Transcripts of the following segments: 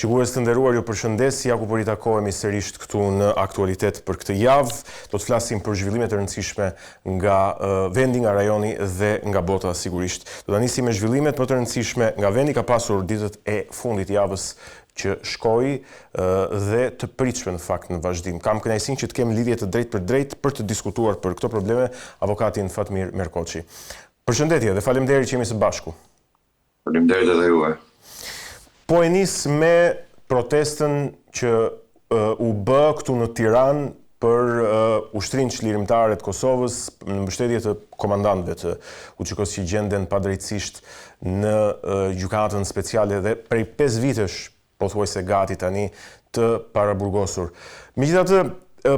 Shikues të nderuar, ju përshëndes, ja ku po ritakohemi sërisht këtu në aktualitet për këtë javë. Do të flasim për zhvillime të rëndësishme nga vendi, nga rajoni dhe nga bota sigurisht. Do ta nisim me zhvillimet më të rëndësishme nga vendi ka pasur ditët e fundit javës që shkoi dhe të pritshme në fakt në vazhdim. Kam kënaqësinë që të kem lidhje të drejtpërdrejtë për të diskutuar për këto probleme avokatin Fatmir Merkoçi. Përshëndetje dhe faleminderit që jemi së bashku. Faleminderit edhe juve. Po e nis me protestën që u bë këtu në Tiranë për Ushtrinë Çlirimtare të Kosovës në mbështetje të komandantëve të UÇK-së që gjenden padrejtësisht në gjykatën speciale dhe prej 5 vitesh pothuajse gati tani të paraburgosur. Megjithatë,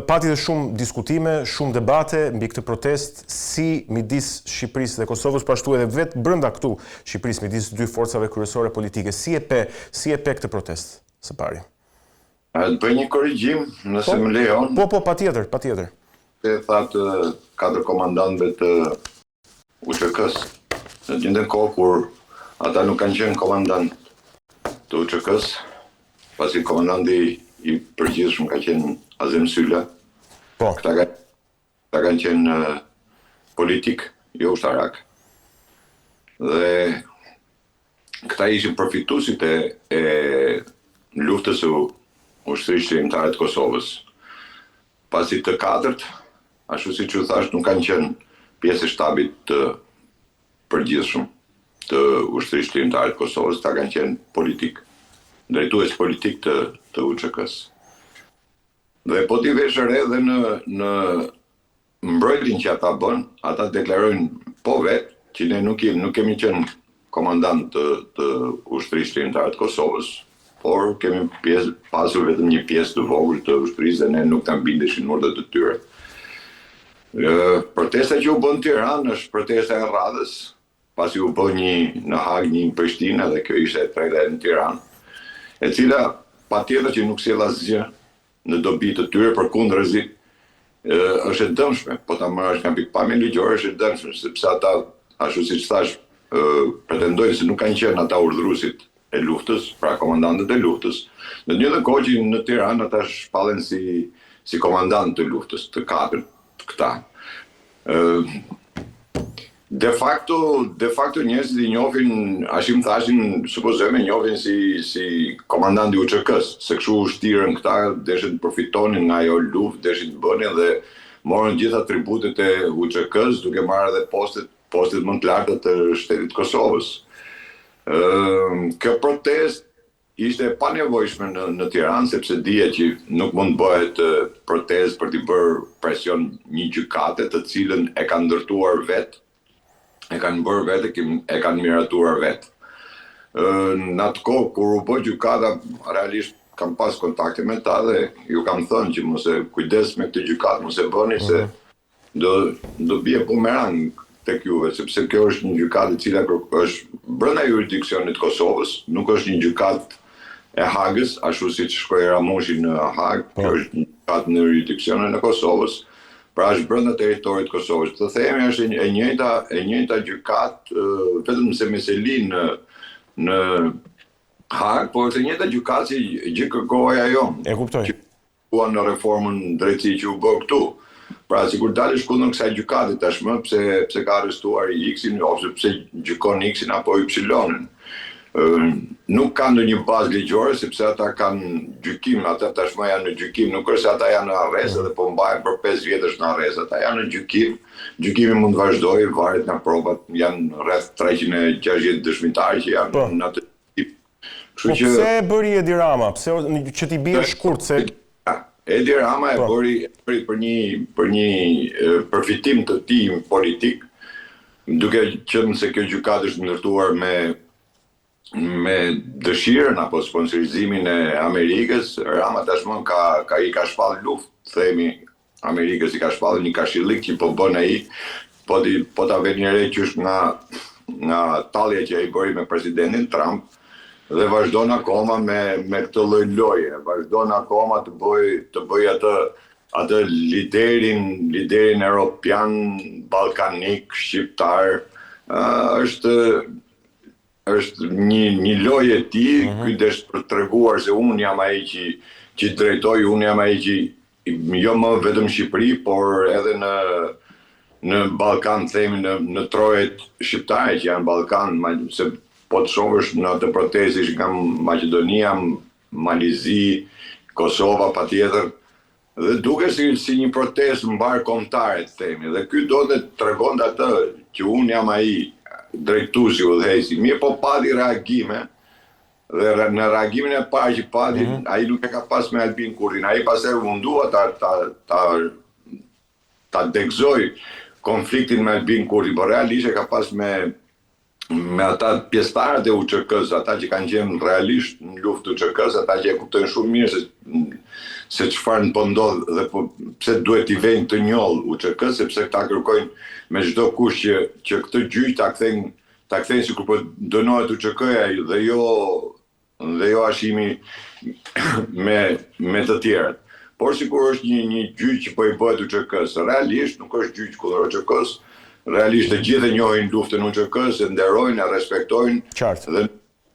pati dhe shumë diskutime, shumë debate mbi këtë protestë si midis Shqipërisë dhe Kosovës, po ashtu edhe vetë brenda këtu Shqipërisë midis dy forcave kryesore politike. Si e pe, si e pe këtë protestë së pari? A të bëj një korrigjim, nëse po, më lejon? Po, po, patjetër, patjetër. E thatë katër komandantëve të UÇK-së, në të njëjtën kohë kur ata nuk kanë qenë komandant të UÇK-së, pasi komandanti i përgjithshëm ka qenë Azem Syla. Po. Këta kanë këta kanë qenë politik, jo ushtarak. Dhe këta ishin përfituesit e, e luftës së Ushtrisë Çlirimtare të Kosovës. Pasi të katërt, ashtu siç ju thashë, nuk kanë qenë pjesë e shtabit të përgjithshëm të Ushtrisë Çlirimtare të Kosovës, ata kanë qenë politik, drejtues politik të të UÇK-së. Dhe po t'i vesh re dhe në në Mbrojtjen që ata bënë, ata deklarojnë po vetë që ne nuk nuk kemi qenë komandantë të të Ushtrisë Çlirimtare të Kosovës, por kemi pjesë pasur vetëm një pjesë të vogël të ushtrisë dhe ne nuk na bindeshin urdhrat e tyre. Protesta që u bë në Tiranë është protesta e radhës, pasi u bë një në Hagë, një në Prishtinë dhe kjo ishte e treta në Tiranë, e cila patjetër që nuk sjell asgjë në dobi të tyre, përkundrazi është e dëmshme, po ta marrësh nga pikëpamja ligjore është e dëmshme, sepse ata, ashtu siç thashë, pretendojnë se nuk kanë qenë ata urdhëruesit e luftës, pra komandantët e luftës. Në të njëjtën kohë që në Tiranë ata shpallen si si komandantë të luftës, të katërt këta. De facto, de facto njerëzit i njohin Hashim Thaçin, supozojmë e njohin si si komandant i UÇK-së, se kështu u shtirën këta, deshën të përfitonin nga ajo luftë, deshën të bënin dhe morën gjithë atributet e UÇK-së, duke marrë edhe postet postet më të larta të shtetit të Kosovës. Ë kjo protestë Ishte e panevojshme në në Tiranë sepse dihet që nuk mund të bëhet protestë për t'i bërë presion një gjykate të cilën e kanë ndërtuar vetë, e kanë bërë vetë, e kanë miratuar vetë. Në atë kohë kur u bë gjykata, realisht kam pas kontakte me ta dhe ju kam thënë që mos e kujdes me këtë gjykatë, mos e bëni se mhm. Do do bie bumerang tek juve, sepse kjo është një gjykatë e cila është brenda juridiksionit të Kosovës, nuk është një gjykatë e Hagës, ashtu siç shkoi Ramushi në Hagë, po. kjo është një gjykatë në juridiksionin e Kosovës, pra është brenda territorit të Kosovës. Të themi është e njëjta e njëjta gjykatë vetëm se me seli në në Hagë, po është e njëjta gjykatë si GJKKO-ja jonë. E kuptoj. Ua në reformën në drejtësi që u bë këtu. Pra sikur dalësh kundër kësaj gjykate tashmë pse pse ka arrestuar X-in ose pse gjykon X-in apo Y-in. Nuk ka ndonjë bazë ligjore sepse ata kanë gjykim, ata tashmë janë në gjykim, nuk është se ata janë në arrest dhe po mbahen për 5 vjetësh në arrest, ata janë në gjykim, gjykimi mund të vazhdojë, varet nga provat, janë rreth 360 dëshmitarë që janë po. në atë Kështu po që pse e bëri Edi Rama? Pse që t'i bie shkurt se Edi Rama e po. bëri bëri për një për një përfitim të tij politik, duke qenë se kjo gjykatë është ndërtuar me me dëshirën apo sponsorizimin e Amerikës, Rama tashmë ka ka i ka shpallë luftë, themi Amerikës i ka shpallur një karshillik që po bën ai, po ti po ta veni re qysh nga nga tallja që ai bëri me presidentin Trump dhe vazhdon akoma me me këtë lloj loje, vazhdon akoma të bëj të bëj atë atë liderin liderin europian, ballkanik, shqiptar, është. Është një një lojë e tij, mm -hmm. ky desh për të treguar se unë jam ai që që drejtoj, unë jam ai që jo më vetëm në Shqipëri, por edhe në në Ballkan, themi në në trojet shqiptare që janë Ballkan, se po të shohësh në atë protestë ishin nga Maqedonia, Mali i Zi, Kosova patjetër, Dhe duket si si një protestë mbarëkombëtare të themi dhe ky donte të tregonte atë që unë jam ai drejtuesi, udhëheqësi. Mirëpo pati reagime dhe në reagimin e parë që pati, mm -hmm. ai nuk e ka pas me Albin Kurtin, ai pastaj u mundua ta ta ta ta degëzojë konfliktin me Albin Kurtin, por realisht e ka pas me me ata pjesëtarët e UÇK-së, ata që kanë qenë realisht në luftë të UÇK-së, ata që e kuptojnë shumë mirë se se çfarë po ndodh dhe po pse duhet t'i vejnë këtë njollë UÇK-së, sepse këta kërkojnë me çdo kusht që që këtë gjyq ta kthejnë ta kthejnë sikur po dënohet UÇK-ja dhe jo dhe jo Hashimi me me të tjerët. Por sikur është një një gjyq që po i bëhet UÇK-së, realisht nuk është gjyq kundër UÇK-së, realisht të gjithë e njohin luftën e UÇK-së, e nderojnë, e respektojnë. Qartë. Dhe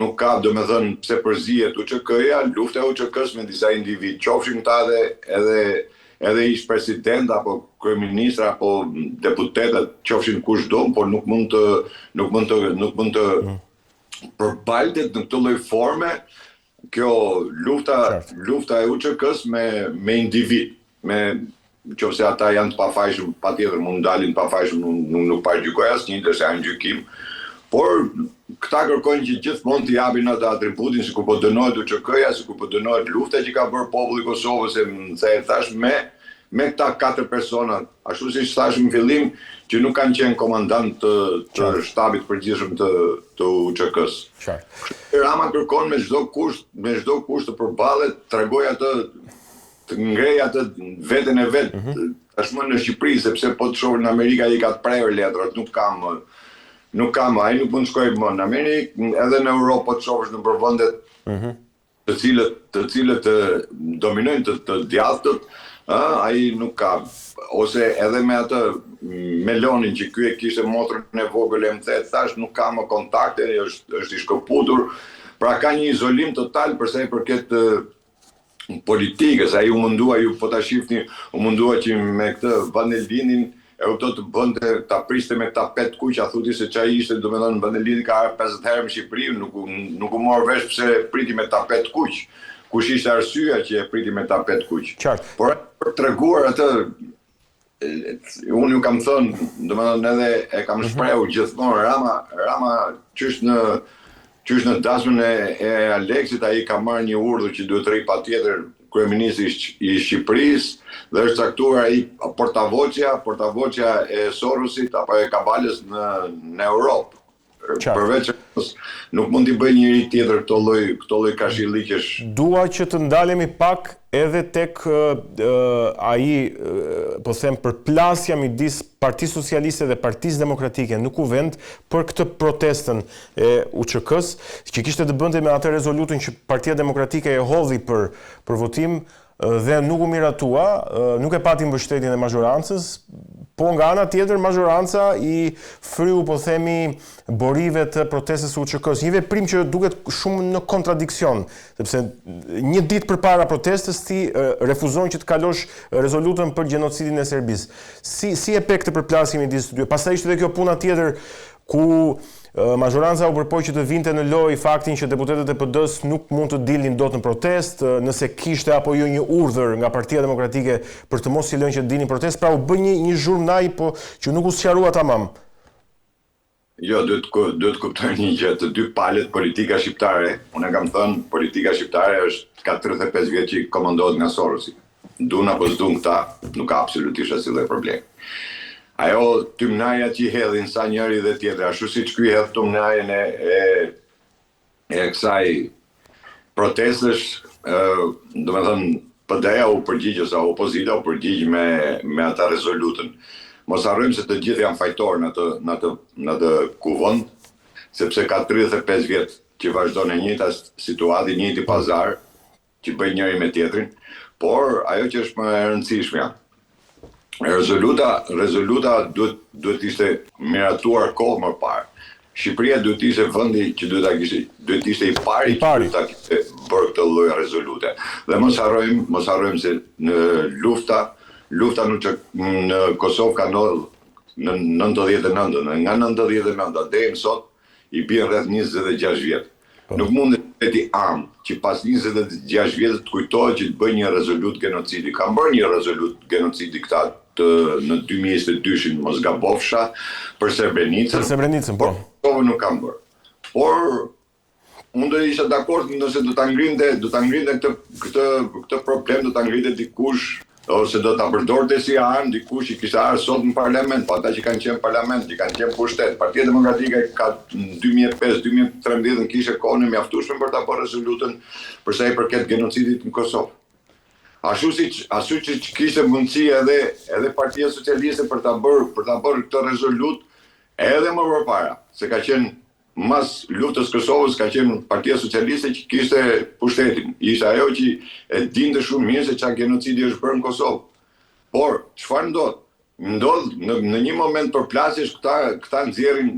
nuk ka domethënë pse përzihet UÇK-ja, lufta e UÇK-së me disa individë, qofshin këta edhe edhe edhe ish president apo kryeministra apo deputetë, qofshin kush do, por nuk mund të nuk mund të nuk mund të mm. përbaltet në këtë lloj forme kjo lufta Qartë. lufta e UÇK-së me me individ, me qoftë se ata janë të pafajshëm, patjetër mund dalin të pafajshëm, nuk nuk, nuk paragjykoj asnjë, ndërsa janë gjykim. Por këta kërkojnë që gjithmonë t'i japin atë atributin sikur po dënohet UÇK-ja, sikur po dënohet lufta që ka bërë populli i Kosovës e më thash me me këta katër persona, ashtu siç thashë në fillim, që nuk kanë qenë komandantë të, të shtabit të përgjithshëm të të UÇK-së. Qartë. Rama kërkon me çdo kusht, me çdo kusht të përballet, të tregojë atë të ngrejë atë veten e vet mm -hmm. tashmë në Shqipëri, sepse po të shohësh në Amerikë ai ka të prerë letrat, nuk ka më nuk ka më, ai nuk mund të shkojë më në Amerikë, edhe në Europë po të shohësh nëpër vendet mm -hmm. të cilët të cilët dominojnë të, të djathtët, ë ai nuk ka ose edhe me atë Melonin që ky e kishte motrën e vogël e më the thash nuk ka më kontakte, është është i shkëputur. Pra ka një izolim total për sa i përket politikës, ai u mundua, ju po ta shihni, u mundua që me këtë Van der Lindin E kupton të bënte, ta priste me tapet të kuq, a thu ti se ça ishte, domethënë Van der Linden ka ardhur 50 herë në Shqipëri, nuk nuk u mor vesh pse e priti me tapet të kuq. Kush ishte arsyeja që e priti me tapet të kuq? Qartë. Por për të treguar atë unë ju kam thënë, domethënë edhe e kam mhm. shprehur gjithmonë Rama, Rama qysh në Qysh në dasmën e e Aleksit ai ka marrë një urdhër që duhet të rrijë patjetër kryeministri i Shqipërisë dhe është caktuar ai portavoçja, portavoçja e Sorosit apo e Kavalës në në Europë. Përveç nuk mund t'i bëjë njeri tjetër këto lloj këto lloj karshilliqesh. Dua që të ndalemi pak edhe tek ai, po them, përplasja midis Partisë Socialiste dhe Partisë Demokratike në Kuvend për këtë protestën e UÇK-së, që kishte të bënte me atë rezolutën që Partia Demokratike e hodhi për për votim dhe nuk u miratua, nuk e pati mbështetjen e mazhorancës, po nga ana tjetër mazhoranca i fryu, po themi, borive të protestës së UÇK-së, një veprim që duket shumë në kontradiksion, sepse një ditë përpara protestës ti refuzon që të kalosh rezolutën për gjenocidin e Serbisë. Si si e pe këtë përplasje midis të dy? Pastaj ishte edhe kjo puna tjetër ku mazhoranca u përpoq që të vinte në lojë faktin që deputetët e PD-së nuk mund të dilnin dot në protestë, nëse kishte apo jo një urdhër nga Partia Demokratike për të mos i lënë që të dilnin në protestë, pra u bë një një zhurmnajë po që nuk u sqarua tamam. Jo, duhet duhet të kuptojmë një gjë, të dy palët politika shqiptare, unë e kam thënë, politika shqiptare është ka 35 vjet që komandohet nga Sorosi. Dun apo s'dun këta, nuk ka absolutisht asnjë lloj problemi. Ajo tymnaja që i hedhin sa njëri dhe tjetri, ashtu siç ky hedh tymnajën e e e kësaj protestës, domethënë PD-ja u përgjigj ose opozita u përgjigj me me atë rezolutën. Mos harrojmë se të gjithë janë fajtorë në atë në atë në atë kuvend, sepse ka 35 vjet që vazhdon e njëjta situatë, i njëjti pazar që bëjnë njëri me tjetrin, por ajo që është më e rëndësishmja, rezoluta, rezoluta duhet duhet të ishte miratuar kohë më parë. Shqipëria duhet të ishte vendi që duhet ta kishte, duhet të ishte i pari që duhet ta kishte bërë këtë lloj rezolute. Dhe mos harrojmë, mos harrojmë se në lufta, lufta në në Kosovë ka ndodhur në 99-ën, dhe nga 99-a deri më sot i bien rreth 26 vjet. Po. Nuk mundet shteti amë që pas 26 vjetëve të kujtohet që të bëjë një rezolutë gjenocidi. Kanë bërë një rezolutë gjenocidi këta të në 2022-shin, mos gabofsha, për Srebrenicën. Për Srebrenicën, po. Por nuk kanë bërë. Por unë do isha dakord nëse do ta ngrinte, do ta ngrinte këtë këtë këtë problem do ta ngrinte dikush ose do ta përdorte si armë dikush që kishte ardhur sot në parlament, po ata që kanë qenë në parlament, që kanë qenë në pushtet, Partia Demokratike ka në 2005, 2013 kishte kohën e mjaftueshme për ta bërë rezolutën për sa i përket genocidit në Kosovë. Ashtu siç ashtu siç kishte mundësi edhe edhe Partia Socialiste për ta bërë për ta bërë këtë rezolutë edhe më përpara, se ka qenë Mas luftës së Kosovës ka qenë Partia Socialiste që kishte pushtetin. Ishte ajo që e dinte shumë mirë se ça gjenocidi është bërë në Kosovë. Por, çfarë ndodh? Ndodh në në një moment përplasjesh këta këta nxjerrin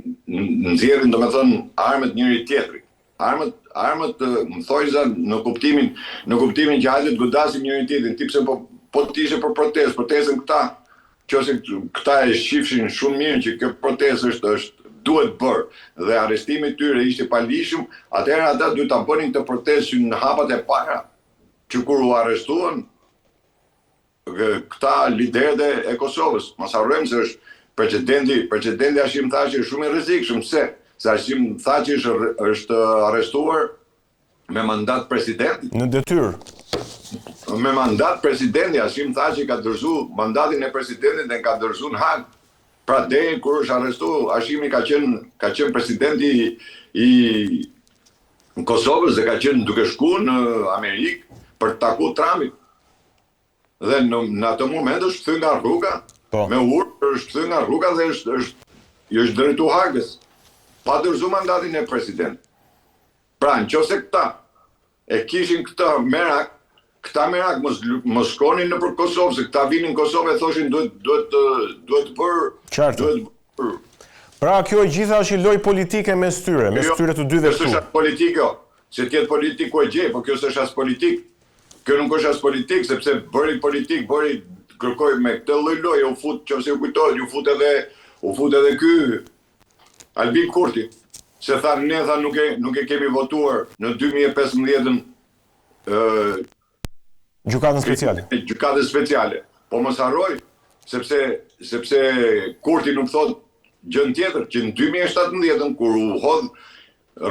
nxjerrin domethënë armët njëri tjetrit. Armët armët në thonjëza në kuptimin në kuptimin që hajde të godasim njëri tjetrin, ti pse po po të ishe për protestë, protestën këta Qofse këta e shifshin shumë mirë që kjo protestë është është duhet bërë dhe arrestimi i tyre ishte i paligjshëm, atëherë ata duhet ta bënin këtë protestë që në hapat e para, që kur u arrestuan këta liderët e Kosovës. Mos harrojmë se është precedenti, precedenti Hashim Thaçi është shumë i rrezikshëm, pse? Se Hashim Thaçi është është arrestuar Me mandat presidenti. Në detyrë. Me mandat presidenti, Hashim Thaçi ka dorëzu mandatin e presidentit dhe ka dorëzu në Hagë. Pra deri kur është arrestu, Hashimi ka qenë ka qenë presidenti i Kosovës dhe ka qenë duke shku në Amerikë për të taku Trumpin. Dhe në, në atë moment është kthy nga rruga, po. me urdhër është kthy nga rruga dhe është është i është drejtu Hagës pa dorëzu mandatin e presidentit. Pra, në qoftë se këta e kishin këtë merak, këta merak mos mos shkonin nëpër Kosovë, se këta vinin në Kosovë e thoshin duhet duhet të duhet bërë, Qartë. duhet bërë. Pra kjo e gjitha është një lojë politike mes tyre, mes jo, tyre të dyve këtu. Kjo s'është as politikë jo, se të jetë politikë ku e gjej, po kjo s'është as politikë. Kjo nuk është as politikë, sepse bëri politikë, bëri kërkoi me këtë lloj loje u fut, qoftë se ju kujtohet, ju fut edhe u fut edhe ky Albin Kurti, se tha ne tha nuk e nuk e kemi votuar në 2015-ën ë Gjykatën speciale. Gjykatën speciale. Po mos harroj, sepse sepse Kurti nuk thotë gjën tjetër, që në 2017-ën kur u hodh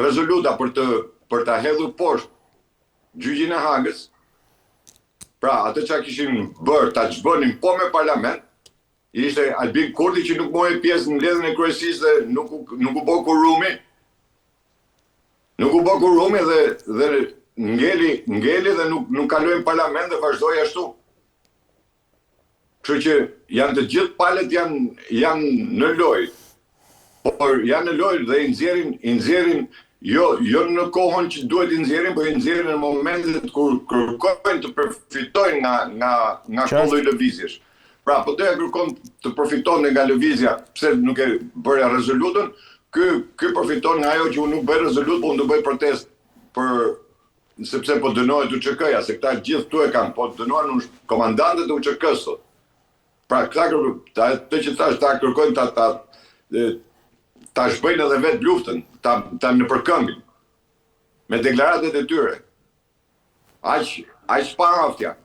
rezoluta për të për ta hedhur poshtë gjyqin e Hagës, pra atë çka kishin bërë ta zhbënin po me parlament, Ishte Albin Kurti që nuk mori pjesë në mbledhjen e kryesisë dhe nuk u nuk u bë kurumi. Nuk u bë kurumi dhe dhe ngeli ngeli dhe nuk nuk kaloi në parlament dhe vazhdoi ashtu. Kështu që janë të gjithë palët janë janë në lojë. Por janë në lojë dhe i nxjerrin i nxjerrin jo jo në kohën që duhet i nxjerrin, po i nxjerrin në momentet kur kërkojnë të përfitojnë nga nga nga këto lloj lëvizjesh. Pra, PD-ja kërkon të përfitonte nga lëvizja, pse nuk e bëre rezolutën, ky ky përfiton nga ajo që unë nuk bëj rezolutë, po unë do bëj protestë për sepse po dënohet UÇK-ja, se këta gjithë këtu e kanë, po dënohen komandantët e UÇK-së sot. Pra këta kërkojnë, ta, të që thash, ta kërkojnë ta ta ta zhbëjnë edhe vetë luftën, ta ta nëpërkëmbin me deklaratat e tyre. Aq aq paaftë janë.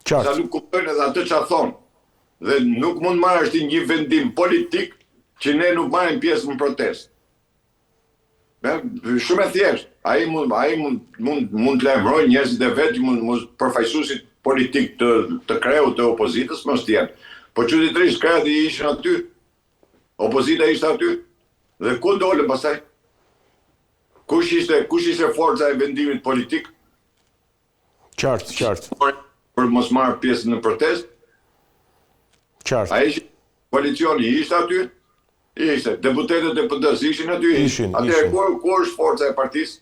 Qartë. Sa nuk kuptojnë edhe atë çfarë thonë. Dhe nuk mund marrësh ti një vendim politik që ne nuk marrim pjesë në protestë. Me, shumë e thjeshtë. Ai mund ai mund mund mund të lajmërojë njerëzit e vet, mund mos përfaqësuesit politik të të kreut të opozitës mos të jenë. Po çuditërisht krerët ishin aty. Opozita ishte aty. Dhe ku dolën pastaj? Kush ishte kush ishte forca e vendimit politik? Qartë, qartë. Për, për mos marrë pjesë në protestë? Qartë. A ishte koalicioni ishte aty? Ishte. Deputetët e PD-së ishin aty? Ishin, Atëherë ishin. ku ku është forca e partisë?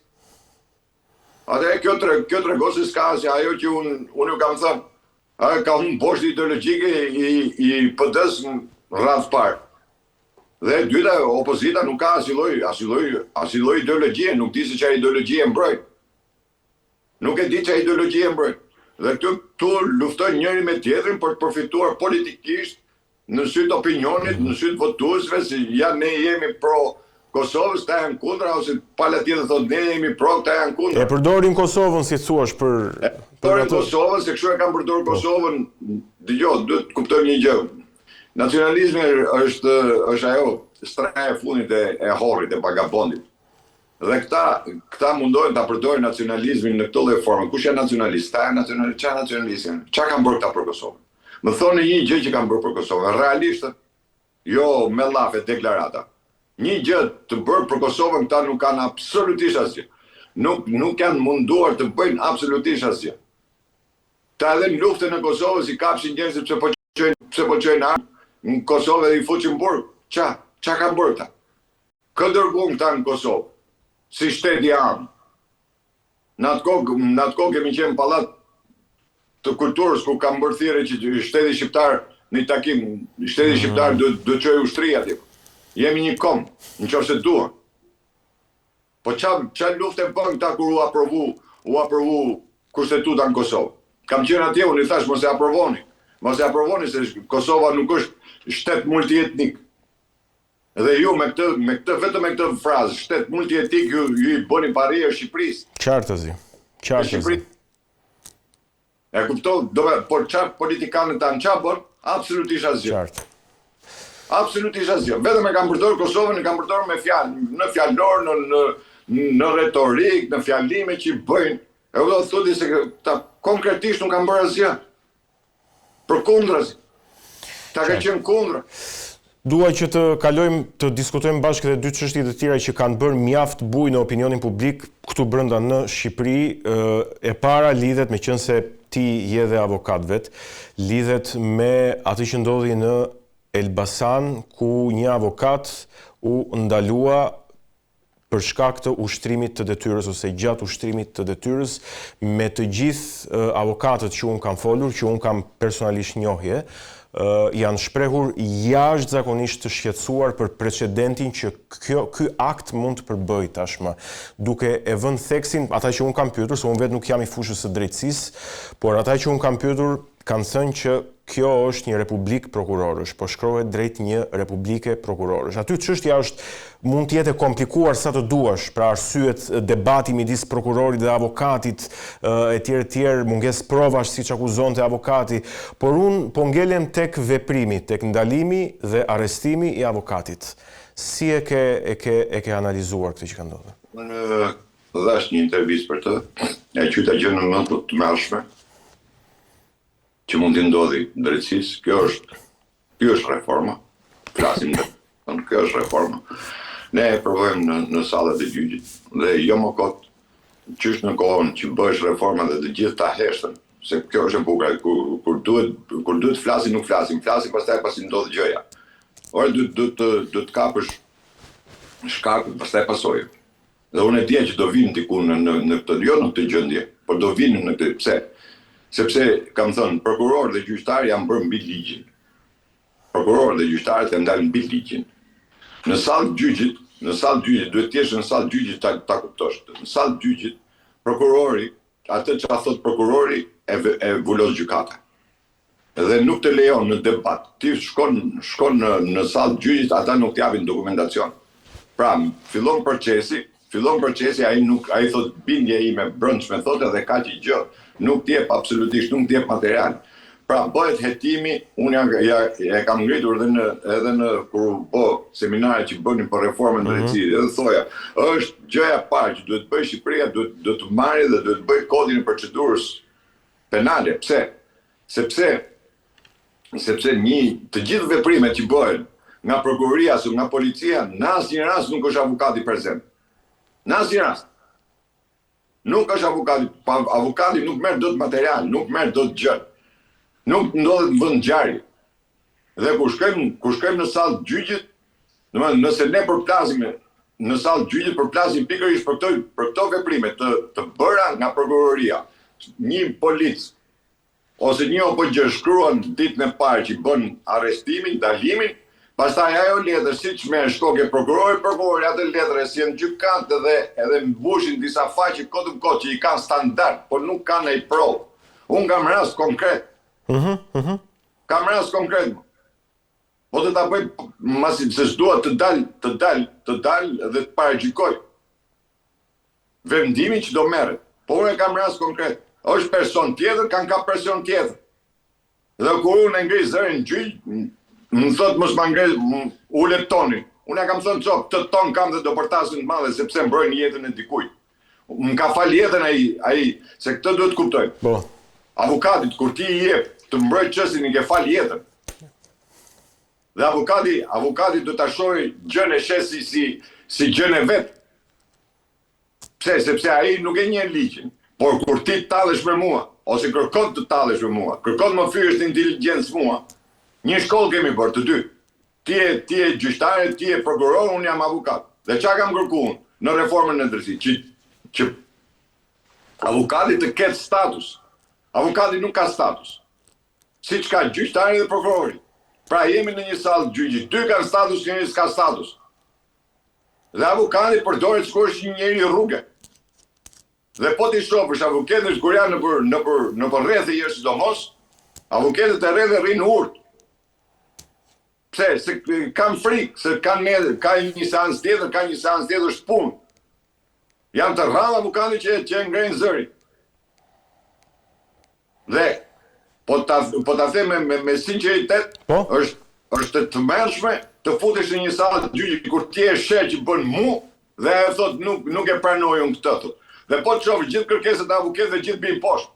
Atëherë kjo tre, kjo tregon se s'ka asgjë ajo që unë unë ju kam thënë. A ka humb boshti ideologjik i i PD-së në radhë parë. Dhe e dyta, opozita nuk ka asnjë lloj, asnjë lloj, asnjë lloj ideologjie, nuk di se çfarë ideologjie mbrojnë. Nuk e di çfarë ideologjie mbrojnë. Dhe këtu këtu luftojnë njëri me tjetrin për të përfituar politikisht në sy të opinionit, në sy të votuesve, se ja ne jemi pro Kosovës, këta janë kundra, ose pala tjetër thotë ne jemi pro, këta janë kundra. E përdorin Kosovën, si thuash, për... E përdorin Kosovën, se kështu e kanë përdorur po. Kosovën, dëgjo, duhet të kuptojmë një gjë. Nacionalizmi është, është ajo streha e fundit e, e horrit, e vagabondit. Dhe këta, këta mundohen ta përdorin nacionalizmin në këtë lloj forme. Kush janë nacionalistë? Këta janë nacionalistë, çfarë nacionalistë janë? Çfarë kanë bërë këta për Kosovën? Më thoni një gjë që kanë bërë për Kosovën. Realisht, jo me llafe, deklarata. Një gjë të bërë për Kosovën këta nuk kanë absolutisht asgjë. Nuk nuk janë munduar të bëjnë absolutisht asgjë. Këta edhe në luftën e Kosovës i kapshin njerëzit pse po çojnë pse po çojnë armë në Kosovë dhe i futshin në burg. Ça? Ça kanë bërë këta? Kë dërguan këta në Kosovë? Si shteti amë. Në atë kohë, në atë kohë kemi qenë në pallat të kulturës ku kam bërë thirrje që shteti shqiptar në një takim, shteti mm. shqiptar duhet duhet çojë ushtri atje. Jemi një komb, në qoftë se duan. Po ça ça lufte bën këta kur u aprovu, u aprovu kushtetuta në Kosovë. Kam qenë atje, unë i thash mos e aprovoni. Mos e aprovoni se Kosova nuk është shtet multietnik. Dhe ju me këtë, me këtë vetëm me këtë frazë, shtet multietnik ju ju i bëni barrierë Shqipërisë. Qartazi. Qartazi. E kupton, do me, por ça politikanët tanë ça bën? Absolutisht asgjë. Qartë. Absolutisht asgjë. Vetëm e kanë përdorur Kosovën, e kanë përdorur me fjalë, në fjalor, në në në retorikë, në fjalime që i bëjnë. E kupton, thotë se këta konkretisht nuk kanë bërë asgjë. Përkundrazi. Këta kanë qenë kundra. Dua që të kalojmë të diskutojmë bashkë edhe dy çështje të tjera që kanë bërë mjaft bujë në opinionin publik këtu brenda në Shqipëri. E para lidhet meqenëse ti je dhe avokat vetë, lidhet me atë që ndodhi në Elbasan ku një avokat u ndalua për shkak të ushtrimit të detyrës ose gjatë ushtrimit të detyrës me të gjithë avokatët që unë kam folur, që unë kam personalisht njohje, janë shprehur jashtëzakonisht të shqetësuar për precedentin që kjo ky akt mund të përbëjë tashmë, duke e vënë theksin, ata që unë kam pyetur, se unë vetë nuk jam i fushës së drejtësisë, por ata që unë kam pyetur kanë thënë që kjo është një republikë prokurorësh, po shkrohet drejt një republike prokurorësh. Aty çështja është mund të jetë e komplikuar sa të duash, pra arsyet, debati midis prokurorit dhe avokatit etj etj, mungesë provash siç akuzonte avokati, por unë po ngelem tek veprimi, tek ndalimi dhe arrestimi i avokatit. Si e ke e ke e ke analizuar këtë që ka ndodhur? Unë dhashë një intervistë për të, e quajta gjënë më të tmerrshme që mund t'i ndodhi drejtësisë, kjo është kjo është reforma. Flasim dhe thonë kjo është reforma. Ne e provojmë në në sallat e gjyqit dhe jo më kot qysh në kohën që bëhesh reforma dhe të gjithë ta heshtën, se kjo është e bukur, kur kur duhet kur duhet të flasim nuk flasim, flasim pastaj pasi ndodh gjëja. Ore duhet duhet të duhet të kapësh shkakun, pastaj pasojën. Dhe unë e dija që do vinim diku në në në këtë, jo në këtë gjendje, por do vinim në këtë. Pse? Sepse kam thënë, prokurorë dhe gjyqtarë janë bërë mbi ligjin. Prokurorët dhe gjyqtarët janë dalë mbi ligjin. Në sallë gjyqit, në sallë gjyqit duhet të jesh në sallë gjyqit ta ta kuptosh këtë. Në sallë gjyqit prokurori, atë çfarë thotë prokurori e e vulos gjykata. Dhe nuk të lejon në debat. Ti shkon shkon në në sallë të gjyqit, ata nuk të japin dokumentacion. Pra, fillon procesi, fillon procesi, ai nuk ai thotë bindja ime e brendshme thotë edhe kaq gjë, nuk të jep absolutisht, nuk të jep material. Pra, bëhet hetimi, unë jam ja, e kam ngritur edhe në edhe në kur u bë seminari që bënim për reformën në drejtësi, mm -hmm. edhe thoja, është gjëja e parë që duhet të bëjë Shqipëria, duhet duhet të marrë dhe duhet të bëjë kodin e procedurës penale. Pse? Sepse sepse një të gjithë veprimet që bëhen nga prokuroria ose nga policia, në asnjë rast nuk është avokati prezent. Në asnjë rast. Nuk është avokati, pa avokati nuk merr dot material, nuk merr dot gjë. Nuk ndodhet në vend ngjarje. Dhe kur shkojmë, kur shkojmë në sallë të gjyqit, domethënë nëse ne përplasemi në sallë të gjyqit përplasim pikërisht për këto për këto veprime të të bëra nga prokuroria. Një polic ose një OPGJ shkruan ditën e parë që bën arrestimin, ndalimin, Pastaj ajo letër siç merr shko ke prokurori, prokurori atë letër e sjell në gjykatë dhe edhe mbushin disa faqe kot më kot që i kanë standard, por nuk kanë ndonjë provë. Unë kam rast konkret. Mhm, mhm. Kam rast konkret. Po do ta bëj masi se s'dua të dal, të dal, të dal dhe të paragjykoj. Vendimin që do merret. Po unë kam rast konkret. Është person tjetër, kanë ka person tjetër. Dhe kur unë e ngri zërin në gjyq, më thot mos ma ngre, ule tonin. Unë ja kam thënë cop, këtë ton kam dhe do bërtas të madhe sepse mbrojnë jetën e dikujt. Më ka fal jetën ai, ai, se këtë duhet të kuptojmë. Po. Avokatit kur ti i jep të mbroj çështjen i ke fal jetën. Dhe avokati, avokati do ta shohë gjën e sheh si si si gjën e vet. Pse? Sepse ai nuk e njeh ligjin. Por kur ti tallesh me mua, ose kërkon të tallesh me mua, kërkon të më fyesh në inteligjencë mua, një shkollë kemi bërë të dy. Ti je ti je gjyqtar, ti je prokuror, unë jam avokat. Dhe çka kam kërku unë në reformën e drejtësisë? Që që avokati të ketë status. Avokati nuk ka status. Siç ka gjyqtari dhe prokurori. Pra jemi në një sallë gjyqi, dy kanë status, njëri s'ka status. Dhe avokati përdoret sikur është një njeri rruge. Dhe po t'i shofësh avokatët kur janë nëpër nëpër nëpër rrethe jo sidomos, avokatët e rrethe rrinë urtë. Pse? Se kanë frikë, se kanë ne ka një seancë tjetër, ka një seancë tjetër është punë. Janë të rrallë avokatët që që e ngrejnë zërin. Dhe po ta po ta them me me, me sinqeritet, po? është është e tmerrshme të futesh në një sallë gjyqi kur ti e sheh që bën mu dhe ajo thot nuk nuk e pranoj unë këtë thot. Dhe po të shohësh gjithë kërkesat e avokatëve gjithë bien poshtë.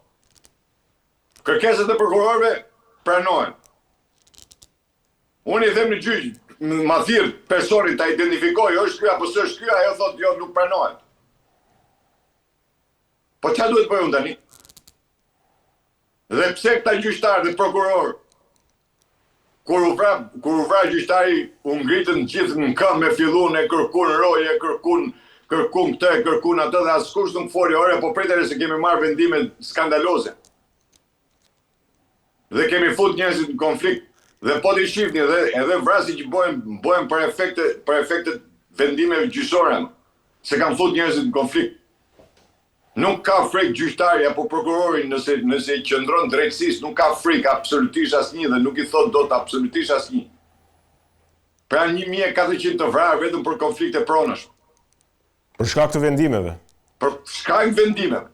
Kërkesat e prokurorëve pranohen. Unë i them në gjyq, ma thirr personin ta identifikoj, është ky apo s'është ky, ajo thot jo, nuk pranohet. Po çfarë duhet bëj unë tani? Dhe pse këta gjyqtarë dhe prokurorë kur u vra kur u vra gjyqtari u ngritën gjithë në këmbë e fillun e kërkun roje, kërkun kërkun këtë, kërkun atë dhe askush nuk foli, ore po priteni se kemi marrë vendime skandaloze. Dhe kemi fut njerëzit në konflikt. Dhe po t'i shihni edhe edhe vrasje që bëhen bëhen për efekte për efekte vendimeve gjyqësore, se kanë fut njerëzit në konflikt. Nuk ka frikë gjyqtari apo prokurori nëse nëse i qëndron drejtësisë, nuk ka frikë absolutisht asnjë dhe nuk i thot dot absolutisht asnjë. Pra 1400 të vrarë vetëm për konflikte pronash. Për shkak të vendimeve. Për shkak të vendimeve.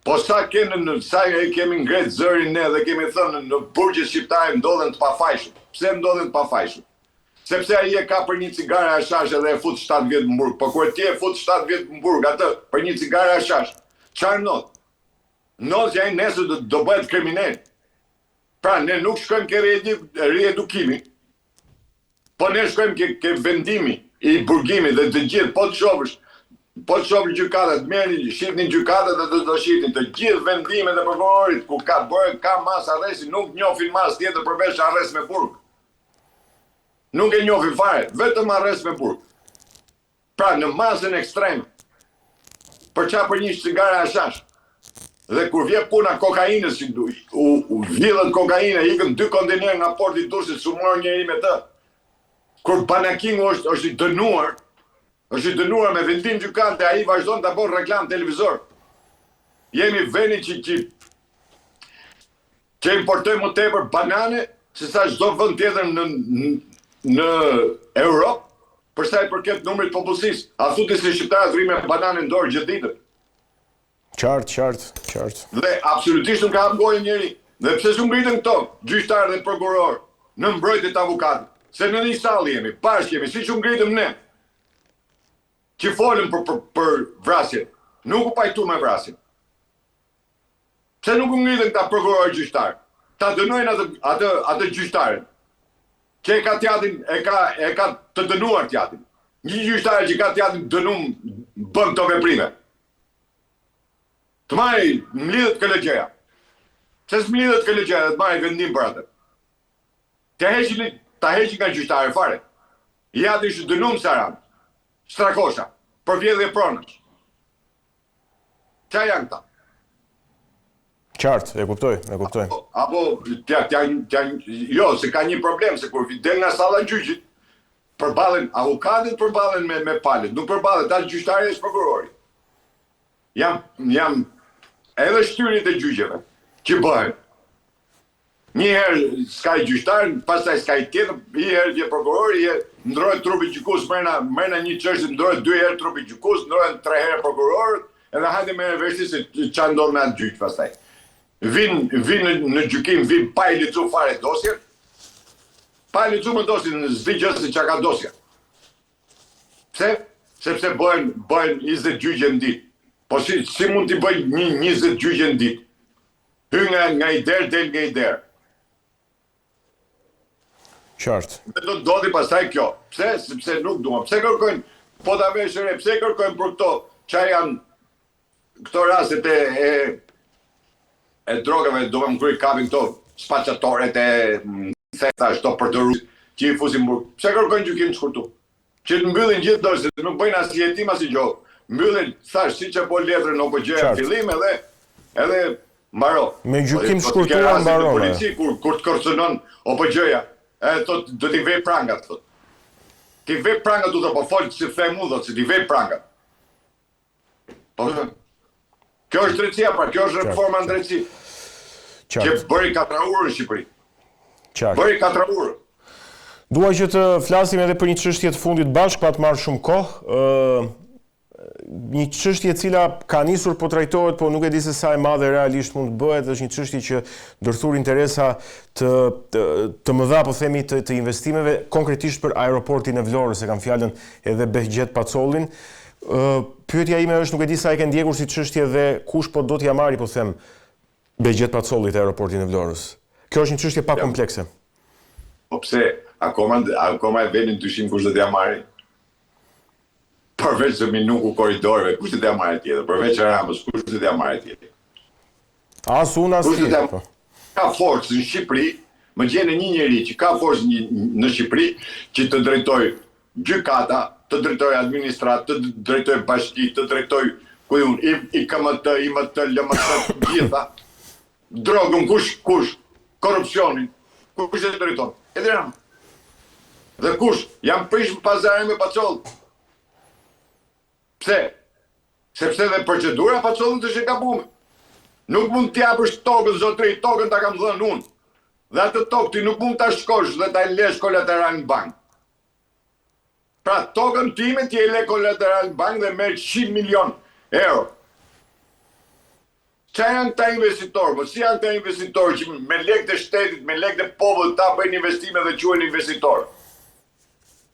Po sa kemi në sa e kemi ngret zërin ne dhe kemi thënë në burgjet shqiptare ndodhen të pafajshëm. Pse ndodhen të pafajshëm? Sepse ai e ka për një cigare hashash edhe e fut 7 vjet në burg. Po kur ti e fut 7 vjet në burg atë për një cigare hashash, çfarë ndodh? Ndodh që ai nesër do, do bëhet kriminal. Pra ne nuk shkojmë ke riedukimi, Po ne shkojmë ke, ke vendimi i burgimit dhe të gjithë, po të shofësh, po të shofësh gjykatat, merrni, shihni gjykatat dhe do të shihni të gjithë vendimet e prokurorit ku ka bërë ka masë arresti, nuk njohin masë tjetër përveç arrest me burg. Nuk e njohin fare, vetëm arrest me burg. Pra në masën ekstreme. Për ça për një cigare hashash. Dhe kur vjen puna kokainës që u, u vidhet kokaina, ikën dy kontejnerë nga porti i Durrësit, s'u mor njeri me të. Kur Banakingu është është i dënuar, është i dënuar me vendim gjykate, ai vazhdon ta bën reklamë televizor. Jemi vendi që që që importojmë më tepër banane se sa çdo vend tjetër në në Europë, për sa i përket numrit të popullsisë. A thu ti se shqiptarët rrinë me banane në dorë gjithë ditën? Qartë, qartë, qartë. Dhe absolutisht nuk ka hap gojën njeri. Dhe pse s'u ngritën këto gjyqtarë dhe prokurorë në mbrojtje të avokatit? Se në një sallë jemi, bashkë jemi, siç u ngritëm ne. Që folëm për për, për vrasjen. Nuk u pajtu me vrasjen. Pse nuk u ngritën këta prokurorë gjyqtarë? Ta dënojnë atë atë atë gjyqtarin. Që e ka t'jatin, e ka e ka të dënuar t'jatin. Një gjyqtar që ka t'jatin dënum bën këto veprime. Të marrë, mblidhet KLGJ-ja. Pse s'mblidhet KLGJ-ja dhe të marrë vendim për atë? Të heqin, ta heqin nga gjyqtare fare. I jati është dënum Saran. Strakosha, për vjedhje pronash. Ça janë këta? Qartë, e kuptoj, e kuptoj. Apo, apo tja, tja, tja, jo, se ka një problem, se kur del nga salla gjyqit, Përballen avokatët përballen me me palët, nuk përballet as gjyqtari as prokurori. Jam jam edhe shtyrjet e gjyqeve që bëhen. Një herë s'ka gjyqtar, pastaj s'ka i tjetër, një herë vjen prokurori, një herë ndrohet trupi gjykues mrena mrena një çështje ndrohet dy herë trupi gjykues, ndrohen tre herë prokurorët, edhe hajde merre vesh ti se ça ndodh me atë gjyq pastaj. Vin vin në, në gjykim, vin pa i lexu fare dosjen. Pa e lexu më dosjen, s'di gjë se ça ka dosja. Pse? Sepse bëhen bëhen 20 gjyqe në ditë. Po si si mund t'i bëj një 20 gjyqe në ditë? Hyn nga nga i derë del nga i derë. Qartë. Dhe do të ndodhi pastaj kjo. Pse? Sepse nuk duan. Pse kërkojnë po ta vesh re, pse kërkojnë për këto ça janë këto rastet e e e drogave, do më kur i kapin këto spaçatoret e thash këto përdorues që i fusin burg. Pse kërkojnë gjykim të shkurtu? Që të mbyllin gjithë dosjet, nuk bëjnë asnjë hetim asnjë gjë. Mbyllin, thash, siç e bo letrën OPGJ-ja në fillim edhe edhe mbaro. Me gjykim të shkurtuar mbaron. Në polici kur kur të kërcënon OPGJ-ja, e thot do t'i vej prangat thot. T'i vej prangat do të po fol si them unë thot, si t'i vej prangat. Po Kjo është drejtësia, pra kjo është reforma në drejtësi. Që bëri katraurën në Shqipëri. Qartë. Bëri katraurën. Dua që të flasim edhe për një çështje të fundit bashkë, pa të marrë shumë kohë. Ë një çështje e cila ka nisur po trajtohet, po nuk e di se sa e madhe realisht mund të bëhet, është një çështje që ndërthur interesa të të, të mëdha, po themi të, të investimeve, konkretisht për aeroportin e Vlorës, e kam fjalën edhe Behgjet Pacollin. Pyetja ime është, nuk e di sa e ke ndjekur si çështje dhe kush po do t'ia marri, po them, Behgjet Pacollit aeroportin e Vlorës. Kjo është një çështje pak komplekse. Po pse, akoma akoma e veni në dyshim kush do t'ia marri? Përveç se minuku korridoreve, kush do t'ia marrë tjetër? Përveç Ramës, kush do t'ia marrë tjetër? As unë as ti. Po. Ka forcë në Shqipëri, më gjeni një njeri që ka forcë në Shqipëri që të drejtojë gjykata, të drejtojë administratë, të drejtojë bashki, të drejtojë ku di unë, IKMT, IMT, LMT, të gjitha. Drogën kush, kush, korrupsionin, kush e drejton? Edi Rama. Dhe kush? Janë prish në pazare me Pacollin. Pse? Sepse dhe procedura e Pacollit është e gabume. Nuk mund t'japësh tokën, zotri, tokën ta kam dhënë unë. Dhe atë tokë ti nuk mund ta shkosh dhe ta lesh kolateral në bankë. Pra tokën time ti e le kolateral në bankë dhe merr 100 milion euro. Ça janë këta investitorë, po si janë këta investitorë që me lekët e shtetit, me lekët e popullit ta bëjnë investime dhe quhen investitorë.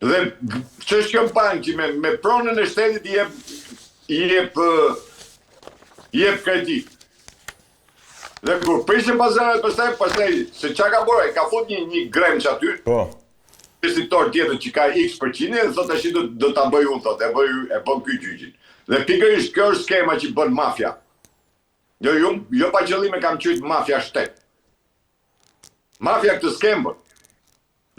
Dhe ç'është kjo bankë që me, me pronën e shtetit i jep, i jep, i jep kredi. Dhe kur prishen pazaret pastaj, pastaj se ça ka bërë, ka fut një një gremç aty. Po. Investitor tjetër që ka X përqindje dhe thotë tash do do ta bëj unë thotë, e bëj e bën ky gjyqin. Dhe pikërisht kjo është skema që bën mafia. Jo, jo, jo pa qëllim e kam quajt mafia shtet. Mafia këtë skemë bën.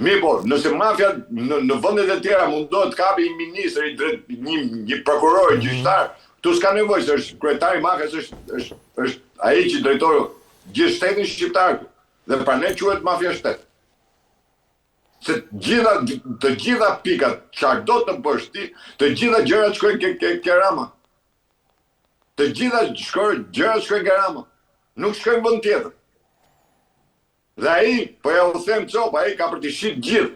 Mirëpo, nëse mafia në, në vendet e tjera mundohet të kapi një ministër, i drejt, një, një prokuror, mm -hmm. gjyqtar, këtu s'ka nevojë, se është kryetari i mafias është, është, është ai që drejton gjithë shtetin shqiptar dhe prandaj quhet mafia shtet. Se të gjitha, të gjitha pikat, çfarë do të bësh ti, të gjitha gjërat shkojnë ke, ke, ke Rama. Të gjitha shkojnë, gjërat shkojnë ke Rama. Nuk shkojnë vend tjetër. Dhe ai, po ja u them copë, ai ka për t'i shit gjithë.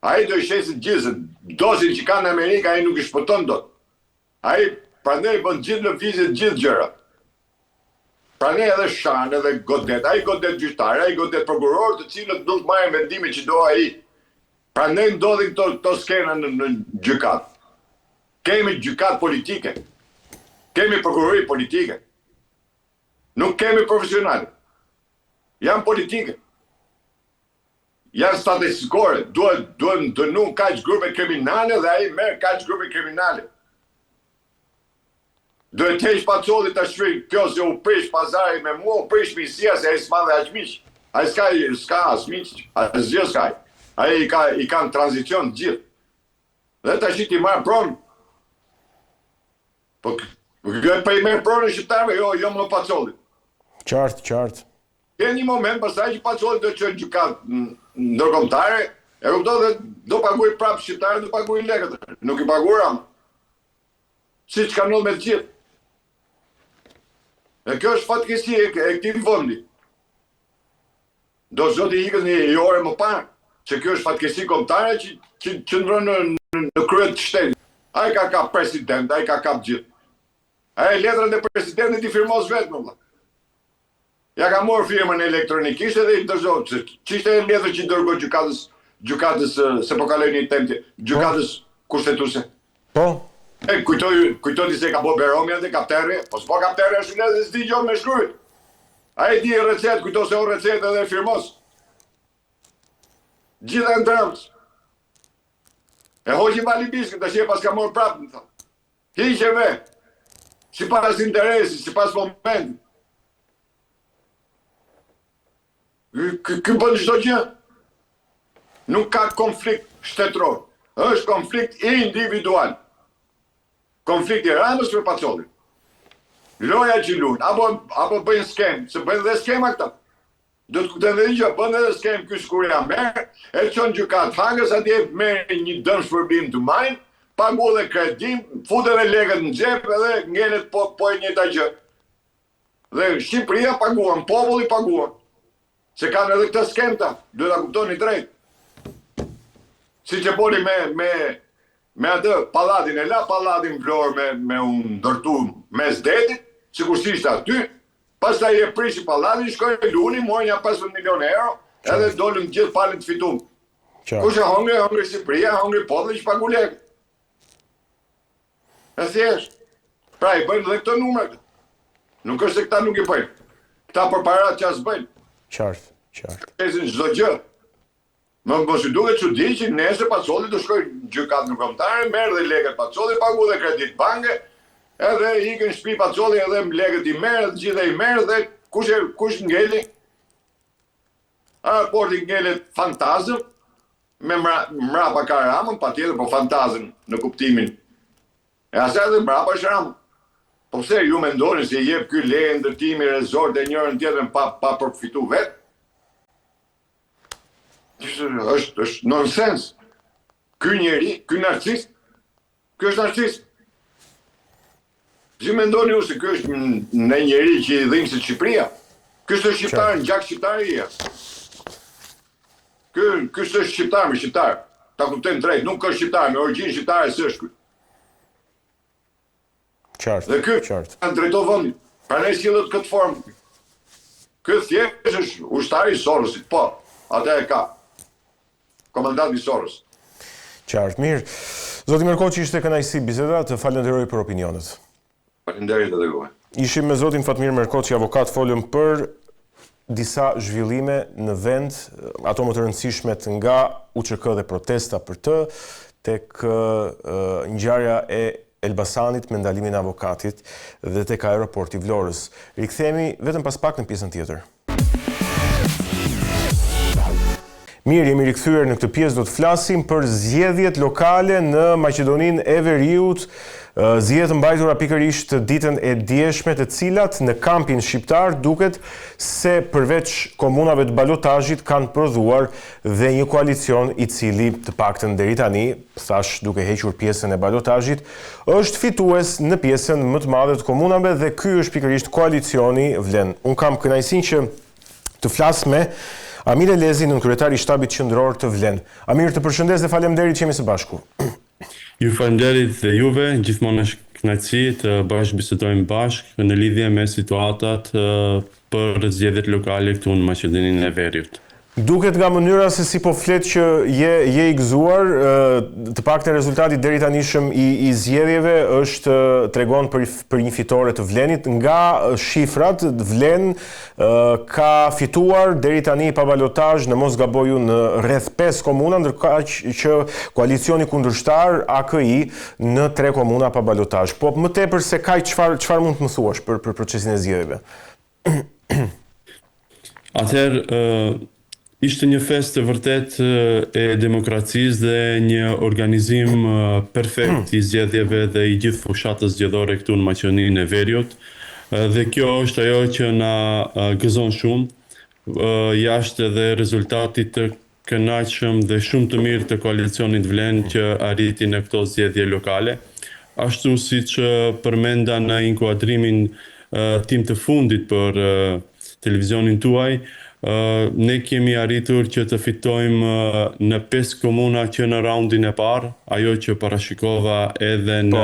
Ai do i shesi të gjithë, se dosjet që ka në Amerikë, ai nuk i shpëton dot. Ai prandaj bën gjithë lëvizjet, gjithë gjërat. Prandaj edhe shan edhe godet, ai godet gjyqtarë, ai godet prokurorë, të cilët nuk marrin vendime që do ai. Prandaj ndodhin këto këto skena në në gjykatë. Kemi gjykatë politike. Kemi prokurori politike. Nuk kemi profesionale. Janë politike. Janë statistikore, duhet duhen dënu kaq grupe kriminale dhe ai merr kaq grupe kriminale. Duhet të heq Pacolli tash kjo se u prish pazari me mua, u prish miqësia se ai s'ma dhe aq miq. Ai s'ka s'ka as miq, asgjë s'ka. Ai i ka i ka në tranzicion të gjithë. Dhe tash t'i marr pronë. Po kjo po i merr pronën shqiptarëve, jo, jo më Pacollit. Qartë, qartë. Ke një moment pastaj që Pacolli do të çojë në gjykatë ndërkombëtare. E kupton dhe do paguaj prapë shqiptarët do paguajnë lekët. Nuk i paguan Rama. Siç ka ndodhur me të gjithë. E kjo është fatkeqësi e, e këtij vendi. Do zoti ikën një orë më parë, që kjo është fatkeqësi kombëtare që që qëndron në në, në krye të shtetit. Ai ka kap president, ai ka kap gjithë. Ai letrat e presidentit i firmos vetë, më vëlla. Ja ka marrë firmën elektronikisht edhe i dorëzon. Ç'ishte e letër që i dërgoi gjykatës, gjykatës se po kaloj një temë, gjykatës kushtetuese. Po. E kujtoi, kujtoi se ka bo Beromi atë kapterri, po s'po kapterri është letër s'di gjë me shkruajt. Ai di recetë, kujto se o recetë edhe firmos. Gjitha në tërëmës. E hoqi Vali Bishkën, tash e paska marrë prapë, më thonë. Hiqe ve, sipas interesit, sipas momentit. Ky, ky bën çdo gjë. Nuk ka konflikt shtetëror. Është konflikt individual. Konflikti i Ramës me Pacollin. Loja që luajnë, apo apo bëjnë skemë, se bëjnë dhe skema këta. Do të kuptojmë dhe një gjë, bën edhe skemë ky sikur ja merr, e çon në gjykatë Hagës, atje merr një dëmshpërblim të majmë, pagu dhe kredinë, fut edhe lekët në xhep edhe ngelet po po e njëjta gjë. Dhe Shqipëria paguan, populli paguan. Se kanë edhe këtë skemë ta, duhet ta kuptoni drejt. Siç e bëri me me me atë pallatin e la pallatin Vlorë me me u ndërtu mes detit, sikur s'ishte aty, pastaj e prishi pallatin, shkoi Luli, mori nja 15 milionë euro, edhe dolën të gjithë palët të fitum. Kush e hongri, hongri Shqipëria, hongri populli që pagu lekë. E thjesht. Pra i bëjnë dhe këto numra. Nuk është se këta nuk i bëjnë. Këta për para ça s'bëjnë. Qartë, qartë. Shesin çdo gjë. Më mos ju duket çudi që nesër Pacolli do shkojë në gjykatë ndërkombëtare, merr dhe lekët Pacolli, pagu dhe kredit banke, edhe ikën në shtëpi Pacolli edhe lekët i merr, edhe të gjitha i merr dhe kush e kush ngeli? Aeroporti ngelet fantazëm, me mra, mrapa ka Ramën, patjetër, po fantazëm në kuptimin e asaj dhe mrapa është Rama. Po pse ju mendoni se i jep ky leje ndërtimi resort e njërën tjetrën pa pa përfitu vet? Është është nonsens. Ky njeri, ky narcist, ky është narcist. Si mendoni ju se ky është një njeri që i dhimbset Shqipëria? Ky është shqiptar, në gjak shqiptar i Ky, ky është shqiptar me shqiptar. Ta kuptojmë drejt, nuk është shqiptar, me origjinë shqiptare s'është ky. Qartë. Dhe ky qartë. drejton vendin. Prandaj sillet këtë formë. Ky thjesht është ushtari i Sorosit, po, atë e ka. Komandanti i Soros. Qartë, mirë. Zoti Merkoçi ishte kënaqësi biseda, të falënderoj për opinionet. Faleminderit edhe juve. Ishim me zotin Fatmir Merkoçi, avokat, folëm për disa zhvillime në vend, ato më të rëndësishmet nga UÇK dhe protesta për të, tek ngjarja e Elbasanit me ndalimin e avokatit dhe tek aeroporti i Vlorës. Rikthehemi vetëm pas pak në pjesën tjetër. Mirë, jemi rikthyer në këtë pjesë, do të flasim për zgjedhjet lokale në Maqedoninë e Veriut, zgjedhje të mbajtura pikërisht ditën e djeshme, të cilat në kampin shqiptar duket se përveç komunave të balotazhit kanë prodhuar dhe një koalicion i cili të paktën deri tani, thashë duke hequr pjesën e balotazhit, është fitues në pjesën më të madhe të komunave dhe ky është pikërisht koalicioni Vlen. Unë kam kënaqësinë që të flas me Amir Elezi, nënkryetar i Shtabit Qendror të Vlen. Amir, të përshëndes dhe faleminderit që jemi së bashku. Ju faleminderit dhe juve, gjithmonë është kënaqësi të bashkëbisedojmë bashkë në lidhje me situatat për zgjedhjet lokale këtu në Maqedoninë e Veriut. Duket nga mënyra se si po flet që je je i gëzuar, të paktën rezultati i deritanishëm i i zgjedhjeve është tregon për për një fitore të Vlenit. Nga shifrat Vlen ka fituar deri tani pa balotazh, në mos gaboj unë në rreth 5 komuna, ndërkaq që koalicioni kundërshtar AKI në 3 komuna pa balotazh. Po më tepër se kaq çfarë çfarë mund të më thuash për për procesin e zgjedhjeve? Atëherë, ishte një festë e vërtetë e demokracisë dhe një organizim perfekt i zgjedhjeve dhe i gjithë fushatës zgjedhore këtu në Maqedoninë e Veriut. Dhe kjo është ajo që na gëzon shumë, jashtë edhe rezultatit të. kënaqshëm dhe shumë të mirë të koalicionit Vlen që arriti në këto zgjedhje lokale. Ashtu siç përmenda në inkuadrimin tim të fundit për televizionin tuaj, ne kemi arritur që të fitojmë në 5 komuna që në raundin e parë, ajo që parashikova edhe në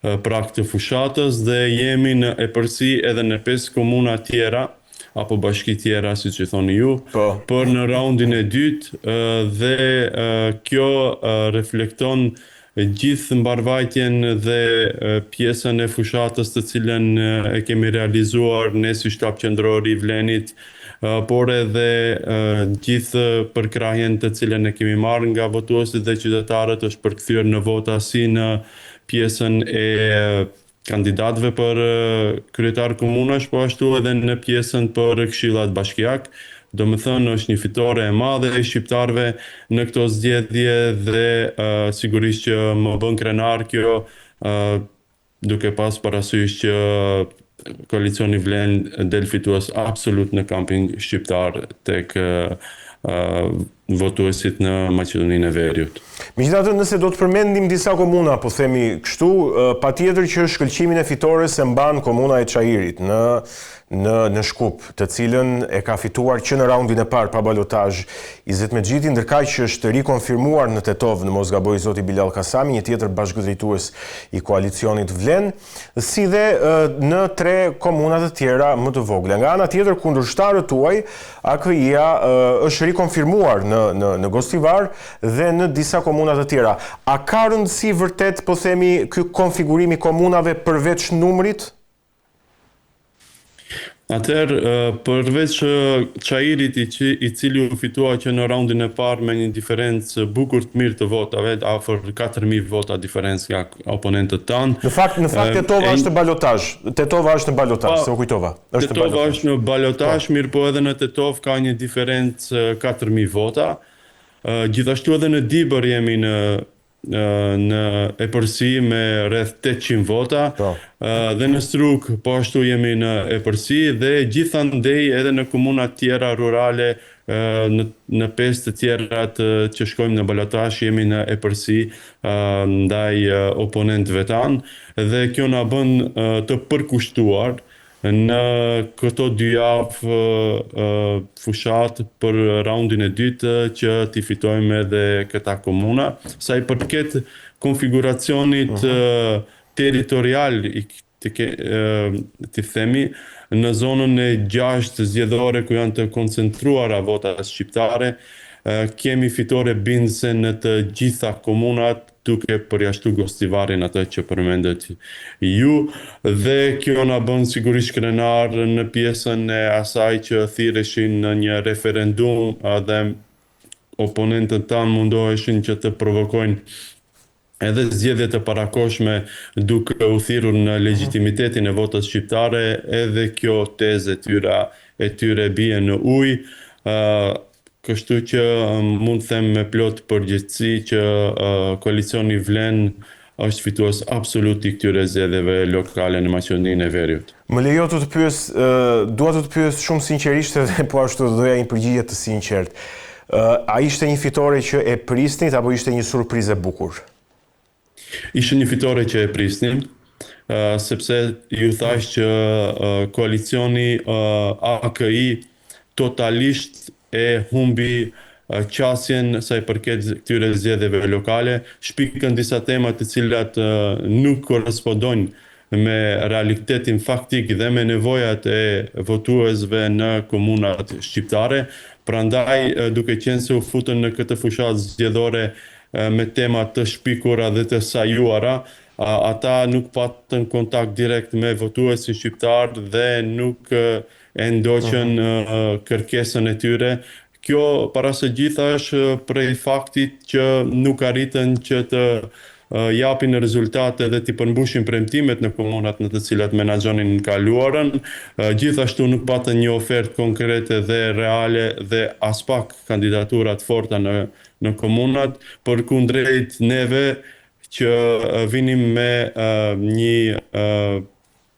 po. prag të fushatës dhe jemi në epërsi edhe në 5 komuna tjera apo bashki tjera siç i thoni ju, po. për në raundin e dytë dhe kjo reflekton gjithë mbarëvajtjen dhe pjesën e fushatës të cilën e kemi realizuar ne si shtab qendror i Vlenit, por edhe gjithë përkrahjen të cilën e kemi marrë nga votuesit dhe qytetarët është përkthyer në vota si në pjesën e kandidatëve për kryetar komunash, po ashtu edhe në pjesën për këshillat bashkiak. Domethënë është një fitore e madhe e shqiptarëve në këto zgjedhje dhe uh, sigurisht që më bën krenar kjo uh, duke pas parasysh që koalicioni Vlen del fitues absolut në kampin shqiptar tek uh, votuesit në Maqedoninë e Veriut. Megjithatë, nëse do të përmendim disa komuna, po themi kështu, patjetër që shkëlqimin e fitores e mban komuna e Çairit në në në Shkup, të cilën e ka fituar që në raundin e parë pa balotazh Izet Mexhiti, ndërkaq që është rikonfirmuar në Tetovë, në mos gaboj zoti Bilall Kasami, një tjetër bashkëdrejtues i koalicionit Vlen, si dhe në tre komuna të tjera më të vogla. Nga ana tjetër, kundërshtarët tuaj AKI-ja është rikonfirmuar në në në Gostivar dhe në disa komuna të tjera. A ka rëndësi vërtet, po themi, ky konfigurim i komunave përveç numrit? Atëherë, përveç Çairit i, i cili u fitua që në raundin e parë me një diferencë bukur të mirë të votave, afër 4000 vota diferencë nga oponentët tanë. Në fakt, në fakt Tetova është në balotazh. Tetova është në balotazh, se u kujtova. Është Tetova është në balotazh, po. mirëpo edhe në Tetovë ka një diferencë 4000 vota. Gjithashtu edhe në Dibër jemi në në epërsi me rreth 800 vota po. dhe në Strugë po ashtu jemi në epërsi dhe gjithandej edhe në komunat tjera rurale në në pesë të tjerat që shkojmë në balotazh jemi në epërsi ndaj oponentëve tanë dhe kjo na bën të përkushtuar në këto dy javë fushatë për raundin e dytë që t'i fitojmë edhe këta komuna. Sa i përket konfiguracionit uh mhm. territorial i të ke, të themi, në zonën e gjashtë zgjedhore ku janë të koncentruara votat shqiptare, kemi fitore bindëse në të gjitha komunat, duke përjashtu Gostivarin atë që përmendët ju, dhe kjo na bën sigurisht krenar në pjesën e asaj që thirreshin në një referendum dhe oponentët tanë mundoheshin që të provokojnë edhe zgjedhje të parakohshme duke u thirrur në legjitimitetin e votës shqiptare, edhe kjo tezë e tyre e tyre bie në ujë. Kështu që mund të them me plot përgjegjësi që koalicioni Vlen është fitues absolut i këtyre zgjedhjeve lokale në Maqedoninë e Veriut. Më lejo të të pyes, dua të të pyes shumë sinqerisht edhe po ashtu do doja një përgjigje të sinqertë. A ishte një fitore që e prisnit apo ishte një surprizë e bukur? Ishte një fitore që e prisnim, sepse ju thashë që koalicioni AKI totalisht e humbi qasjen sa i përket këtyre zgjedhjeve lokale, shpikën disa tema të cilat nuk korrespondojnë me realitetin faktik dhe me nevojat e votuesve në komunat shqiptare, prandaj duke qenë se u futën në këtë fushatë zgjedhore me tema të shpikura dhe të sajuara, ata nuk patën kontakt direkt me votuesin shqiptar dhe nuk e ndoqën mhm. kërkesën e tyre. Kjo para së gjithash prej faktit që nuk arritën që të japin rezultate dhe t'i përmbushin premtimet në komunat në të cilat menaxhonin në kaluarën. Gjithashtu nuk patën një ofertë konkrete dhe reale dhe aspak kandidatura të forta në në komunat, përkundrejt neve që vinim me një.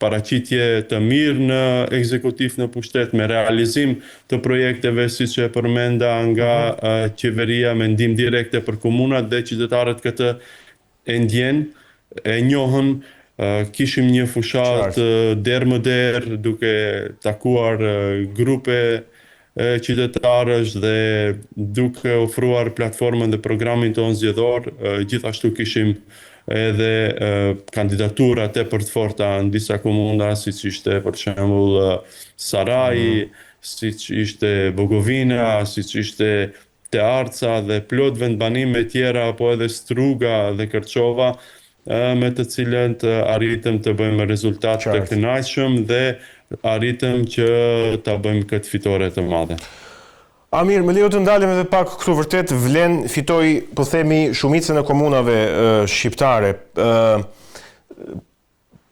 paraqitje të mirë në ekzekutiv në pushtet, me realizim të projekteve siç e përmenda nga mhm. qeveria me ndihmë direkte për komunat dhe qytetarët këtë e ndjenë, e njohën, kishim një fushatë derë më derë duke takuar grupe qytetarësh dhe duke ofruar platformën dhe programin tonë zgjedhor, gjithashtu kishim edhe kandidatura tepër të forta në disa komuna, siç ishte për shembull Saraji, mm. siç ishte Bogovina, siç ishte Tearca dhe plot vendbanime tjera apo edhe Struga dhe Kërçova, me të cilët arritëm të bëjmë rezultat të kënaqshëm dhe arritëm që ta bëjmë këtë fitore të madhe. Amir, më lejo të ndalem edhe pak këtu vërtet Vlen fitoi, po themi, shumicën e komunave shqiptare.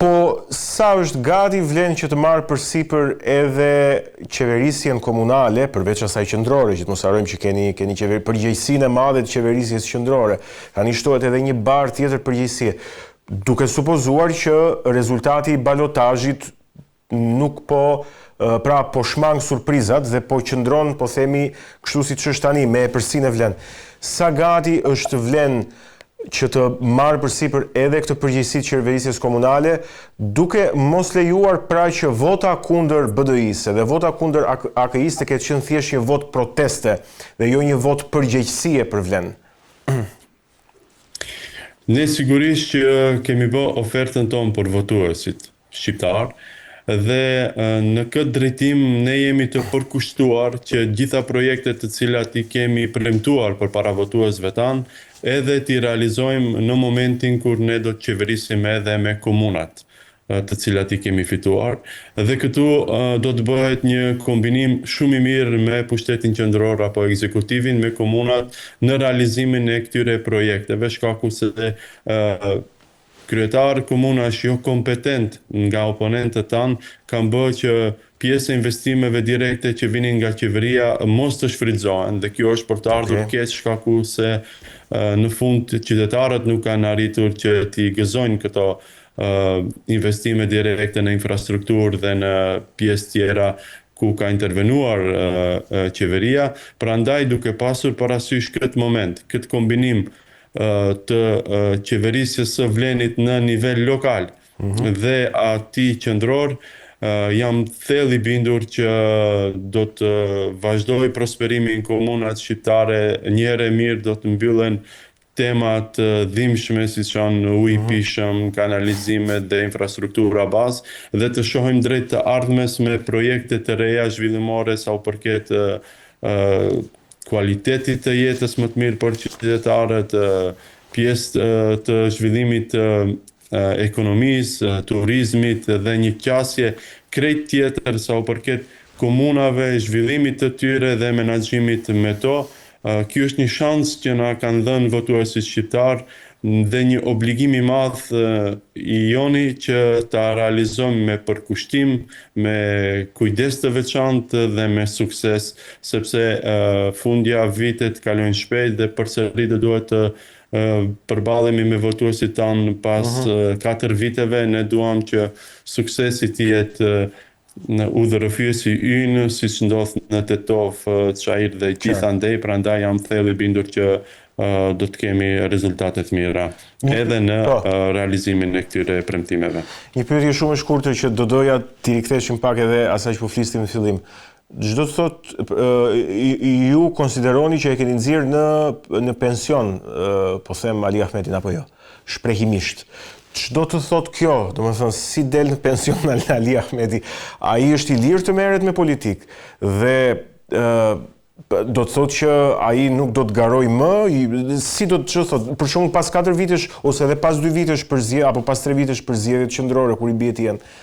Po sa është gati Vlen që të marrë përsipër edhe qeverisjen komunale, përveç asaj qendrore, që të mos harrojmë që keni keni qeveri, përgjegjësinë e madhe të qeverisjes qendrore. Tani shtohet edhe një barrë tjetër përgjegjësie, duke supozuar që rezultati i balotazhit nuk po pra po shmang surprizat dhe po qëndron, po themi, kështu siç është tani, me epërsinë e Vlen. Sa gati është Vlen që të marrë përsipër edhe këtë përgjegjësi të qeverisjes komunale, duke mos lejuar pra që vota kundër BDI-së dhe vota kundër AKI-së të ketë qenë thjesht një votë proteste dhe jo një votë përgjegjësie për Vlen. Ne sigurisht që kemi bë ofertën tonë për votuesit shqiptarë dhe në këtë drejtim ne jemi të përkushtuar që gjitha projektet të cilat i kemi premtuar përpara votuesve tanë edhe t'i realizojmë në momentin kur ne do të qeverisim edhe me komunat të cilat i kemi fituar dhe këtu do të bëhet një kombinim shumë i mirë me pushtetin qendror apo ekzekutivin me komunat në realizimin e këtyre projekteve shkaku se kryetarë komunash jo kompetent nga oponentët tanë kanë bërë që pjesë e investimeve direkte që vinin nga qeveria mos të shfrytëzohen dhe kjo është për të ardhur keq shkaku se në fund qytetarët nuk kanë arritur që t'i gëzojnë këto investime direkte në infrastrukturë dhe në pjesë tjera ku ka intervenuar qeveria, prandaj duke pasur parasysh këtë moment, këtë kombinim të qeverisjes së Vlenit në nivel lokal mhm. dhe atij qendror, jam thellë i bindur që do të vazhdojë prosperimi në komunat shqiptare, njëherë e mirë do të mbyllen tema të dhimbshme siç janë uji i mhm. pijshëm, kanalizimet dhe infrastruktura bazë dhe të shohim drejt të ardhmes me projekte të reja zhvillimore sa u përket kualitetit të jetës më të mirë për qytetarët, pjesë të zhvillimit të ekonomisë, turizmit dhe një qasje krejt tjetër sa u përket komunave, zhvillimit të tyre dhe menaxhimit me to. Ky është një shans që na kanë dhënë votuesit shqiptarë dhe një obligim i madh i joni që ta realizojmë me përkushtim, me kujdes të veçantë dhe me sukses, sepse fundja vitet kalojnë shpejt dhe përsëri do duhet të përballemi me votuesit tanë pas mhm. 4 viteve, ne duam që suksesi të jetë në udhërrëfyesi ynë, siç ndodh në Tetovë, Çair dhe gjithandej, prandaj jam thellë i bindur që do të kemi rezultate të mira edhe në po. realizimin e këtyre premtimeve. Një pyetje shumë e shkurtër që do doja t'i riktheheshim pak edhe asaj që po flisnim në fillim. Ç'do të thotë ju konsideroni që e keni nxjerrë në në pension, po them Ali Ahmetin apo jo, shprehimisht. Ç'do të thotë kjo? Domethënë si del në pension Ali Ahmeti? Ai është i lirë të merret me politikë dhe do të thotë që ai nuk do të garojë më, si do të ç'do thotë, për shembull pas 4 vitesh ose edhe pas 2 vitesh për zgjedhje apo pas 3 vitesh për zgjedhjet qendrore kur i bie të jenë.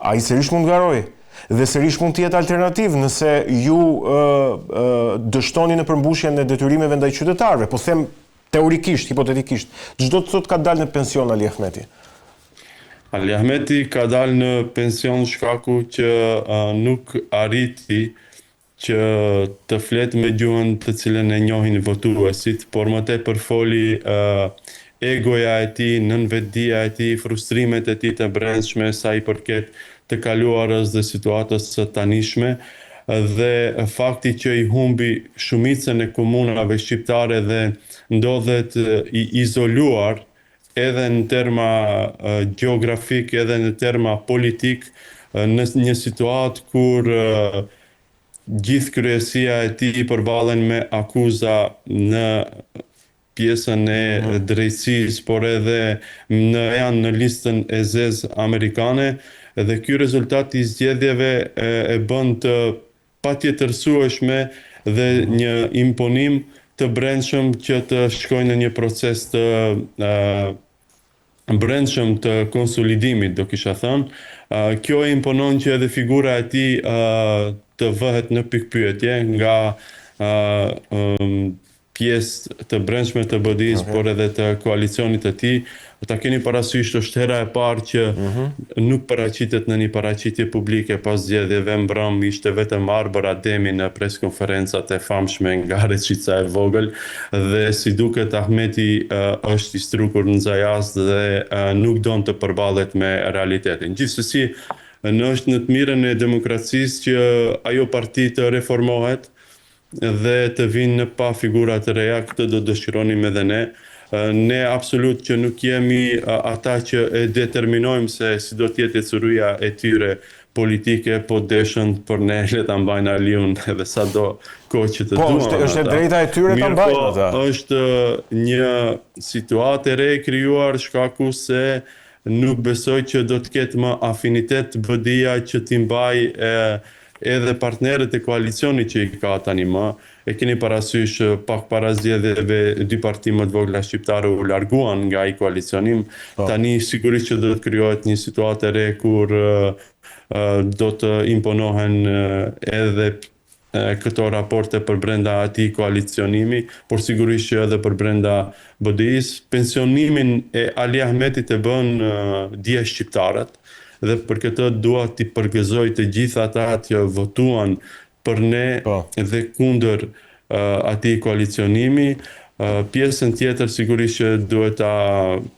Ai sërish mund të garojë dhe sërish mund të jetë alternativë nëse ju ë ë dështoni në përmbushjen e detyrimeve ndaj qytetarëve. Po them teorikisht, hipotetikisht, ç'do të thotë ka dalë në pension Ali Ahmeti? Ali Ahmeti ka dalë në pension shkaku që nuk arriti që të flet me gjuhën të cilën e njohin votuesit, por më tepër foli uh, egoja e tij, nënvetëdija e tij, frustrimet e tij të brendshme sa i përket të kaluarës dhe situatës së tanishme dhe fakti që i humbi shumicën e komunave shqiptare dhe ndodhet i izoluar edhe në terma gjeografik edhe në terma politik në një situatë kur gjithë kryesia e tij përballen me akuza në pjesën e drejtësisë, por edhe në janë në listën e zezë amerikane dhe ky rezultat i zgjedhjeve e bën të patjetërsueshme dhe një imponim të brendshëm që të shkojë në një proces të brendshëm të konsolidimit, do kisha thënë. Kjo e imponon që edhe figura e tij të vëhet në pikëpyetje nga pjesë të brendshme të BDI-së, por edhe të koalicionit të tij. Ta keni parasysh, është hera e parë që nuk paraqitet në një paraqitje publike pas zgjedhjeve, mbrëmë ishte vetëm Arbër Ademi në pres konferencat e famshme nga Reçica e vogël dhe si duket Ahmeti është i strukur në zajaz dhe nuk don të përballet me realitetin. Gjithsesi, në është në të mirën e demokracisë që ajo parti të reformohet, dhe të vijnë në pah figura të reja, këtë do dëshironim edhe ne. Ne absolut që nuk jemi ata që e determinojmë se si do të jetë ecuria e tyre politike, po deshën për ne le ta mbajnë Aliun edhe sa do kohë që të po, duan. Po, është e drejta e tyre ta mbajnë ata. Mirëpo, është një situatë e re e krijuar shkaku se nuk besoj që do të ketë më afinitet BDI-ja që t'i mbajë Edhe partnerët e koalicionit që i ka tani më, e keni parasysh pak para zgjedhjeve dy parti më të vogla shqiptare u larguan nga ai koalicionim, po. Tani sigurisht që do të krijohet një situatë e re kur do të imponohen edhe këto raporte përbrenda atij koalicionimi, por sigurisht që edhe përbrenda BDI-së. Pensionimin e Ali Ahmetit e bënë dje shqiptarët. Dhe për këtë dua t'i përgëzoj të gjithë ata që votuan për ne po. dhe kundër uh, atij koalicionimi. Uh, pjesën tjetër sigurisht që duhet ta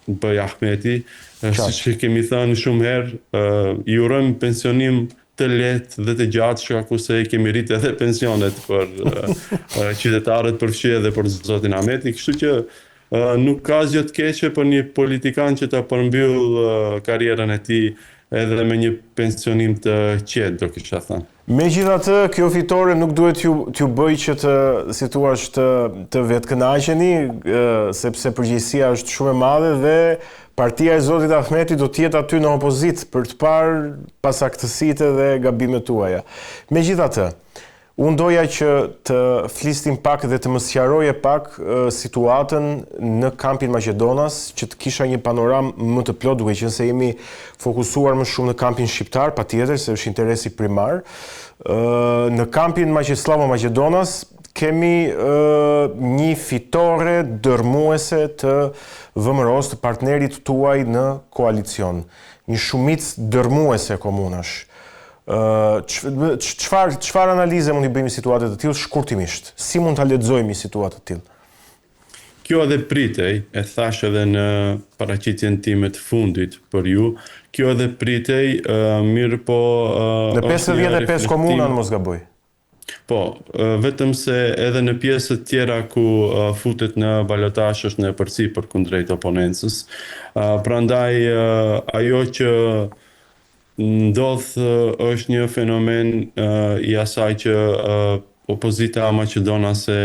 bëjë Ahmeti, uh, siç e kemi thënë shumë herë, uh, i urojmë pensionim të lehtë dhe të gjatë, shkaku se i kemi rritë edhe pensionet për uh, qytetarët përfshi edhe për zotin Ahmeti, kështu që Nuk ka asgjë të keqe për një politikan që ta përmbyllë karrierën e tij edhe me një pensionim të qetë, do kisha thënë. Megjithatë, kjo fitore nuk duhet t'ju t'ju bëjë që të, si thua, të të vetëkënaqeni, sepse përgjegjësia është shumë e madhe dhe partia e zotit Ahmeti do të jetë aty në opozitë për të parë pasaktësitë dhe gabimet tuaja. Megjithatë, Unë doja që të flisnim pak dhe të më sqaroje pak situatën në kampin maqedonas, që të kisha një panoramë më të plotë, duke qenë se jemi fokusuar më shumë në kampin shqiptar, patjetër se është interesi primar. Në kampin sllavo-maqedonas kemi një fitore dërrmuese të VMRO-së, të partnerit tuaj në koalicion. Një shumicë dërrmuese komunash. Çfarë çfarë analize mund t'i bëjmë situate të tillë shkurtimisht? Si mund ta lexojmë një situatë të tillë? Kjo edhe pritej, e thashë edhe në paraqitjen time të fundit për ju, kjo edhe pritej, mirëpo Në 55 komuna në mos gaboj. Po, vetëm se edhe në pjesët tjera ku futet në balotazh është në epërsi përkundrejt oponencës. Prandaj ajo që Ndodh është një fenomen i asaj që opozita maqedonase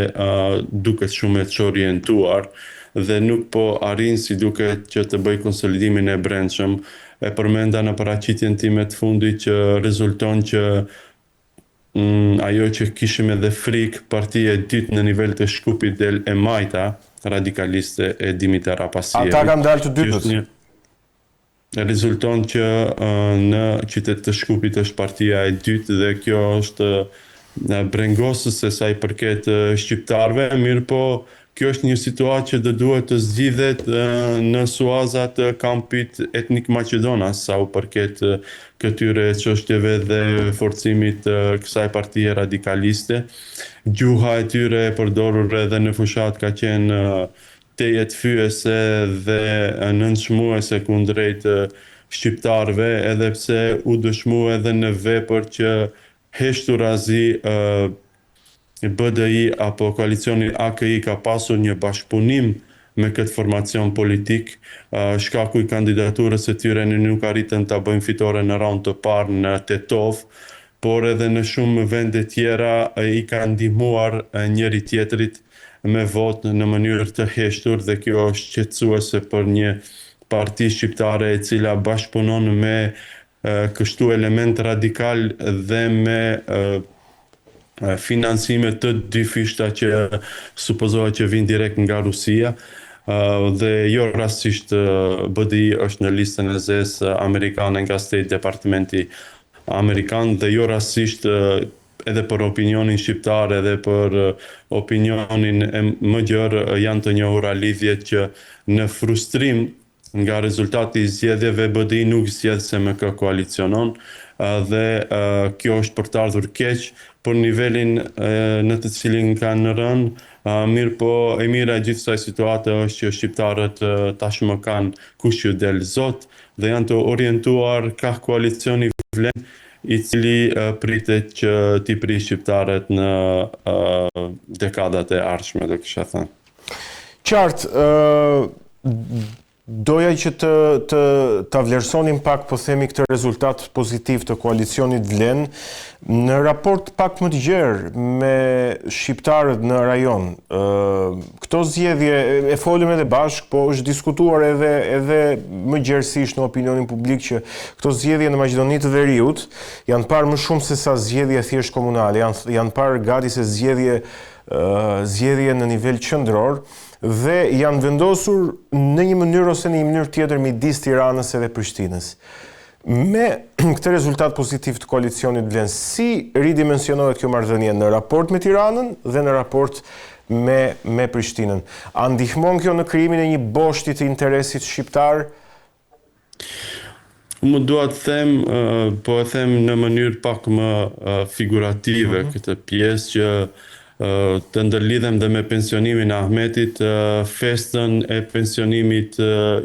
duket shumë e çorientuar dhe nuk po arrin si duket që të bëjë konsolidimin e brendshëm. E përmenda në paraqitjen time të fundit që rezulton që ajo që kishim edhe frikë, partia e dytë në nivel të Shkupit del e majta radikaliste e Dimitar Apasievit. Ata kanë dalë të dytët. Rezulton që në qytet të Shkupit është partia e dytë dhe kjo është brengosëse sa i përket shqiptarëve, mirëpo kjo është një situatë që do duhet të zgjidhet në suaza të kampit etnik maqedonas sa u përket këtyre çështjeve dhe forcimit të kësaj partie radikaliste. Gjuha e tyre e përdorur edhe në fushatë ka qenë. tejet fyese dhe nënçmuese kundrejt shqiptarëve, edhe pse u dëshmu edhe në vepër që heshturazi BDI apo koalicioni AKI ka pasur një bashkëpunim me këtë formacion politik, shkaku i kandidaturës së tyre ne nuk arritëm ta bëjmë fitore në raund të parë në Tetovë, por edhe në shumë vende tjera i kanë ndihmuar njëri tjetrit me votë në mënyrë të heshtur dhe kjo është shqetësuese për një parti shqiptare e cila bashkëpunon me kështu elementë radikalë dhe me financime të dyfishta që supozohet që vijnë direkt nga Rusia dhe jo rastësisht BDI është në listën e zezë amerikane nga State Departmenti amerikan dhe jo rastësisht edhe për opinionin shqiptar edhe për opinionin e më gjerë janë të njohura lidhjet që në frustrim nga rezultati i zgjedhjeve BDI nuk zgjedh se me kë koalicionon dhe kjo është për të ardhur keq për nivelin në të cilin kanë rënë, mirëpo e mira e gjithë kësaj situate është që shqiptarët tashmë kanë kush ju del zot dhe janë të orientuar kah koalicioni Vlen i cili pritet që t'i prijë shqiptarët në dekadat e ardhshme, do kisha thënë. Qartë, doja që të të ta vlerësonim pak, po themi këtë rezultat pozitiv të koalicionit Vlen në raport pak më të gjerë me shqiptarët në rajon. Ë këto zgjedhje e folëm edhe bashkë, po është diskutuar edhe edhe më gjerësisht në opinionin publik që këto zgjedhje në Maqedoni të Veriut janë parë më shumë se sa zgjedhje thjesht komunale, janë janë parë gati se zgjedhje zgjedhje në nivel qendror dhe janë vendosur në një mënyrë ose në një mënyrë tjetër midis Tiranës edhe Prishtinës. Me këtë rezultat pozitiv të koalicionit Vlen, si ridimensionohet kjo marrëdhënie në raport me Tiranën dhe në raport me me Prishtinën? A ndihmon kjo në krijimin e një boshti të interesit shqiptar? Unë dua të them, po e them në mënyrë pak më figurative mm -hmm. këtë pjesë që të ndërlidhem dhe me pensionimin e Ahmetit, festën e pensionimit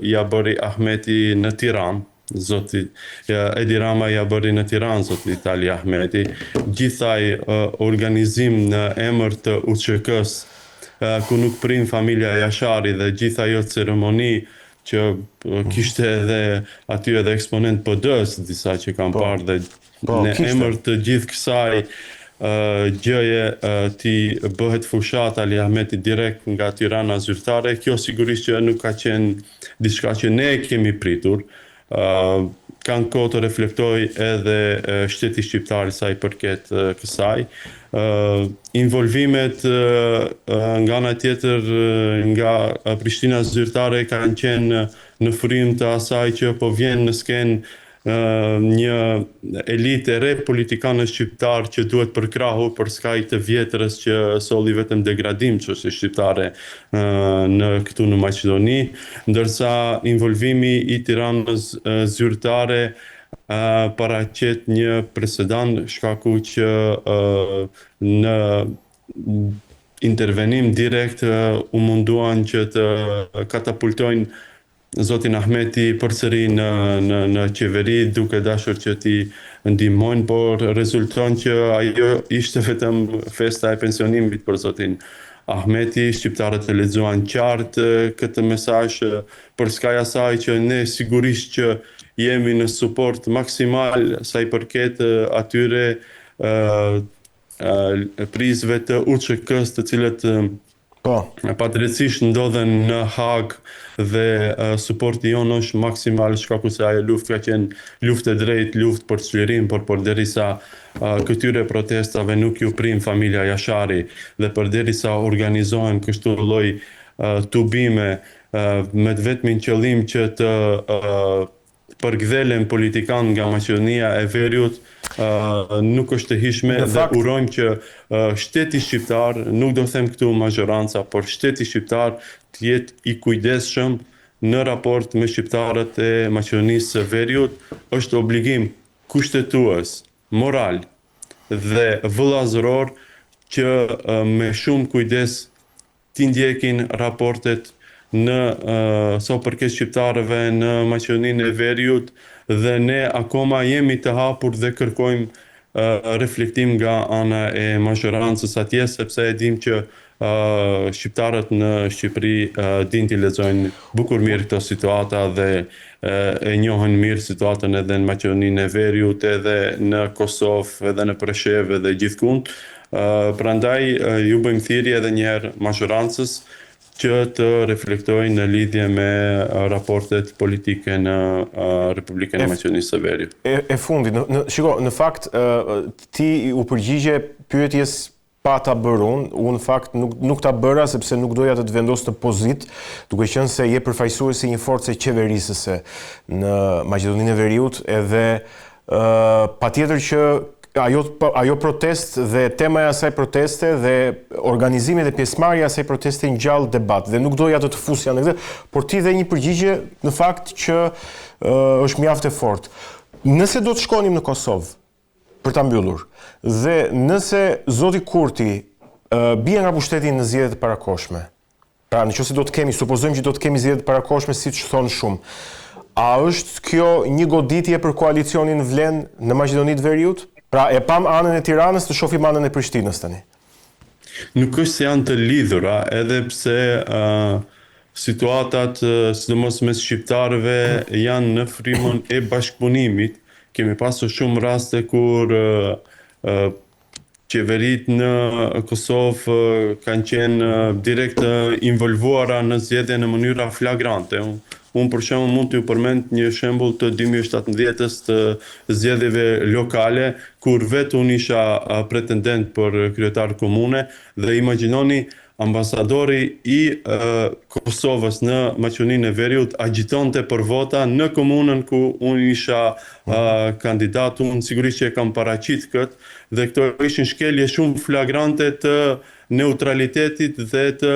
ia bëri Ahmeti në Tiranë, zoti Edi Rama ia bëri në Tiranë zotit Ali Ahmeti. Gjithë ai organizim në emër të UÇK-së, ku nuk prin familja Jashari dhe gjithë ajo ceremoni që kishte edhe aty edhe eksponentë PD-së, disa që kam po. parë dhe po, në emër të gjithë kësaj gjëje t'i bëhet fushatë Ali Ahmeti direkt nga Tirana zyrtare, kjo sigurisht që nuk ka qenë diçka që ne e kemi pritur, Kanë kohë të reflektojë edhe shteti shqiptar sa i përket kësaj. Involvimet nga ana tjetër nga Prishtina zyrtare kanë qenë në frymë të asaj që po vjen në skenë një elitë e re politikanësh shqiptarë që duhet përkrahur përskaj të vjetrës që solli vetëm degradim çështjes shqiptare në këtu në Maqedoni, ndërsa involvimi i Tiranës zyrtare paraqet një precedent shkaku që në intervenim direkt u munduan që të katapultojnë zotin Ahmeti përsëri në në në qeveri duke dashur që t'i ndihmojnë, por rezulton që ajo ishte vetëm festa e pensionimit për zotin Ahmeti. Shqiptarët e lexuan qartë këtë mesazh përskaj asaj që ne sigurisht që jemi në suport maksimal sa i përket atyre prijësve të UÇK-së të cilët Po. Padrejtësisht ndodhen në Hagë dhe suporti jonë është maksimal shkaku se ajo luftë ka qenë luftë e drejtë, luftë për çlirim, por përderisa këtyre protestave nuk ju prin familja Jashari dhe përderisa organizohen kështu lloj tubime me të vetmin qëllim që të përkëdhelen politikanë nga Maqedonia e Veriut nuk është e hijshme dhe urojmë që shteti shqiptar, nuk do them këtu mazhoranca, por shteti shqiptar të jetë i kujdesshëm në raport me shqiptarët e Maqedonisë së Veriut, është obligim kushtetues, moral dhe vëllazëror që me shumë kujdes t'i ndjekin raportet në sa u përket shqiptarëve në Maqedoninë e Veriut dhe ne akoma jemi të hapur dhe kërkojmë reflektim nga ana e mazhorancës atje sepse e dimë që shqiptarët në Shqipëri dinë t'i lexojnë bukur mirë këto situata dhe e njohin mirë situatën edhe në Maqedoninë e Veriut edhe në Kosovë edhe në Preshevë edhe gjithkund. Prandaj ju bëjmë thirrje edhe një herë mazhorancës që të reflektojë në lidhje me raportet politike në Republikën e Maqedonisë së Veriut. E, e fundit, në, në, shiko, në fakt ti u përgjigje pyetjes pa ta bërë unë, unë në fakt nuk nuk ta bëra sepse nuk doja të të vendos në pozitë, duke qenë se je përfaqësues i një force qeverisëse në Maqedoninë e Veriut edhe ë patjetër që ajo ajo protestë dhe tema e asaj proteste dhe organizimi dhe pjesëmarrja e asaj proteste ngjall debat dhe nuk doja të të fusja në këtë, por ti dhe një përgjigje në fakt që është mjaft e fortë. Nëse do të shkonim në Kosovë, për ta mbyllur, dhe nëse zoti Kurti bie nga pushteti në zgjedhje të parakohshme, pra në qoftë se do të kemi, supozojmë që do të kemi zgjedhje të parakohshme siç thonë shumë, a është kjo një goditje për koalicionin Vlen në Maqedoni të Veriut? Pra e pamë anën e Tiranës, të shohim anën e Prishtinës tani. Nuk është se janë të lidhura, edhe pse uh, situatat, sidomos mes shqiptarëve, janë në frymën e bashkëpunimit. Kemi pasur shumë raste kur uh, qeveritë në Kosovë kanë qenë direkt të involvuara në zgjedhje në mënyra flagrante. Unë për shembull mund t'ju përmend një shembull të 2017-s të zgjedhjeve lokale, kur vetë unë isha pretendent për kryetar komune dhe imagjinoni ambasadori i Kosovës në Maqedoninë e Veriut agjitonte për vota në komunën ku unë isha kandidat, unë sigurisht që e kam paraqit këtë dhe këto ishin shkelje shumë flagrante të neutralitetit dhe të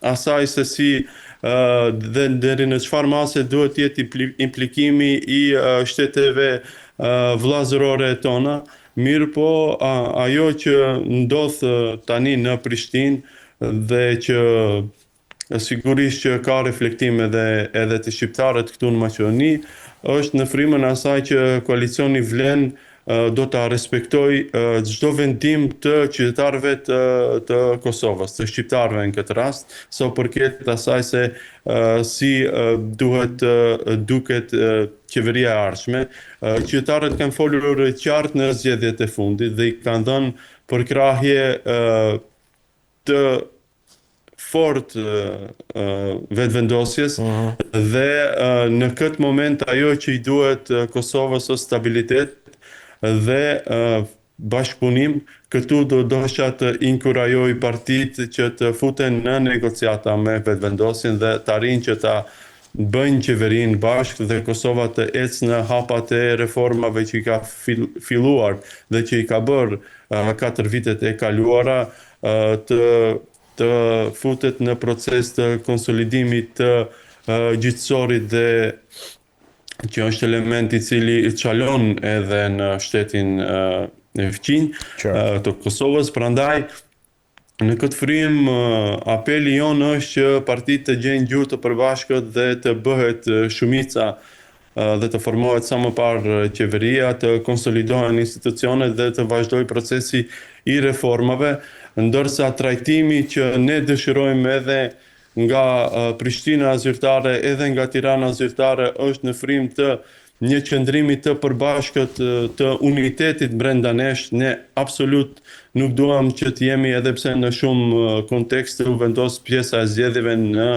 asaj se si dhe deri në çfarë mase duhet të jetë implikimi i shteteve vëllazërore tona, mirëpo ajo që ndodh tani në Prishtinë dhe që sigurisht që ka reflektim edhe edhe te shqiptarët këtu në Maqedoni, është në frymën e asaj që koalicioni Vlen do ta respektojë çdo vendim të qytetarëve të të Kosovës, të shqiptarëve në këtë rast, sa u përket asaj se si duhet të duket qeveria e ardhshme. Qytetarët kanë folur qartë në zgjedhjet e fundit dhe i kanë dhënë përkrahje të fortë vetëvendosjes dhe në këtë moment ajo që i duhet Kosovës është stabilitet dhe bashkëpunim, këtu do dosha të inkurajoj partitë që të futen në negociata me vetëvendosjen dhe të arrijnë që ta bëjnë qeverinë bashkë dhe Kosova të ecë në hapat e reformave që i ka filluar dhe që i ka bërë 4 vitet e kaluara të të futet në proces të konsolidimit të gjyqësorit dhe që është element i cili çalon edhe në shtetin e fqinj të Kosovës, prandaj në këtë frymë apeli jonë është që partitë të gjejnë gjuhë të përbashkët dhe të bëhet shumica dhe të formohet sa më parë qeveria, të konsolidohen institucionet dhe të vazhdojë procesi i reformave, ndërsa trajtimi që ne dëshirojmë edhe nga Prishtina zyrtare edhe nga Tirana zyrtare është në frymë të një qëndrimi të përbashkët të unitetit brenda nesh, ne absolut nuk duam që të jemi edhe pse në shumë kontekste u vendos pjesa e zgjedhjeve në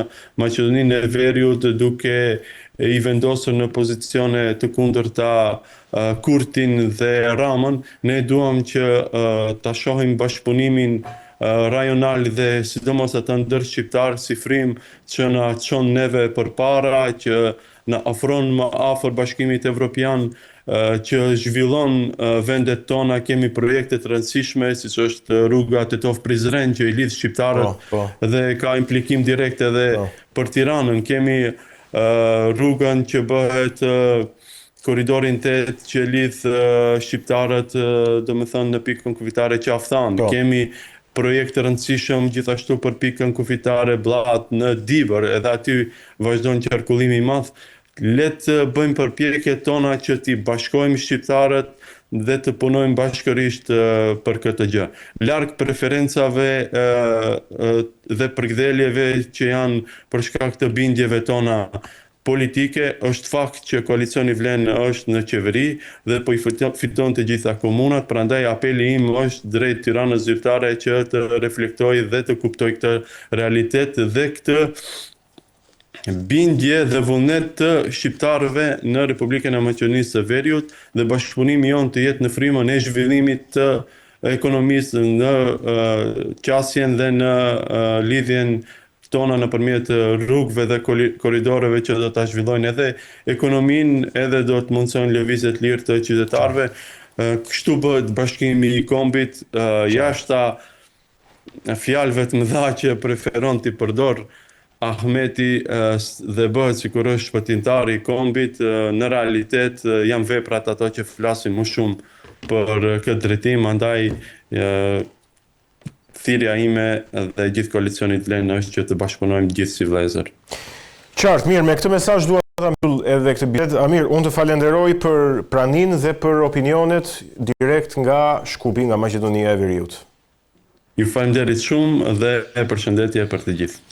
Maqedoninë e Veriut duke i vendosur në pozicione të kundërta Kurtin dhe Ramën, ne duam që ta shohim bashkëpunimin rajonal dhe sidomos atë ndërshqiptar si frymë që na çon neve përpara, që na afron më afër Bashkimit Evropian, që zhvillon vendet tona, kemi projekte të rëndësishme, siç është rruga Tetovë-Prizren që i lidh shqiptarët po, po. dhe ka implikim direkt edhe po. për Tiranën. Kemi rrugën që bëhet korridorin 8 që lidh shqiptarët, domethënë në pikën kufitare Qafë Thanë. Po. Kemi projekt të rëndësishëm gjithashtu për pikën kufitare Bllatë në Dibër, edhe aty vazhdon qarkullimi i madh. Le të bëjmë përpjekjet tona që t'i bashkojmë shqiptarët dhe të punojmë bashkërisht për këtë gjë. Larg preferencave dhe përkëdheljeve që janë për shkak të bindjeve tona politike, është fakt që koalicioni Vlen është në qeveri dhe po i fiton të gjitha komunat, prandaj apeli im është drejt Tiranës zyrtare që të reflektojë dhe të kuptojë këtë realitet dhe këtë bindje dhe vullnet të shqiptarëve në Republikën e Maqedonisë së Veriut dhe bashkëpunimi jonë të jetë në frymën e zhvillimit të ekonomisë në qasjen dhe në lidhjen tona nëpërmjet rrugëve dhe korridoreve që do ta zhvillojnë edhe ekonominë edhe do të mundësojnë lëvizje të lirë të qytetarëve. Kështu bëhet bashkimi i kombit jashta fjalëve të mëdha që preferon t'i përdor Ahmeti dhe bëhet sikur është shpëtimtari i kombit, në realitet janë veprat ato që flasin më shumë për këtë drejtim, andaj thirrja ime dhe gjithë koalicionit Vlen është që të bashkëpunojmë gjithë si vëllezër. Qartë, mirë, me këtë mesazh dua ta mbyll edhe këtë bisedë. Amir, unë të falenderoj për praninë dhe për opinionet direkt nga Shkupi, nga Maqedonia e Veriut. Ju faleminderit shumë dhe përshëndetje për të gjithë.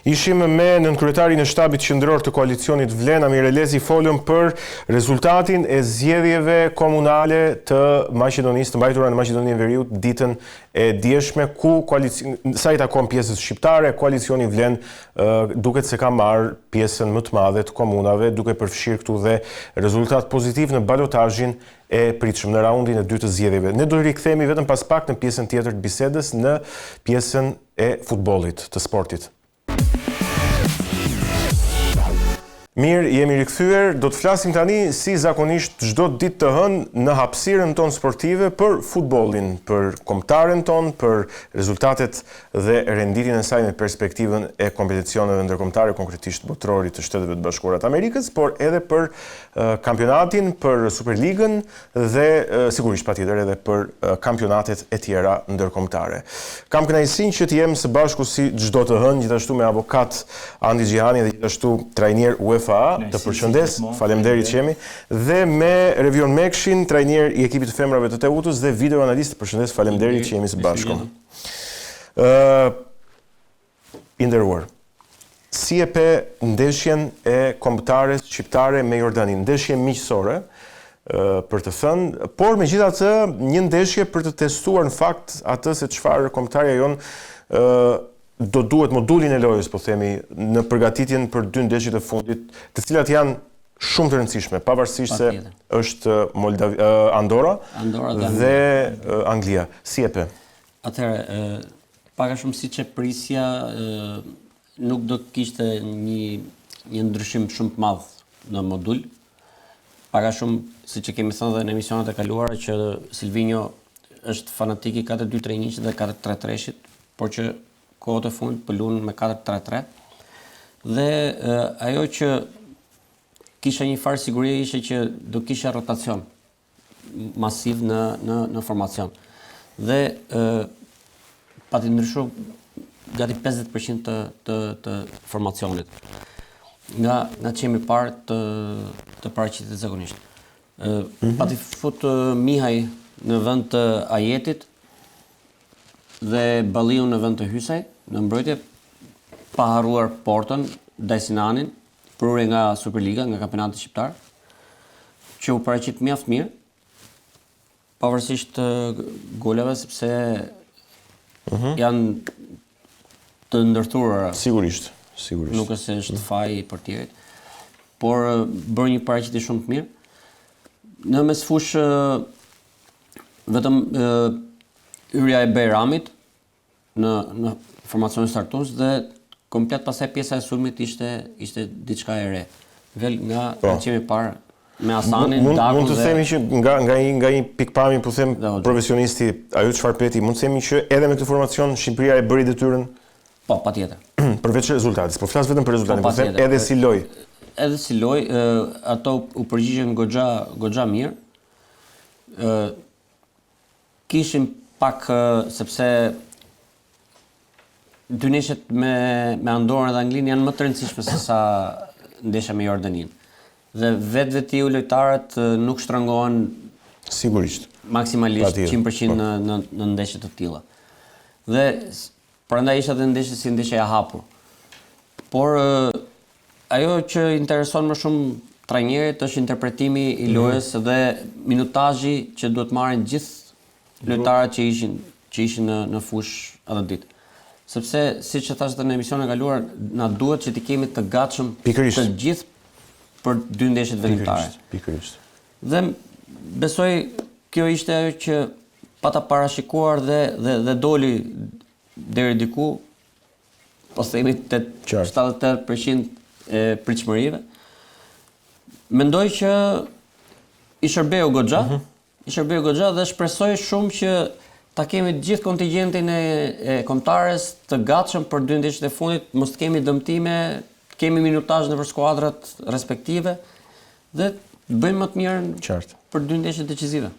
Ishim me nënkryetarin e Shtabit Qendror të Koalicionit Vlen, Amir Elezi, folëm për rezultatin e zgjedhjeve komunale të Maqedonisë, të mbajtura në Maqedoninë e Veriut ditën e djeshme, ku sa i takon pjesës shqiptare, koalicioni Vlen duket se ka marrë pjesën më të madhe të komunave, duke përfshirë këtu dhe rezultat pozitiv në balotazhin e pritshëm në raundin e dytë të zgjedhjeve. Ne do të rikthehemi vetëm pas pak në pjesën tjetër të bisedës në pjesën e futbollit, të sportit. Mirë, jemi rikthyer, do të flasim tani si zakonisht çdo ditë të hënë në hapësirën tonë sportive për futbollin, për kombëtaren tonë, për rezultatet dhe renditjen e saj me perspektivën e kompeticioneve ndërkombëtare, konkretisht botërorit të Shteteve të Bashkuara të Amerikës, por edhe për kampionatin, për Superligën dhe sigurisht patjetër edhe për kampionatet e tjera ndërkombëtare. Kam kënaqësinë që të jem së bashku si çdo të hënë gjithashtu me avokat Andi Xhihani dhe gjithashtu trajner UEFA, të përshëndes, faleminderit që jemi, dhe me Revion Mekshin, trajner i ekipit të femrave të Teutës dhe videoanalist, të përshëndes, faleminderit që jemi së bashku. Ë I nderuar, si e pe ndeshjen e kombëtares shqiptare me Jordaninë? Ndeshje miqësore, për të thënë, por megjithatë një ndeshje për të testuar në fakt atë se çfarë kombëtarja jonë do duhet modulin e lojës, po themi, në përgatitjen për dy ndeshjet e fundit, të cilat janë shumë të rëndësishme, pavarësisht se është Moldavi, Andorra, Andorra dhe, dhe Anglia. Si e pe? Atëherë, pak a shumë siç e prisja, nuk do të kishte një një ndryshim shumë të madh në modul. Pak a shumë siç e kemi thënë dhe në emisionet e kaluara që Silvinjo është fanatik i 4-2-3-1 dhe 4-3-3-shit, por që kohët e fundit po luan me 4-3-3. Dhe ajo që kisha një farë sigurie ishte që do kisha rotacion masiv në në në formacion. Dhe ë pati ndryshu gati 50% të të të formacionit. Nga nga ç'jemi parë të të paraqitet zakonisht. Ë mm -hmm. pati fut Mihaj në vend të Ajetit dhe Balliu në vend të Hysaj në mbrojtje pa harruar portën Dajsinanin prurje nga Superliga, nga kampionati shqiptar, që u paraqit mjaft mirë, pavarësisht golave sepse uh mhm. -huh. janë të ndërthurura. Sigurisht, sigurisht. Nuk është se është mhm. faji i portierit, por bëri një paraqitje shumë të mirë. Në mesfushë vetëm hyrja e Bajramit në në formacionin startues dhe komplet pastaj pjesa e sulmit ishte ishte diçka e re. Vel nga po. që kemi parë me Asanin, mund, Dakun mund të themi që nga nga një nga një pikëpamje po them profesionisti, ajo çfarë pe ti, mund të themi që edhe me këtë formacion Shqipëria e bëri detyrën? Po, patjetër. Përveç rezultatit, po flas vetëm për rezultatin, po, po them edhe si lojë. Edhe si lojë, ato u përgjigjën goxha goxha mirë. Ë kishim pak sepse. dy ndeshjet me me Andorrën dhe Anglinë janë më të rëndësishme se sa ndeshja me Jordaninë. Dhe vetvetiu lojtarët nuk shtrëngohen sigurisht maksimalisht 100% po. në në në ndeshje të tilla. Dhe prandaj ishte edhe ndeshje si ndeshje e hapur. Por ajo që intereson më shumë trajnerit është interpretimi i mhm. lojës mm -hmm. dhe minutazhi që duhet marrin gjithë lojtarët që ishin që ishin në në fushë atë ditë. Sepse siç e thashë edhe në emisionin e kaluar, na duhet që t'i kemi të gatshëm të gjithë për dy ndeshjet vendimtare. Pikërisht, pikërisht. Dhe besoj kjo ishte ajo që pata parashikuar dhe dhe dhe doli deri diku po themi te 78% e pritshmërive. Mendoj që i shërbeu goxha, mm -hmm. I shërbeu goxha dhe shpresoj shumë që ta kemi të gjithë kontingjentin e, e kombëtares të gatshëm për dy ndeshjet e fundit, mos të kemi dëmtime, të kemi minutazh nëpër skuadrat respektive dhe të bëjmë më të mirën Qartë. për dy ndeshjet decisive.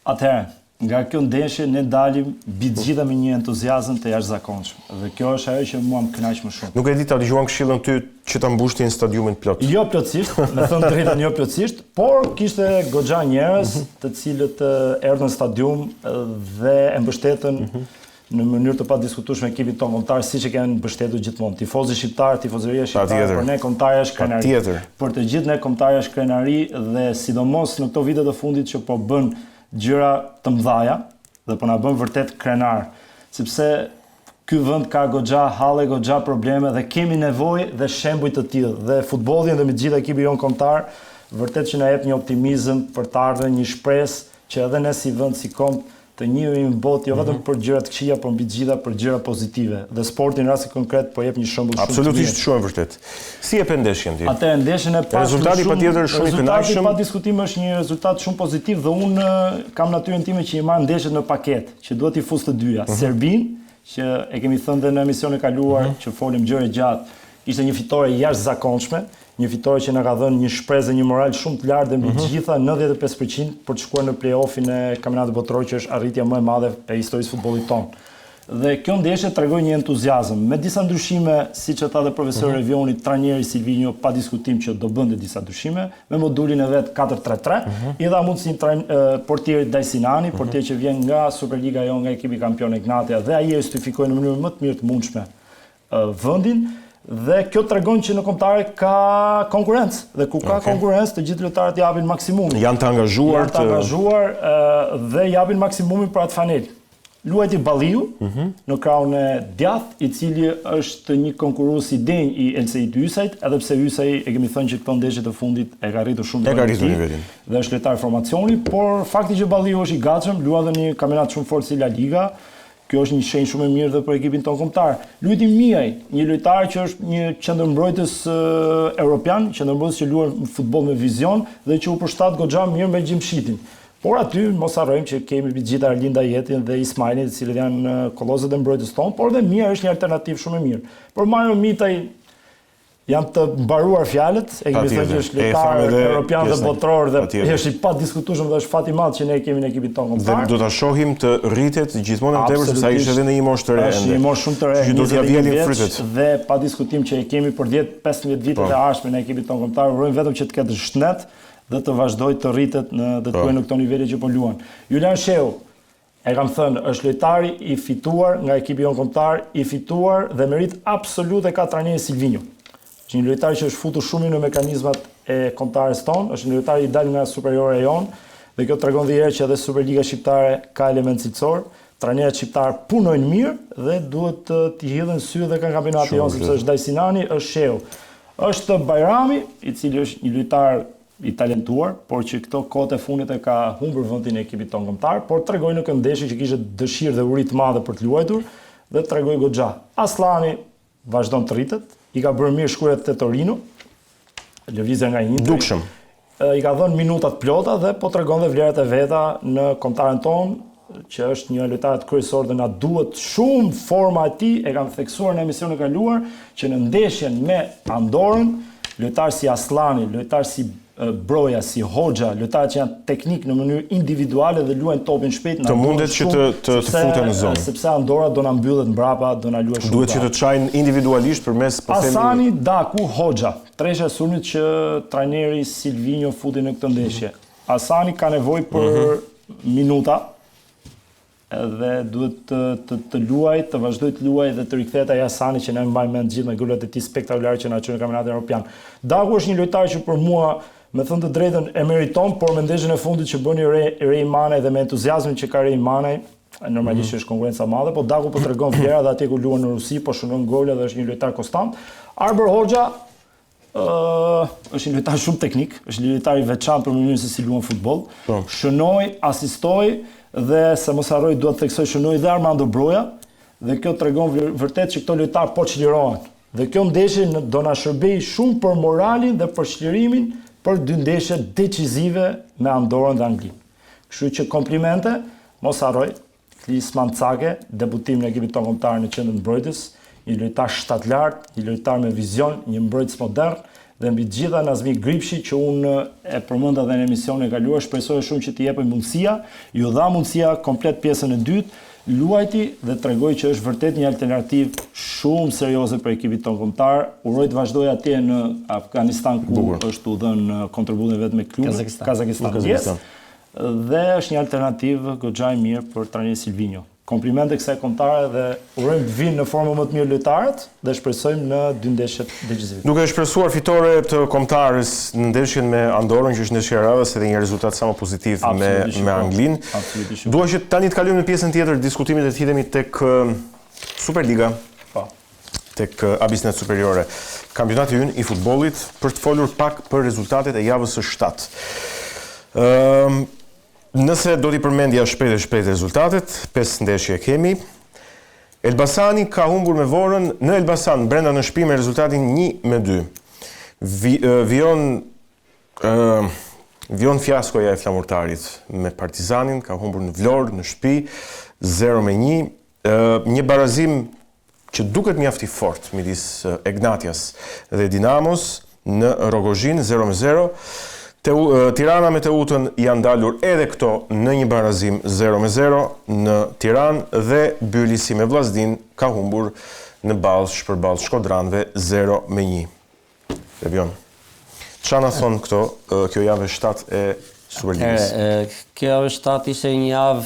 Atëherë, nga kjo ndeshje ne dalim mbi të gjitha me një entuziazëm të jashtëzakonshëm dhe kjo është ajo që mua më kënaq më shumë. Nuk e di ta dëgjuan këshillën ty që ta mbushtin stadiumin plot. Jo plotësisht, me thënë të drejtën jo plotësisht, por kishte goxha njerëz mhm. të cilët erdhën në stadium dhe e mbështetën mhm. në mënyrë të padiskutueshme ekipin tonë kombëtar siç e kanë mbështetur gjithmonë. Tifozi shqiptar, tifozeria shqiptare, për ne kombëtarja është krenari. Për të gjithë ne kombëtarja është krenari dhe sidomos në këto vite të fundit që po bën gjëra të mëdhaja dhe po na bën vërtet krenar, sepse ky vend ka goxha halle, goxha probleme dhe kemi nevojë dhe shembuj të tillë dhe futbolli dhe mbi të gjitha ekipi jonë kombëtar vërtet që na jep një optimizëm për të ardhmen, një shpresë që edhe ne si vend, si komb të njihemi në botë jo vetëm mm -hmm. për gjëra të këqija, por mbi të gjitha për gjëra pozitive. Dhe sporti në rastin konkret po jep një shembull shumë të mirë. Absolutisht shumë e vërtetë. Si e pe ndeshjen ti? Atëherë ndeshjen e pashë Rezultati patjetër shumë i kënaqshëm. Rezultati pa diskutim është një rezultat shumë pozitiv dhe unë kam natyrën time që i marr ndeshjet në paketë, që dua t'i fus të dyja. Uh mhm. -huh. Serbinë, që e kemi thënë dhe në emisionin e kaluar, uh mhm. -huh. që folëm gjerë e gjatë, ishte një fitore e jashtëzakonshme, një fitore që na ka dhënë një shpresë dhe një moral shumë të lartë dhe mbi të mhm. gjitha 95% për të shkuar në play-offin e kampionatit botëror që është arritja më e madhe e historisë së futbollit tonë. Dhe kjo ndeshje tregoi një entuziazëm, me disa ndryshime, siç e tha dhe profesor mm -hmm. Evioni, trajneri Silvinjo pa diskutim që do bënte disa ndryshime, me modulin e vet 4-3-3, mm -hmm. i dha mundësinë trajn, portierit Dajsinani, mm -hmm. portier që vjen nga Superliga jonë, nga ekipi kampion Egnatia dhe ai e justifikoi në mënyrën më të mirë të mundshme vendin dhe kjo tregon që në kombëtare ka konkurrencë dhe ku ka okay. konkurrencë të gjithë lojtarët japin maksimumin. Janë të angazhuar, janë të angazhuar dhe japin maksimumin për atë fanelë. Luajti Balliu mm -hmm. në krahun e djathtë, i cili është një konkurrues i denjë i Elseid Hysajt, edhe pse Hysaj e kemi thënë që këto ndeshje të fundit e ka rritur shumë e ka rritur nivelin. Dhe është lojtar formacioni, por fakti që Balliu është i gatshëm, luan dhe në një kampionat shumë fort si La Liga, kjo është një shenjë shumë e mirë dhe për ekipin tonë kombëtar. Luajti Miaj, një lojtar që është një qendërmbrojtës europian, qendërmbrojtës që luan futboll me vizion dhe që u përshtat goxha mirë me Gjimshitin. Por aty mos harrojmë që kemi mbi të gjitha Arlind Ajetin dhe Ismajlin, të cilët janë kolosët e mbrojtjes tonë, por dhe Miaj është një alternativë shumë e mirë. Por Mario Mitaj janë të mbaruar fjalët, e kemi thënë që është lojtar europian dhe botëror dhe është i padiskutueshëm dhe është fat i madh që ne e kemi në ekipin tonë kombëtar. Dhe do ta shohim të rritet gjithmonë më tepër sepse ai është edhe në një moshë të re. Është në një moshë shumë të re, që do t'ia vjelin frytet. Dhe padiskutim që e kemi për 10, 15 vitet po. e ardhshme në ekipin tonë kombëtar, urojmë vetëm që të ketë shëndet dhe të vazhdojë të rritet në dhe të po. luajë në këto nivele që po luan. Julian Shehu, e kam thënë, është lojtari i fituar nga ekipi jonë kombëtar, i fituar dhe meritë absolute ka trajneri Silvinjo. Është një lojtar që është futur shumë në mekanizmat e kombëtares tonë, është një lojtar i dalë nga superiorja jonë dhe kjo tregon dhe një herë që edhe Superliga shqiptare ka element cilësor, trajnerët shqiptar punojnë mirë dhe duhet t'i hidhen sy dhe ka kampionati jonë sepse është Dajsinani, është Shehu. Është Bajrami, i cili është një lojtar i talentuar, por që këto kohët e fundit e ka humbur vendin e ekipit tonë kombëtar, por tregoi në këtë ndeshje që kishte dëshirë dhe uri të madhe për të luajtur dhe tregoi goxha. Asllani vazhdon të rritet, i ka bërë mirë shkuarja te Torino, lëvizja nga Interi. Dukshëm. I ka dhënë minuta të plota dhe po tregon dhe vlerat e veta në kombëtaren tonë, që është një lojtar kryesor dhe na duhet shumë forma e tij, e kam theksuar në emisionin e kaluar, që në ndeshjen me Andorën, lojtar si Asllani, lojtar si. Broja, si Hoxha, lojtarë që janë teknik në mënyrë individuale dhe luajnë topin shpejt, na Të mundet që të të të futen në zonë. Sepse Andorra do na mbyllet mbrapa, do na luajë shumë. Duhet që të çajnë individualisht përmes po themi Asani, Daku, Hoxha, tresha e sulmit që trajneri Silvinjo futi në këtë ndeshje. Asani ka nevojë për mm -hmm. minuta, Edhe duhet të të të luajë, të vazhdojë të luajë dhe të rikthehet ai Asani që ne e mbajmë mend gjithë me golat e tij spektakolare që na çoi në Kampionatin Evropian. Daku është një lojtar që për mua, me thënë të drejtën, e meriton, por me ndeshjen e fundit që bëni Rey, Rey Manaj dhe me entuziazmin që ka Rey Manaj, normalisht mm -hmm. është konkurrenca e madhe, po Daku po tregon vlera dhe atje ku luan në Rusi, po shënon gola dhe është një lojtar konstant. Arbër Hoxha është një lojtar shumë teknik, është një lojtar i veçantë për mënyrën se si luan futboll. Po. Shënoi, asistoi dhe se mos harroj dua të theksoj shënoi dhe Armando Broja dhe kjo tregon vërtet që këto lojtarë po çlirohen. Dhe kjo ndeshje do na shërbejë shumë për moralin dhe për çlirimin për dy ndeshje decisive me Andorrën dhe Anglinë. Kështu që komplimente, mos harroj, Klisman Cake, debutim në ekipin tonë kombëtar në qendër të mbrojtjes, një lojtar shtatlartë, një lojtar me vizion, një mbrojtës modern dhe mbi të gjitha Nazmi Gripshi që unë e përmenda dhe në emisionin e kaluar, shpresoja shumë që t'i jepej mundësia, iu dha mundësia komplet pjesën e dytë, luajti dhe tregoi që është vërtet një alternativë shumë serioze për ekipin tonë kombëtar. Uroj të vazhdojë atje në Afganistan ku është tu dhënë kontributin e vet me klubin. Kazakistan. Kazakistan. Yes. Dhe është një alternativë goxha e mirë për trajnerin Silvinjo. Komplimente kësaj kombëtare dhe urojmë të vinë në formën më të mirë lojtarët dhe shpresojmë në dy ndeshjet decisive. Duke shpresuar fitore të kombëtares në ndeshjen me Andorrën, që është ndeshja e radhës edhe një rezultat sa më pozitiv me me po. Anglinë. Absolutisht. Dua që tani të kalojmë në pjesën tjetër të diskutimit dhe të hidhemi tek Superliga. Po. tek Abissnet Superiore, kampionati ynë i futbollit, për të folur pak për rezultatet e javës së 7. Ëm nëse do t'i përmendja shpejt e shpejt rezultatet, pesë ndeshje kemi. Elbasani ka humbur me Vorën në Elbasan brenda në shtëpi me rezultatin 1 me 2. Vi, vijon ë vijon fiaskoja e Flamurtarit me Partizanin, ka humbur në Vlorë në shtëpi 0 me 1. Një barazim që duket mjaft i fortë midis Egnatias dhe Dinamos në Rrogozhinë 0 me 0. Tirana me Teutën janë ndalur edhe këto në një barazim 0 me 0 në Tiranë dhe Bylisi me Vllazninë ka humbur në Ballsh përballë shkodranëve 0 me 1. Revion. Ça na thonë këto, kjo javë e 7 e Superligës? Kjo javë e 7 ishte një javë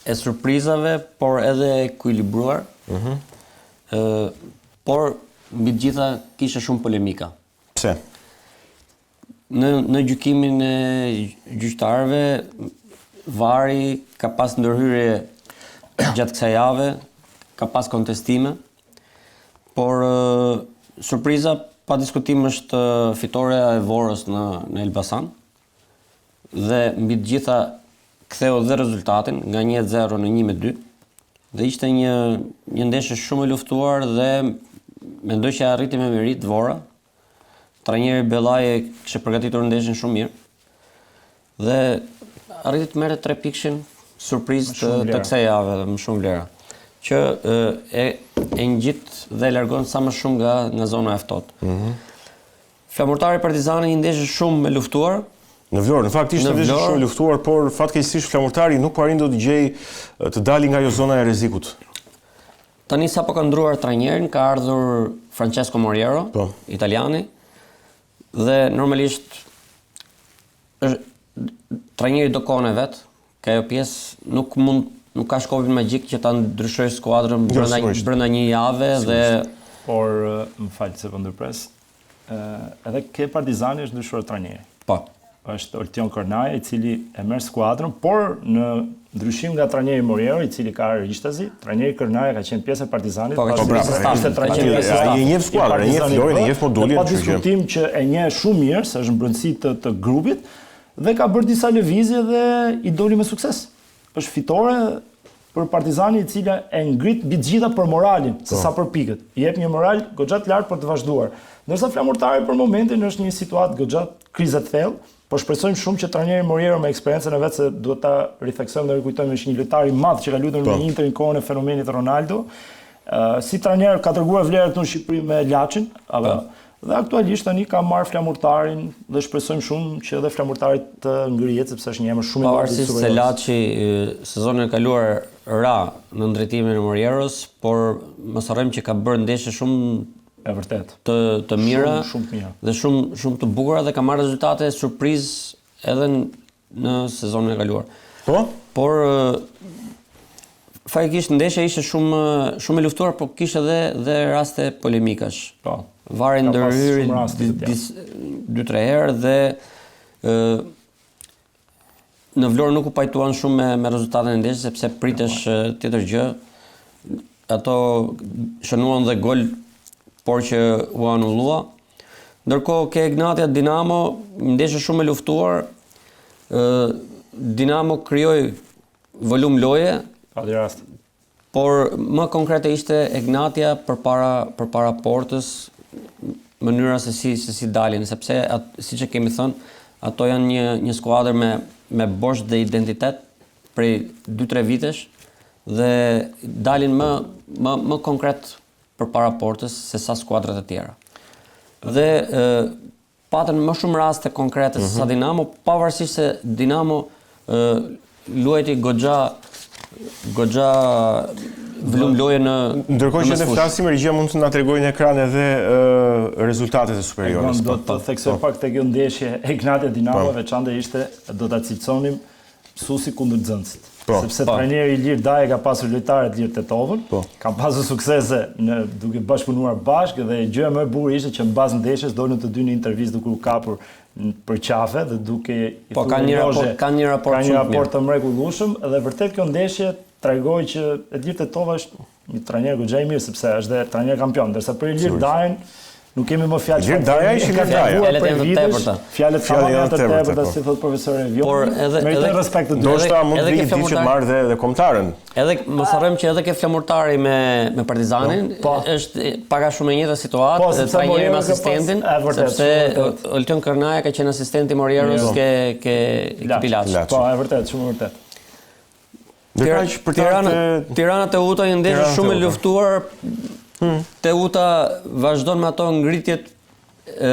e surprizave, por edhe e ekuilibruar. Mm -hmm. por, mbi të gjitha, kishte shumë polemika. Pse? Në, në gjykimin e gjyqtarëve, VAR-i ka pas ndërhyrje gjatë kësaj jave, ka pas kontestime, por surpriza pa diskutim është fitorja e Vorës në, në Elbasan, dhe mbi të gjitha ktheu dhe rezultatin nga 1-0 në 1-2 dhe ishte një një ndeshje shumë e luftuar dhe mendoj që arriti me meritë Vora. Trajneri Bellaj e kishte përgatitur ndeshjen shumë mirë. Dhe arriti të merrte 3 pikëshin surprizë të, të kësaj jave dhe më shumë vlera që e e ngjit dhe e largon sa më shumë nga nga zona e ftohtë. Mm -hmm. Flamurtari Partizani një ndeshje shumë e luftuar. Në Vlorë, në fakt ishte ndeshje shumë e luftuar, por fatkeqësisht Flamurtari nuk po arrin dot të gjejë të dali nga ajo zona e rrezikut. Tani sapo ka ndruar trajnerin, ka ardhur Francesco Moriero, po. italiani, dhe normalisht është trajneri do kohën e vet, Ka ajo pjesë nuk mund nuk ka shkopin magjik që ta ndryshojë skuadrën jo, brenda brenda një jave dhe por më fal se po ndërpres. Ë edhe ke Partizani është ndryshuar trajneri. Po. Është Oltion Kërnaja i cili e merr skuadrën, por në ndryshim nga trajneri Moriero, i cili ka ardhur rishtazi, trajneri Kërnaja ka qenë pjesë e Partizanit, po, po, pra, ishte trajneri i Ai e njeh skuadrën, e njeh lojën, e njeh modulin, kështu që. Pa diskutim që e njeh shumë mirë, se është në brendësi të, të grupit, Dhe ka bërë disa lëvizje dhe i doli me sukses. Është fitore për Partizanin e cila e ngrit mbi të gjitha për moralin, se po. sa për pikët. I jep një moral goxha të lartë për të vazhduar. Ndërsa Flamurtari për momentin është një situatë goxha krize të thellë, po shpresojmë shumë që trajneri Moriero me eksperiencën e vet se duhet ta ritheksojmë dhe rikujtojmë është një lojtar i madh që ka luajtur me po. Interin kohën e fenomenit Ronaldo. Uh, si trajner ka treguar vlerë këtu në Shqipëri me Laçin, apo po. Dhe aktualisht tani ka marrë Flamurtarin dhe shpresojmë shumë që edhe Flamurtari të ngrihet sepse është një emër shumë i madh i Pavarësisht se Laçi sezonin e kaluar ra nën drejtimin e Morieros, por mos harrojmë që ka bërë ndeshje shumë e vërtetë. Të të mira, shumë, shumë të mira. Dhe shumë shumë të bukura dhe ka marrë rezultate surprizë edhe në sezonin e kaluar. Po? Por faktikisht ndeshja ishte shumë shumë e luftuar, por kishte edhe dhe raste polemikash. Po. VAR-i ndërhyri dy tre herë dhe ë në Vlorë nuk u pajtuan shumë me, me rezultatin e ndeshjes sepse pritesh po. tjetër gjë. Ato shënuan dhe gol, por që u anullua. Ndërkohë ke Egnatia Dinamo, një ndeshje shumë e luftuar. Ë Dinamo krijoi volum loje. Pati rast. Por më konkrete ishte Egnatia përpara përpara portës, mënyra se si se si dalin, sepse at, siç e kemi thënë, ato janë një një skuadër me me bosht dhe identitet prej 2-3 vitesh dhe dalin më më më konkret përpara portës se sa skuadrat e tjera. Dhe e, patën më shumë raste konkrete se sa mhm. Dinamo, pavarësisht se Dinamo e, luajti goxha goxha volum loje në Ndërkohë që ne flasim, regjia mund të na tregojë në ekran edhe e, rezultatet e superiores. Do të theksoj po. pak te kjo ndeshje Egnatia Dinamo, po. veçante ishte do ta cilësonim Mësuesi kundër nxënësit. Po, sepse po. trajneri Ilir Daja ka pasur lojtarët Ilir Tetovën, po. kanë pasur suksese në duke bashkëpunuar bashkë dhe gjëja më e bukur ishte që mbas ndeshjes dolën të dy në intervistë duke u kapur për qafe dhe duke i po, kanë një raport, kanë një raport kanë një raport të mrekullueshëm dhe vërtet kjo ndeshje tregoi që Edlir Tetova është Një trajner goxha i mirë sepse është dhe trajner kampion, ndërsa për Ilir Dajën nuk kemi më fjalë. Ilir Daja ishte Ilir Daja. Fjalët janë të tepërta. Fjalët tamam janë të tepërta, po. si thot profesori Evion. Por edhe meriton respekt të dy. Ndoshta mund të vijë ditë që të marrë dhe dhe kombëtaren. Edhe mos harrojmë që edhe ke Flamurtari me me Partizanin, po. është pak a shumë e njëjta situatë, po, sepse trajneri me asistentin, sepse Oltion Kërnaja ka qenë asistenti i Morieros po. ke ke ekipi Laç. Po, e vërtetë, shumë e vërtetë. Ndërkaq për Tirana, Tirana Teuta një ndeshje shumë e luftuar. Hmm. Teuta vazhdon me ato ngritjet ë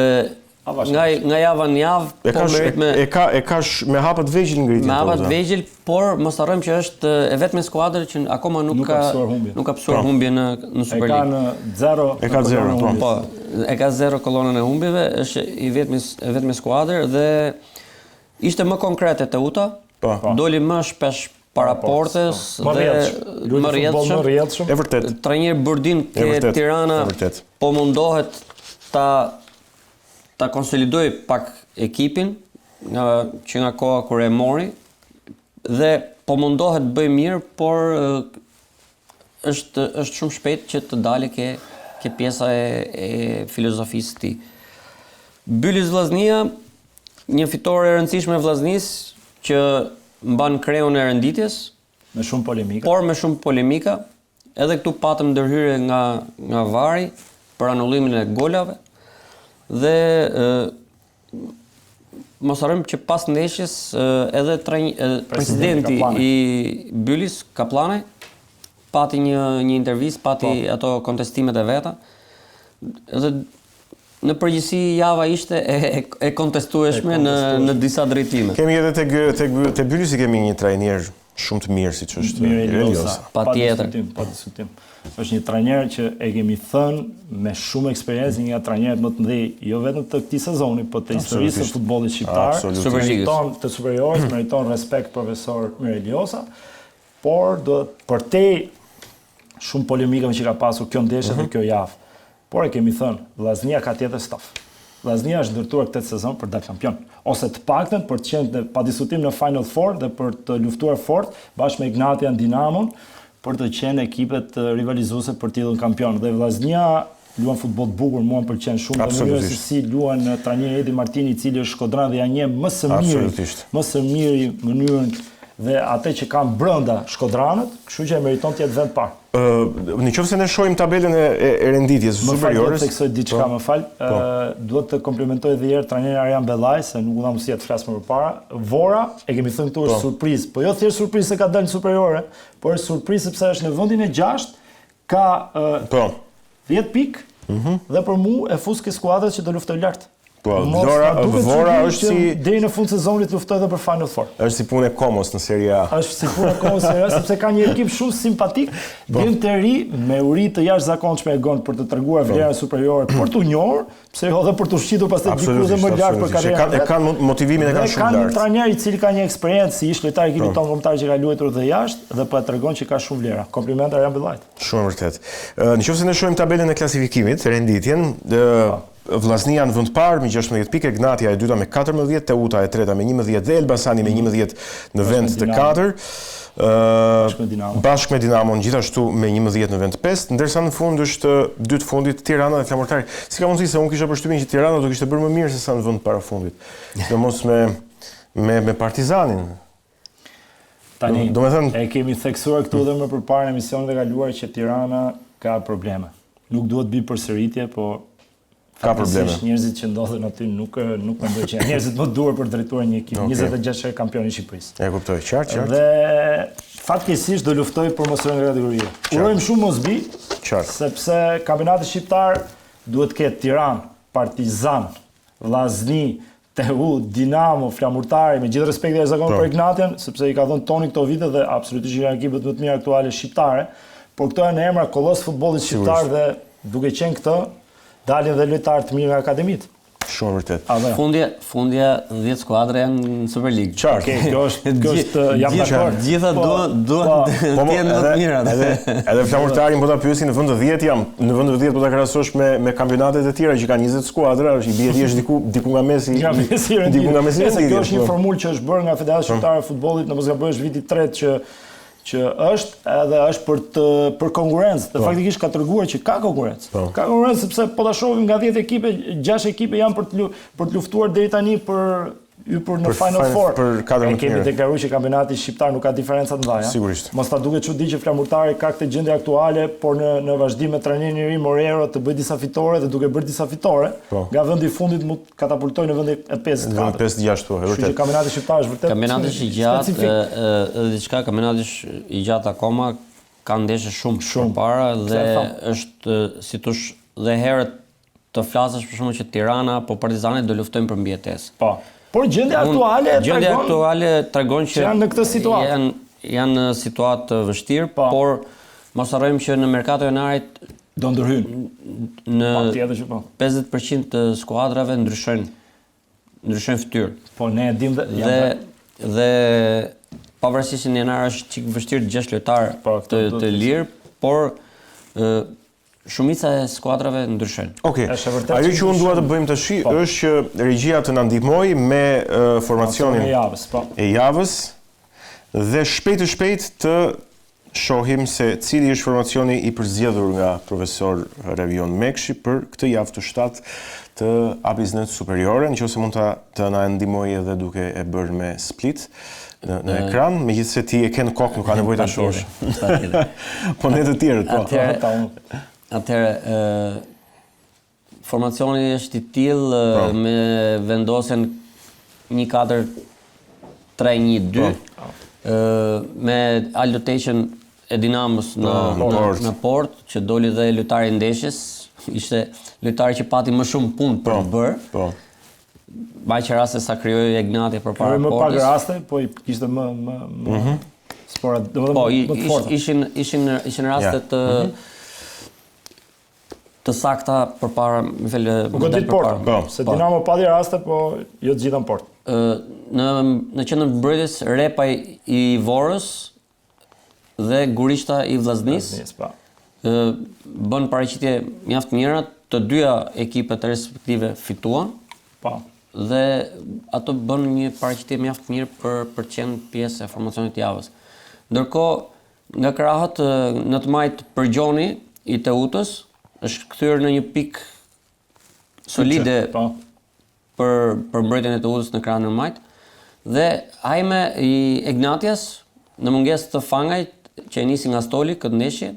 nga nga java në javë, e po ka merit me e ka e ka sh, me hapa të vegjël ngritjen. Me hapa të vegjël, por mos harrojmë që është e vetmja skuadër që akoma nuk, nuk ka pësuar humbje. Nuk ka pësuar po. humbje në në Superligë. E ka në zero. E ka zero, po. Po, e ka zero kolonën e humbjeve, është i vetmi e vetmja skuadër dhe ishte më konkrete Teuta, Po. po. Doli më shpesh para portës po. dhe më rrjedhshëm. Më rrjedhshëm. E vërtet. Trajneri Burdin ke Tirana po mundohet ta ta konsolidojë pak ekipin nga që nga koha kur e mori dhe po mundohet të bëjë mirë, por është është shumë shpejt që të dalë ke ke pjesa e, e filozofisë së tij. Bylis Vllaznia, një fitore e rëndësishme e Vllaznisë që mban kreun e renditjes, me shumë polemika. Por me shumë polemika. Edhe këtu patëm ndërhyrje nga nga VAR-i për anullimin e golave. Dhe ë mos harrojmë që pas ndeshjes edhe trajn, presidenti i Bylis Kapllanaj pati një një intervistë, pati po. ato kontestimet e veta. Edhe në përgjithësi java ishte e, e, e kontestueshme në në disa drejtime. Kemi edhe tek tek te Bylisi kemi një trajner shumë të mirë siç është Mirel Josa. Patjetër. Pa diskutim. Është një trajner që e kemi thënë me shumë eksperiencë, një nga trajnerët më të mëdhenj, jo vetëm të këtij sezoni, por të historisë së futbollit shqiptar. Meriton të superiores, meriton respekt profesor Mirel Josa, por do përtej shumë polemikave që ka pasur kjo ndeshje dhe mhm. kjo javë. Por e kemi thënë, Vllaznia ka tjetër staf. Vllaznia është ndërtuar këtë sezon për të dalë kampion, ose të paktën për të qenë në padiskutim në Final Four dhe për të luftuar fort bashkë me Ignatian Dinamon për të qenë ekipet rivalizuese për titullin kampion. Dhe Vllaznia luan futboll të bukur, mua më pëlqen shumë dhe mënyra se si luan trajneri Edi Martini, i cili është shkodran dhe ja njeh më së miri, më së miri mënyrën dhe atë që kanë brenda shkodranët, kështu që e meriton të jetë vend parë. Në qoftë se ne shohim tabelën e, e, e renditjes së superiores, më fal, theksoj diçka, po, më fal. Po. Duhet të komplimentoj edhe një herë trajnerin Arjan Bellaj se nuk u dha mundësia të flas më përpara. Vora, e kemi thënë këtu është po. surprizë, po jo thjesht surprizë se ka dalë në superiore, por është surprizë sepse është në vendin e 6, ka po. 10 pikë. Mm Dhe për mu e fus ke skuadrat që do luftojë lart. Po, Vlora, Vora është si deri në fund sezonit luftoi edhe për Final Four. Është si punë e Komos në Serie A. Është si punë e Komos në Serie A sepse ka një ekip shumë simpatik, po. djem të ri me uri të jashtëzakonshme e gon për të treguar po. vlerën superiore, për t'u njohur, pse jo edhe për t'u shitur pastaj diku dhe më lart për karrierën. E kanë motivimin e kanë shumë lart. Ka një trajner i cili ka një eksperiencë si ish lojtar i ekipit po. tonë kombëtar që ka luajtur dhe jashtë dhe po e tregon që ka shumë vlera. Komplimente Arjan Billajt. Shumë e vërtetë. Në qoftë se ne shohim tabelën e klasifikimit, renditjen, Vllaznia në vend të parë me 16 pikë, Egnatia e dyta me 14, Teuta e treta me 11 dhe Elbasani me 11 në vend të katërt. Bashkë me Dinamon. Bashkë me Dinamon gjithashtu me 11 në vend të pestë, ndërsa në fund është dy të fundit Tirana dhe Flamurtari. Si ka mundësi se unë kisha përshtypjen që Tirana do kishte bërë më mirë se sa në vend parafundit. Sidomos me me me Partizanin. Tani, domethënë, e kemi theksuar këtu edhe më përpara në emisionet e kaluar që Tirana ka probleme. Nuk duhet të bëj përsëritje, po ka probleme. Njerëzit që ndodhen aty nuk nuk mendoj që janë njerëzit më të duhur për të drejtuar një ekip, okay. 26 herë kampion i Shqipërisë. E kuptoj, qartë, qartë. Dhe fatkeqësisht do luftojë për mos rënë nga kategoria. Urojmë shumë mos bi, qartë. Sepse kampionati shqiptar duhet të ketë Tiranë, Partizan, Vllazni, Teutë, Dinamo, Flamurtari, me gjithë respektin e jashtëzakonshëm po. për Egnatian, sepse i ka dhënë tonin këto vite dhe absolutisht janë ekipet më të mira aktuale shqiptare, por këto janë emra kolos futbollit shqiptar dhe duke qenë këto, dalin dhe lojtarë të mirë nga akademitë. Shumë e vërtetë. Jo? Fundja, fundja 10 skuadra janë në Superligë. Qartë. Okej, kjo është kjo është jam dakord. Gjitha po, duan duan po. të po, jenë më të mirat. Edhe edhe Flamurtarin po ta pyesin në vend të 10 jam, në vend të 10 po ta krahasosh me me kampionatet e tjera që kanë 20 skuadra, është i bie ti është diku diku nga mesi. Nga mesi diku nga mesi. Kjo është një po. formulë që është bërë nga Federata Shqiptare e Futbollit, në mos gaboj është viti i tretë që që është edhe është për të për konkurrencë. Dhe po. faktikisht ka treguar që ka konkurrencë. Po. Ka konkurrencë sepse po ta shohim nga 10 ekipe, 6 ekipe janë për të për të luftuar deri tani për hyrë në Final Four. Për katër më të mirë. Kemi deklaruar që kampionati shqiptar nuk ka diferenca të mëdha. Sigurisht. Mos ta duket çudi që Flamurtari ka këtë gjendje aktuale, por në në vazhdim me trajnerin e ri Morero të bëjë disa fitore dhe duke bërë disa fitore, po. nga vendi i fundit mund të katapultojë në vendin e 5 të 4. Në 5 6 po, e vërtetë. Kështu që kampionati shqiptar është vërtet Kampionati është i gjatë, edhe diçka kampionati është i gjatë akoma, ka ndeshje shumë shumë përpara dhe është si thosh dhe herët të flasësh për shembull që Tirana apo Partizani do luftojnë për mbijetesë. Po. Por gjendja aktuale tregon gjendja aktuale tregon që janë në këtë situatë. Janë janë në situatë të vështirë, po. por mos harrojmë që në merkato e janarit do ndërhyjnë. Në Patjetër që po. 50% të skuadrave ndryshojnë ndryshojnë fytyrë. Po ne e dimë dhe dhe, dhe pavarësisht se në janar është çik vështirë të gjesh lojtar po, të, të lirë, por ë Shumica e skuadrave ndryshojnë. Okej. Okay. Ajo që unë dua të bëjmë tash po. është që regjia të na ndihmojë me uh, formacionin e javës, po. E javës dhe shpejt e shpejt të shohim se cili është formacioni i përzgjedhur nga profesor Revion Mekshi për këtë javë të 7 të A-Biznet Superiore, në qoftë se mund ta të na ndihmojë edhe duke e bërë me split në, në ekran, megjithëse ti e ke në kokë, nuk ka nevojë ta shohësh. Po ne të tjerët, po. Atëherë, atëherë ë formacioni është i tillë po. me vendosjen 1 4 3 1 2 po. ë me Aldo Teqën e Dinamos në po, në, në, në portë që doli dhe lojtari i ndeshjes, ishte lojtari që pati më shumë punë për të bërë. Po. Me aq raste sa krijoi Egnatia përpara portës. Më pak raste, po i kishte më më më mm -hmm. sporat, domethënë po, më të forta. Ishin ishin ishin raste të mm -hmm. të sakta përpara, më fal, po godit portën. Po, se po. Dinamo pati raste, po jo të gjitha në portë. Ë në në qendër të mbrojtjes Repaj i Vorës dhe Gurishta i Vllaznisë. Po. Ë bën paraqitje mjaft të mira, të dyja ekipet respektive fituan. Po. Dhe ato bën një paraqitje mjaft të mirë për për të qenë pjesë e formacionit të javës. Ndërkohë, nga krahët në të majtë Përgjoni i Teutës është kthyer në një pikë solide po. për për mbrojtjen e Teutës në krahun e majtë dhe Hajme i Egnatias në mungesë të Fangajt që e nisi nga stoli këtë ndeshje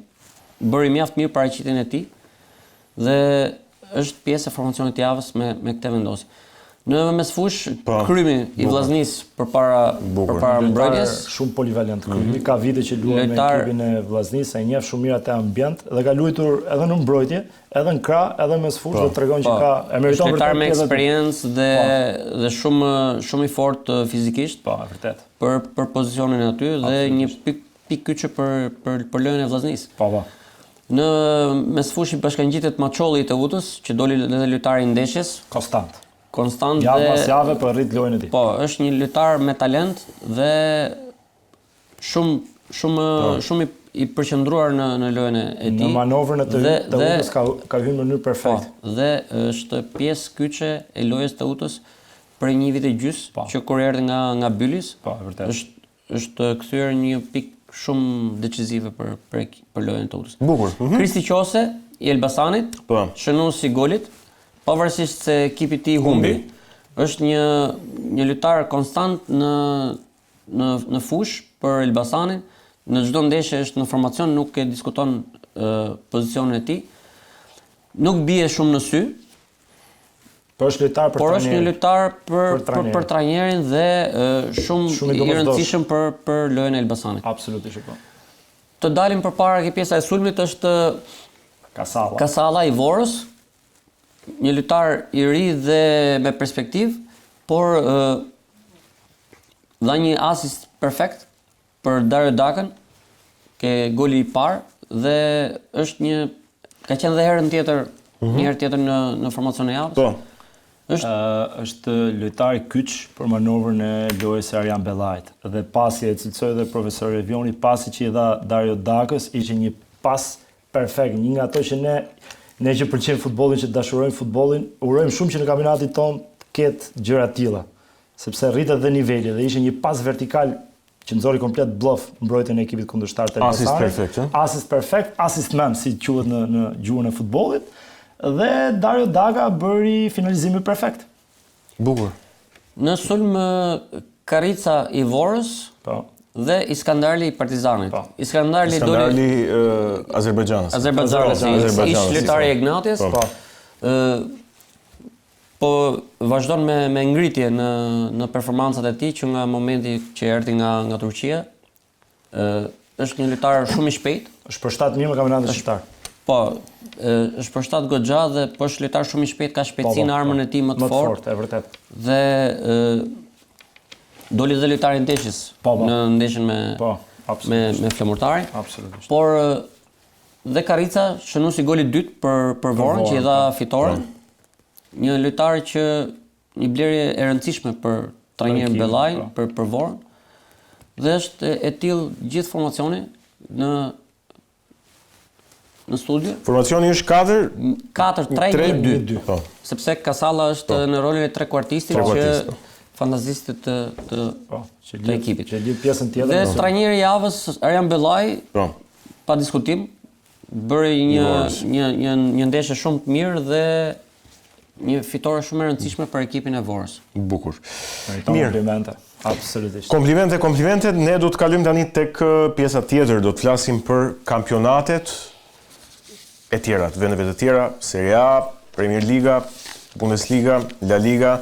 bëri mjaft mirë paraqitjen e tij dhe është pjesë e formacionit të javës me me këtë vendosje. Në mesfushë, Po. Krymi i Vllaznisë përpara përpara mbrojtjes. Shumë polivalent Krymi, mm -hmm. ka vite që luan me ekipin e Vllaznisë, e njeh shumë mirë atë ambient dhe ka luajtur edhe në mbrojtje, edhe në krah, edhe në mesfushë po. dhe tregon që po. ka e meriton vërtet. Lojtar me eksperiencë dhe po. dhe shumë shumë i fortë fizikisht. Po, e vërtetë. Për për pozicionin aty dhe një pikë pikë kyçe për për për lojën e Vllaznisë. Po, po. Në mesfushë i bashkangjitet Maçolli i Teutës, që doli edhe lojtari i ndeshjes. Konstant. Konstant dhe javë pas jave po rrit lojën e tij. Po, është një lojtar me talent dhe shumë shumë po. shumë i, i përqendruar në në lojën e tij. Në manovrën e të Teutës ka ka hyrë në mënyrë perfekte. Po, dhe është pjesë kyçe e lojës së Teutës prej një vit e gjys po. që kur erdhi nga nga Bylis. Po, e vërtetë. Është është kthyer në një pikë shumë decizive për për për lojën e Teutës. Bukur. Mm -hmm. Kristi Qose i Elbasanit, po. shënues i golit, pavarësisht se ekipi i tij humbi, është një një lojtar konstant në në në fushë për Elbasanin, në çdo ndeshje është në formacion, nuk e diskuton uh, pozicionin e tij. Nuk bie shumë në sy, Por është lojtar për Por është një lojtar për për, për, për trajnerin dhe shumë, shumë i rëndësishëm për për lojën e Elbasanit. Absolutisht po. Të dalim përpara ke pjesa e sulmit është Kasalla. Kasalla i Vorës, një lojtar i ri dhe me perspektivë, por ë dha një asist perfekt për Dario Dakën, ke goli i parë dhe është një ka qenë dhe herën tjetër, mm -hmm. një herë tjetër në në formacionin e javës. Po. Është uh, është lojtar kyç për manovrën e lojës së Arjan Bellajt dhe pasi e cilësoi edhe profesor Evioni, pasi që i dha Dario Dakës, ishte një pas perfekt, një nga ato që ne ne që pëlqejmë futbollin, që dashurojmë futbollin, urojmë shumë që në kampionatin tonë të ketë gjëra të tilla, sepse rritet dhe niveli dhe ishte një pas vertikal që nxori komplet bllof mbrojtjen e ekipit kundërshtar të Elbasanit. Asist perfekt, ë? Asist perfekt, asist man si quhet në në gjuhën e futbollit dhe Dario Daka bëri finalizimin perfekt. Bukur. Në sulm Karrica i Vorës po. dhe Iskandarli i Partizanit. Po. Iskandarli doli Iskandarli uh, Azerbajxhanas. Azerbajxhanas, ish lojtari i Egnatias. Po. Ë po vazhdon me me ngritje në në performancat e tij që nga momenti që erdhi nga nga Turqia. Ë është një lojtar shumë i shpejtë. Është përshtat mirë me kampionatin shqiptar. Po, është përshtat goxha dhe po është lojtar shumë i shpejtë, ka shpejtësinë po, po, armën e tij më të fortë. Më të fortë, e vërtetë. Dhe ë doli dhe lojtari i ndeshjes po, po. në ndeshjen me po, me me Flamurtarin. Absolutisht. Por dhe Karrica shënuesi i golit të dytë për për Vorën që i dha po. fitoren. Po. Një lojtar që një blerje e rëndësishme për trajnerin Bellaj, po. për për Vorën. Dhe është e tillë gjithë formacioni në në studio. Formacioni është 4 4 3 1 2. 2. Po. Sepse Kasalla është po. në rolin e trekuartistit që po. fantazistit të të, po, që të ekipit. Që lidh pjesën tjetër. Dhe trajneri i javës Arjan Bellaj, po. pa diskutim, bëri një një një një ndeshje shumë të mirë dhe një fitore shumë e rëndësishme për ekipin e Vorës. Bukur. Mirë. Komplimente. Absolutisht. Komplimente, komplimente. Ne do të kalojmë tani tek pjesa tjetër, do të flasim për kampionatet e tjera, të vendeve të tjera, Serie A, Premier Liga, Bundesliga, La Liga,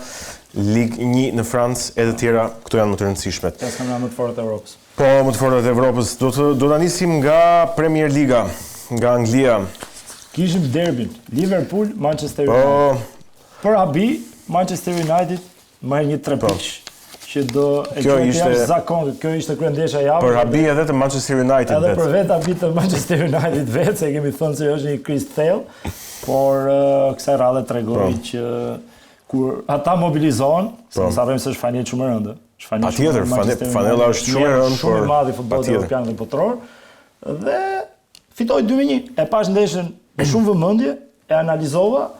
Ligue 1 në Francë e të tjera, këto janë më të rëndësishmet. Pesë kampionatet më të forta të Evropës. Po, më të fortat e Evropës. Do të do ta nisim nga Premier Liga, nga Anglia. Kishim derbin, Liverpool, Manchester po. United. Po. Për habi, Manchester United merr një tre po. pikësh që do e kjo ishte zakon, kjo ishte kryendeshja e javës. Për habi edhe të Manchester United Edhe për vetë habi të Manchester United vetë, se kemi thënë se është një krizë të thellë, por uh, kësaj radhe tregoi po. që kur ata mobilizohen, se po. mos harrojmë se është fanellë shumë e rëndë. Patjetër, fanella është shumë e rëndë, shumë e madh i futbollit evropian dhe botëror. Dhe fitoi 2-1. E pashë ndeshjen me shumë vëmendje, e analizova.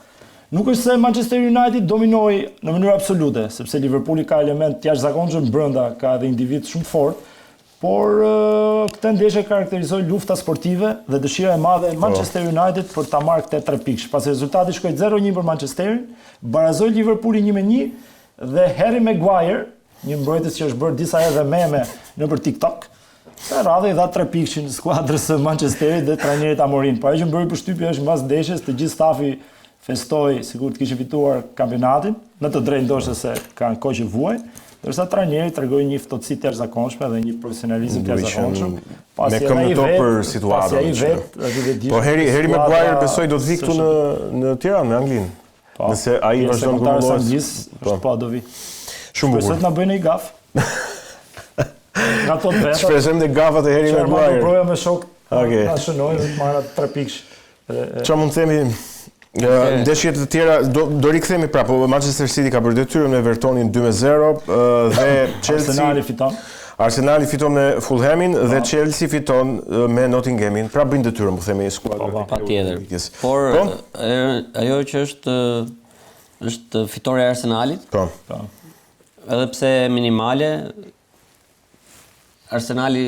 Nuk është se Manchester United dominoi në mënyrë absolute, sepse Liverpooli ka element të jashtëzakonshëm brenda, ka edhe individ shumë të fortë, por këtë ndeshje karakterizoi lufta sportive dhe dëshira e madhe e po. Manchester United për ta marrë këtë tre pikësh. Pasi rezultati shkoi 0-1 për Manchesterin, barazoi Liverpooli 1-1 Dhe Harry Maguire, një mbrojtës që është bërë disa herë dhe meme nëpër TikTok, kësaj radhe i dha tre pikëshin skuadrës së Manchesterit dhe trajnerit Amorim. Por ajo që më bëri përshtypje është mbas ndeshjes të gjithë stafi festoi sikur të kishin fituar kampionatin, me të drejtë ndoshta se kanë kohë që vuajnë, ndërsa trajneri tregoi një ftohtësi të jashtëzakonshme dhe një profesionalizëm të jashtëzakonshëm, pasi me këmbë në tokë për situatën. Pasi ai vetë është i Po Harry Harry Maguire besoj do të vi këtu në në Tiranë me Anglinë. Po, Nëse ai vazhdon të grumullohet, po. po do vi. Shumë bukur. Shpresoj të na bëjnë një gafë. Nga to të vetë. Shpresojmë te gafat e Harry Maguire. Çfarë me shok? Okej. Na shënojnë të marrë tre pikë. Çfarë mund të themi? Ndeshje të tjera do do rikthehemi prapë. Po Manchester City ka bërë detyrën me Evertonin 2-0 dhe Chelsea Arsenali fiton. Arsenali fiton me Fulhamin dhe po. Chelsea fiton me Nottinghamin. Pra bëjnë detyrën, po themi skuadra. Po, po. Patjetër. Por po? ajo që është është fitorja e Arsenalit. Po. po. Edhe pse minimale, Arsenali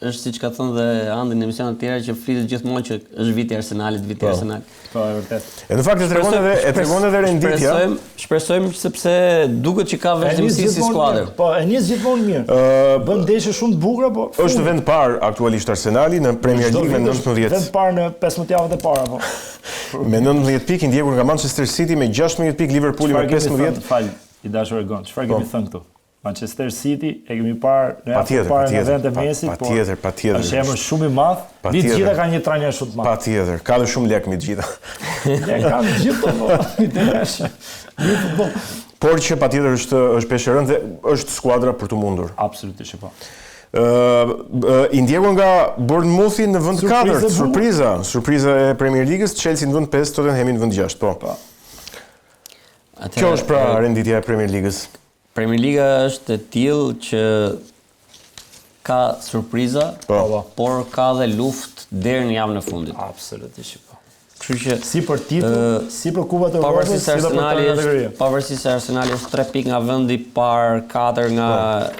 është siç ka thënë dhe Andi në emisionet të tjera që flitet gjithmonë që është viti i Arsenalit, viti i po. Arsenalit. Po, e vërtetë. E në fakt e tregon edhe e tregon edhe renditja. Shpresojmë, shpresojmë sepse duket që ka vazhdimësi si skuadër. Po, e nis gjithmonë mirë. Ë bën ndeshje shumë të bukura, po. Është në vend parë aktualisht Arsenali në Premier League me 19. Vend parë në 15 javët e para, po. Me 19 pikë i ndjekur nga Manchester City me 16 pikë, Liverpooli me 15. Fal, i dashur Egon, çfarë kemi po. thënë këtu? Manchester City e kemi parë në javën e parë në vend të Messit, po patjetër, patjetër. Është emër shumë i madh. Mbi të gjitha ka një trajner shumë të madh. Patjetër, ka dhe shumë lekë mbi të gjitha. Lekë kanë gjithë po. Ideja është një futboll. Por që patjetër është është peshë e rëndë dhe është skuadra për t'u mundur. Absolutisht po. Ë i ndjekur nga Bournemouthi në vend 4, surpriza, surpriza e Premier Ligës, Chelsea në vend 5, Tottenhami në vend 6, po. po. Kjo është pra renditja e Premier Ligës. Premier Liga është e tillë që ka surpriza, po. po. por ka dhe luftë deri në javën e fundit. Absolutisht po. Kështu që si për titull, si për kupat e Evropës, si për kategori. Pavarësisht se Arsenali është 3 pikë nga vendi i parë, 4 nga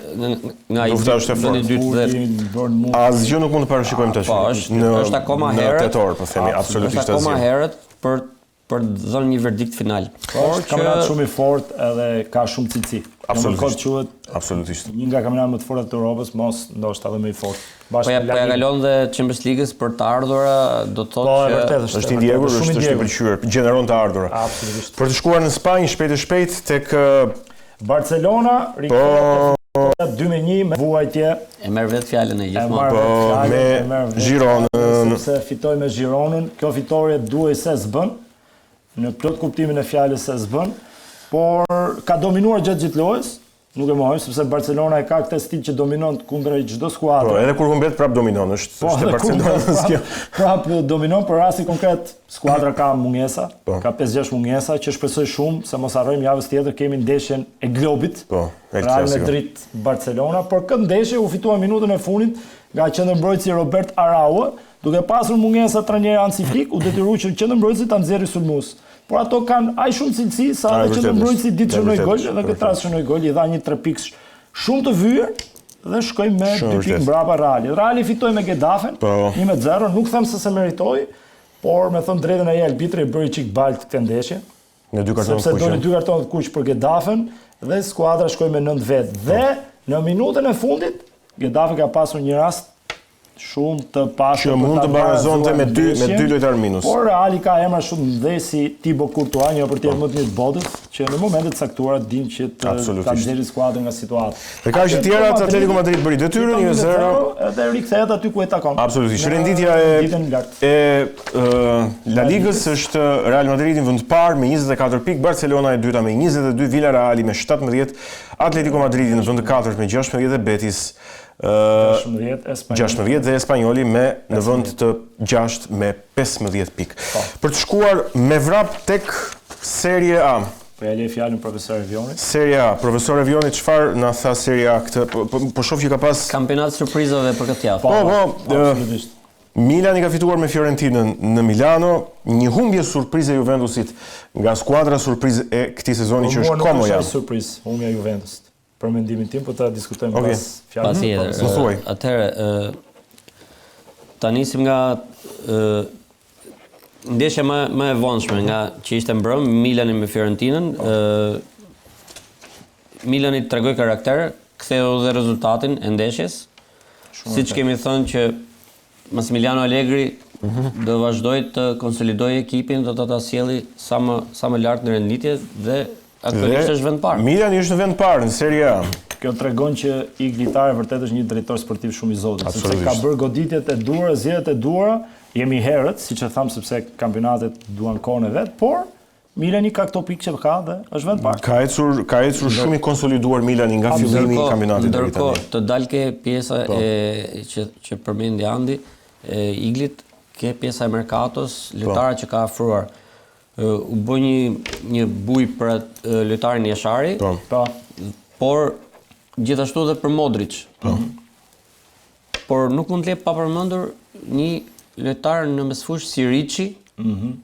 po. nga i lufta është e fortë. Dytë dhe asgjë nuk mund të parashikojmë tash. Po, është në, është akoma herët. Në tetor, po themi, absolutisht asgjë. Është akoma herët për për të dhënë një verdikt final. Po, Por është kampionat shumë i fortë edhe ka shumë cilësi. Absolutisht. Quhet absolutisht. Një nga kampionatet më të forta të Europës, mos ndoshta edhe më i fortë. Bashkë po ja, po ja kalon dhe Champions League-s për të ardhura, do të thotë po, që vërtet, është, është i ndjekur, është është i pëlqyer, gjeneron të ardhura. Absolutisht. Për të shkuar në Spanjë shpejt e shpejt tek Barcelona po 2-1 me vuajtje. E merr vetë fjalën e gjithmonë. Po, me Gironën. Sepse fitoi me Gironën. Kjo fitore duhej se s'bën. Në plot kuptimin e fjalës se s'bën. Por ka dominuar gjatë gjithë lojës. Nuk e mohoj sepse Barcelona e ka këtë stil që dominon kundra çdo skuadre. Po, edhe kur humbet prap dominon, është po, është e Barcelonës kjo. Prap dominon për rastin konkret, skuadra ka mungesa, po. ka 5-6 mungesa që shpresoj shumë se mos harrojmë javës tjetër kemi ndeshjen e globit. Po. Real Madrid Barcelona, por këtë ndeshje u fitua minutën e fundit nga qendërmbrojtësi Robert Araujo, duke pasur mungesa trajneri Hansi Flick u detyru që qendërmbrojtësi ta nxjerrë sulmues. Por ato kanë aq shumë cilësi sa edhe qendërmbrojtësi di të shënojë gol dhe këtë rast shënoi gol, i dha një trepikësh shumë të vyer dhe shkoi me dy pikë mbrapa Realit. Reali fitoi me Getafen, 1-0, nuk them se s'e meritoi, por me thënë drejtën ai arbitri e bëri çik baltë këtë ndeshje. Me dy kartonë të kuq. Sepse doli dy kartonë të kuq për Getafen dhe skuadra shkoi me 9 vetë. Dhe po. në minutën e fundit Getafe ka pasur një rast shumë të pastër që mund të barazonte me dy me dy lojtarë minus. Por Reali ka emra shumë të mëdhenj si Thibaut Courtois, një portier po. më të mirë të botës, që në momente të caktuara din që të ta nxjerrë skuadrën nga situata. Dhe ka që tjera të Atletico Madrid bëri detyrën 1-0 edhe rikthehet aty ku e takon. Absolutisht. Renditja e e La Ligës është Real Madridi në vend të parë me 24 pikë, Barcelona e dyta me 22, Villarreali me 17, Atletico Madridi në vend të katërt me 16 dhe Betis 16 dhe Espanjoli me në vend të gjashtë me 15 pikë. Po. Për të shkuar me vrap tek Serie A. Po ja lë fjalën profesor Evionit. Serie A, profesor Evioni çfarë na tha Serie A këtë? Po, po, po shoh që ka pas kampionat surprizave për këtë javë. Po, po, absolutisht. Milani ka fituar me Fiorentinën në Milano, një humbje surprizë e Juventusit nga skuadra surprizë e këtij sezoni që është Komoja. Nuk është surprizë humbja e Juventusit. Për mendimin tim, po ta diskutojmë okay. pas fjalës. Patjetër. Më thuaj. Atëherë, ë ta nisim nga ë ndeshja më më e vonshme nga që ishte mbrëm Milani me Fiorentinën, ë Milani tregoi karakter, ktheu dhe rezultatin e ndeshjes. Siç kemi thënë që Massimiliano Allegri mhm. do vazhdojë të konsolidojë ekipin dhe do ta sjelli sa më sa më lart në renditje dhe aktualisht është vend parë. Milani është në vend parë në Serie A. Kjo tregon që Igli Tare vërtet është një drejtor sportiv shumë i zoti, sepse ka bërë goditjet e duhura, zgjedhjet e duhura, jemi herët, siç e thamë, sepse kampionatet duan kohën e vet, por Milani ka këto pikë që ka dhe është vend parë. Ka ecur, ka ecur shumë i konsoliduar Milani nga fillimi i kampionatit deri tani. Ndërkohë, të dal ke pjesa po. e që që përmendi Andi, e Iglit, ke pjesa e merkatos, po. lojtarët që ka afruar. U bë një një bujë për atë lojtarin Jashari. Po. Po. Por gjithashtu edhe për Modric. Po. Por nuk mund të le pa përmendur një lojtar në mesfushë si Ricci, mm -hmm.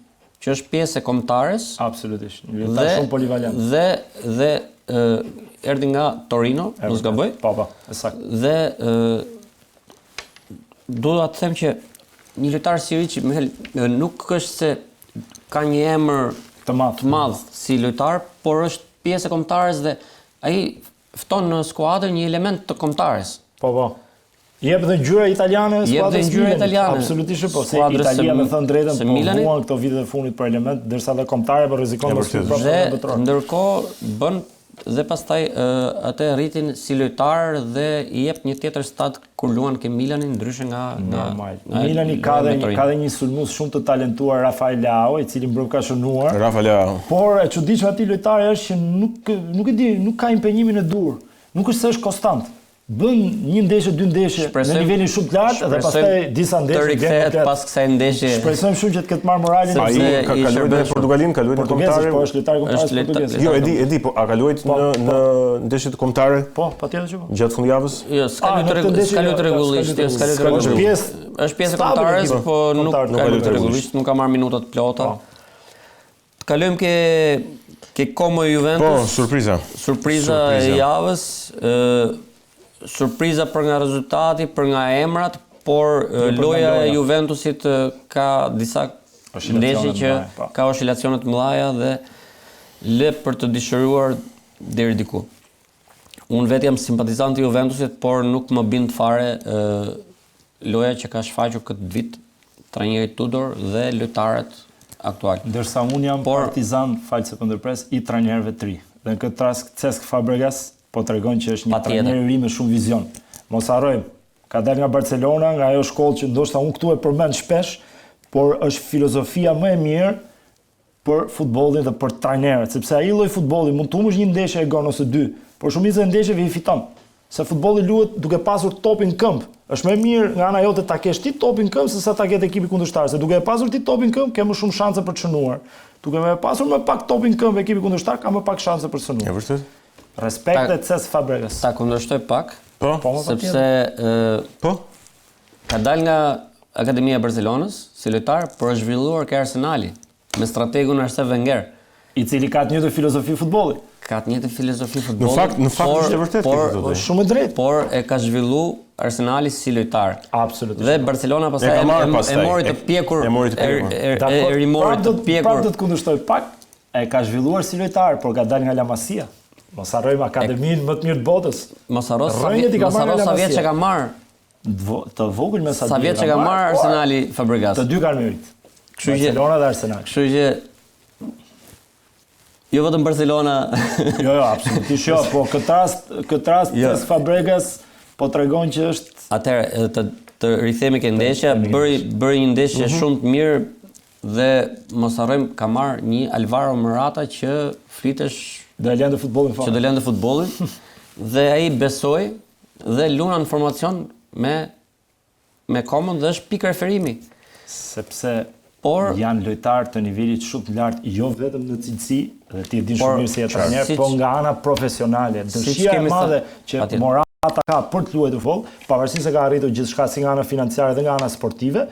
që është pjesë e kombëtares. Absolutisht. Një lojtar shumë polivalent. Dhe dhe ë erdhi nga Torino, mos gaboj. Po, po, e saktë. Dhe ë dua të them që një lojtar si Ricci nuk është se ka një emër të madh, të madh si lojtar, por është pjesë e kombëtares dhe ai fton në skuadër një element të kombëtares. Po, po. Jep dhe ngjyra italiane skuadrës. Jep dhe ngjyra italiane. Absolutisht po, se Italia me thënë drejtën po vuan këto vitet e fundit për element, ndërsa dhe kombëtarja po rrezikon mos të prapë në botëror. Ndërkohë bën dhe pastaj atë rritin si lojtar dhe i jep një tjetër stad kur luan ke Milani ndryshe nga nga, nga Milani ka dhe ka dhe një sulmues shumë të talentuar Rafael Leao, i cili mbrëm ka shënuar. Rafael Leao. Por e çuditshme atij lojtari është që nuk nuk e di, nuk ka impenjimin e duhur. Nuk është se është konstant. Bën një ndeshje, dy ndeshje në nivelin shumë të lartë dhe pastaj disa ndeshje të rikthehet pas kësaj ndeshje. Shpresojmë shumë që të ketë marrë moralin. Ai ka ka luajtur në Portugalinë, ka luajtur në kombëtare. Po është lojtar i kombëtares portugeze. Jo, e di, e di, po a ka luajtur po, në po. në ndeshjet kombëtare? Po, patjetër që po. Gjatë fundjavës? Jo, s'ka luajtur s'ka luajtur rregullisht, jo, s'ka luajtur rregullisht. Është pjesë është pjesë e kombëtares, po nuk ka luajtur rregullisht, nuk ka marrë minuta të plota. Po. Të kalojmë ke ke Como Juventus. Po, surpriza. Surpriza e javës, ë surpriza për nga rezultati, për nga emrat, por jo, loja e Juventusit ka disa ndeshje që po. ka oscilacione të mëdha dhe lë për të dëshiruar deri diku. Unë vetë jam simpatizant i Juventusit, por nuk më bind fare ë loja që ka shfaqur këtë vit trajneri Tudor dhe lojtarët aktual. Ndërsa unë jam por, partizan, fal se po ndërpres, i trajnerëve të ri. Dhe në këtë rast Cesc Fabregas po tregon që është një trajner i ri me shumë vizion. Mos harrojmë, ka dalë nga Barcelona, nga ajo shkollë që ndoshta unë këtu e përmend shpesh, por është filozofia më e mirë për futbollin dhe për trajnerët, sepse ai lloj futbolli mund të humbësh një ndeshje e gjon ose dy, por shumicën e ndeshjeve i fiton. Se futbolli luhet duke pasur topin në këmbë. Është më mirë nga ana jote ta kesh ti topin në këmbë sesa ta ketë ekipi kundërshtar, se duke e pasur ti topin në këmbë ke më shumë shanse për të shënuar. Duke e pasur më pak topin në këmbë ekipi kundërshtar ka më pak shanse për të shënuar. E vërtetë? Respekte Cesc Fabregas. Ta kundërshtoj pak. Po, po sepse ë po ka dalë nga Akademia e Barcelonës si lojtar, por është zhvilluar ke Arsenali. Me strategun Arsene Wenger. I cili ka të njëjtën filozofi futbolli. Ka të njëjtën filozofi futbolli. Në fakt, në fakt është e vërtetë kjo thotë. Është shumë e drejtë. Por e ka zhvillu Arsenali si lojtar. Absolutisht. Dhe Barcelona pastaj e, e, e mori të pjekur. E mori të pjekur. E, e, e rimori të pjekur. Prapë do të kundërshtoj pak. E ka zhvilluar si lojtar, por ka dalë nga La Masia. Mos harrojmë akademinë më të mirë të botës. Mos harro sa vjet, mos harro sa vjet që ka marrë. Të vogël me sa Sa vjet që ka marrë Arsenali Fabregas. Të dy kanë meritë. Kështu që Barcelona dhe Arsenal. Kështu që Jo vetëm Barcelona. jo, jo, absolutisht jo, po këtë rast, këtë rast jo. Cesc Fabregas po tregon që është Atëherë të të rikthehemi ke ndeshja, bëri bëri një ndeshje mm -hmm. shumë të mirë dhe mos harrojmë ka marrë një Alvaro Morata që flitesh do e lënte futbollin fare. Që do lënte futbollin dhe ai besoi Dhe luan në formacion me me Komon dhe është pikë referimi. Sepse por janë lojtarë të nivelit shumë të lartë, jo vetëm në cilësi, dhe ti e din shumë mirë si je trajner, po nga ana profesionale. Dëshira e madhe që Morata ka për të luajtur futboll, pavarësisht se ka arritur gjithçka si nga ana financiare dhe nga ana sportive,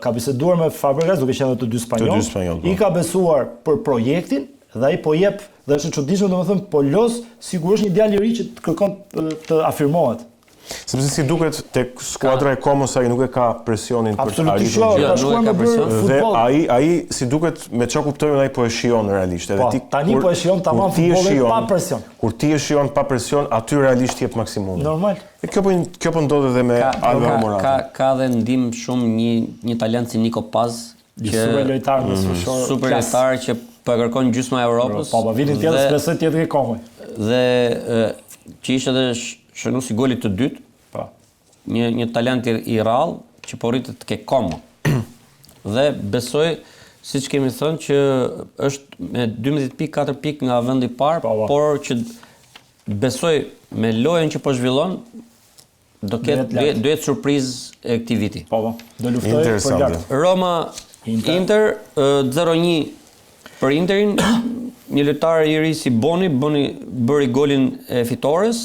ka biseduar me Fabregas duke qenë të dy spanjollë. Të dy spanjollë. Po. I ka besuar për projektin dhe ai po jep dhe është e çuditshme domethënë po loz sikur është një djalë i ri që të kërkon të afirmohet. Sepse si duket tek skuadra e Komos ai nuk e ka presionin për të arritur jo, gjë. Jo, nuk e ka presion. Dhe ai ai si duket me çka kuptoj unë ai po e shijon realisht. Edhe po, ti tani po e shijon tamam futbollin pa presion. Kur ti e shijon pa presion, aty realisht jep maksimumin. Normal. E kjo po kjo po ndodh edhe me Alvaro Morata. Ka ka dhe ndihmë shumë një një talent si Nico Paz, që super lojtar mm, mesfushor. Super lojtar që po e kërkon gjysma e Europës. Po, po, vitin tjetër s'besoj të jetë ke Como. Dhe që ishte edhe shënuesi i golit të dytë. Po. Një një talent i, i rrallë që po rritet ke Como. Dhe besoj siç kemi thënë që është me 12 pikë, 4 pikë nga vendi i parë, po, po. por që besoj me lojën që po zhvillon Do ketë do jetë do jetë surprizë e këtij viti. Po po, do luftojë për lart. Roma Inter, Inter 0-1 për Interin, një lojtar i ri si Boni, Boni bëri golin e fitores,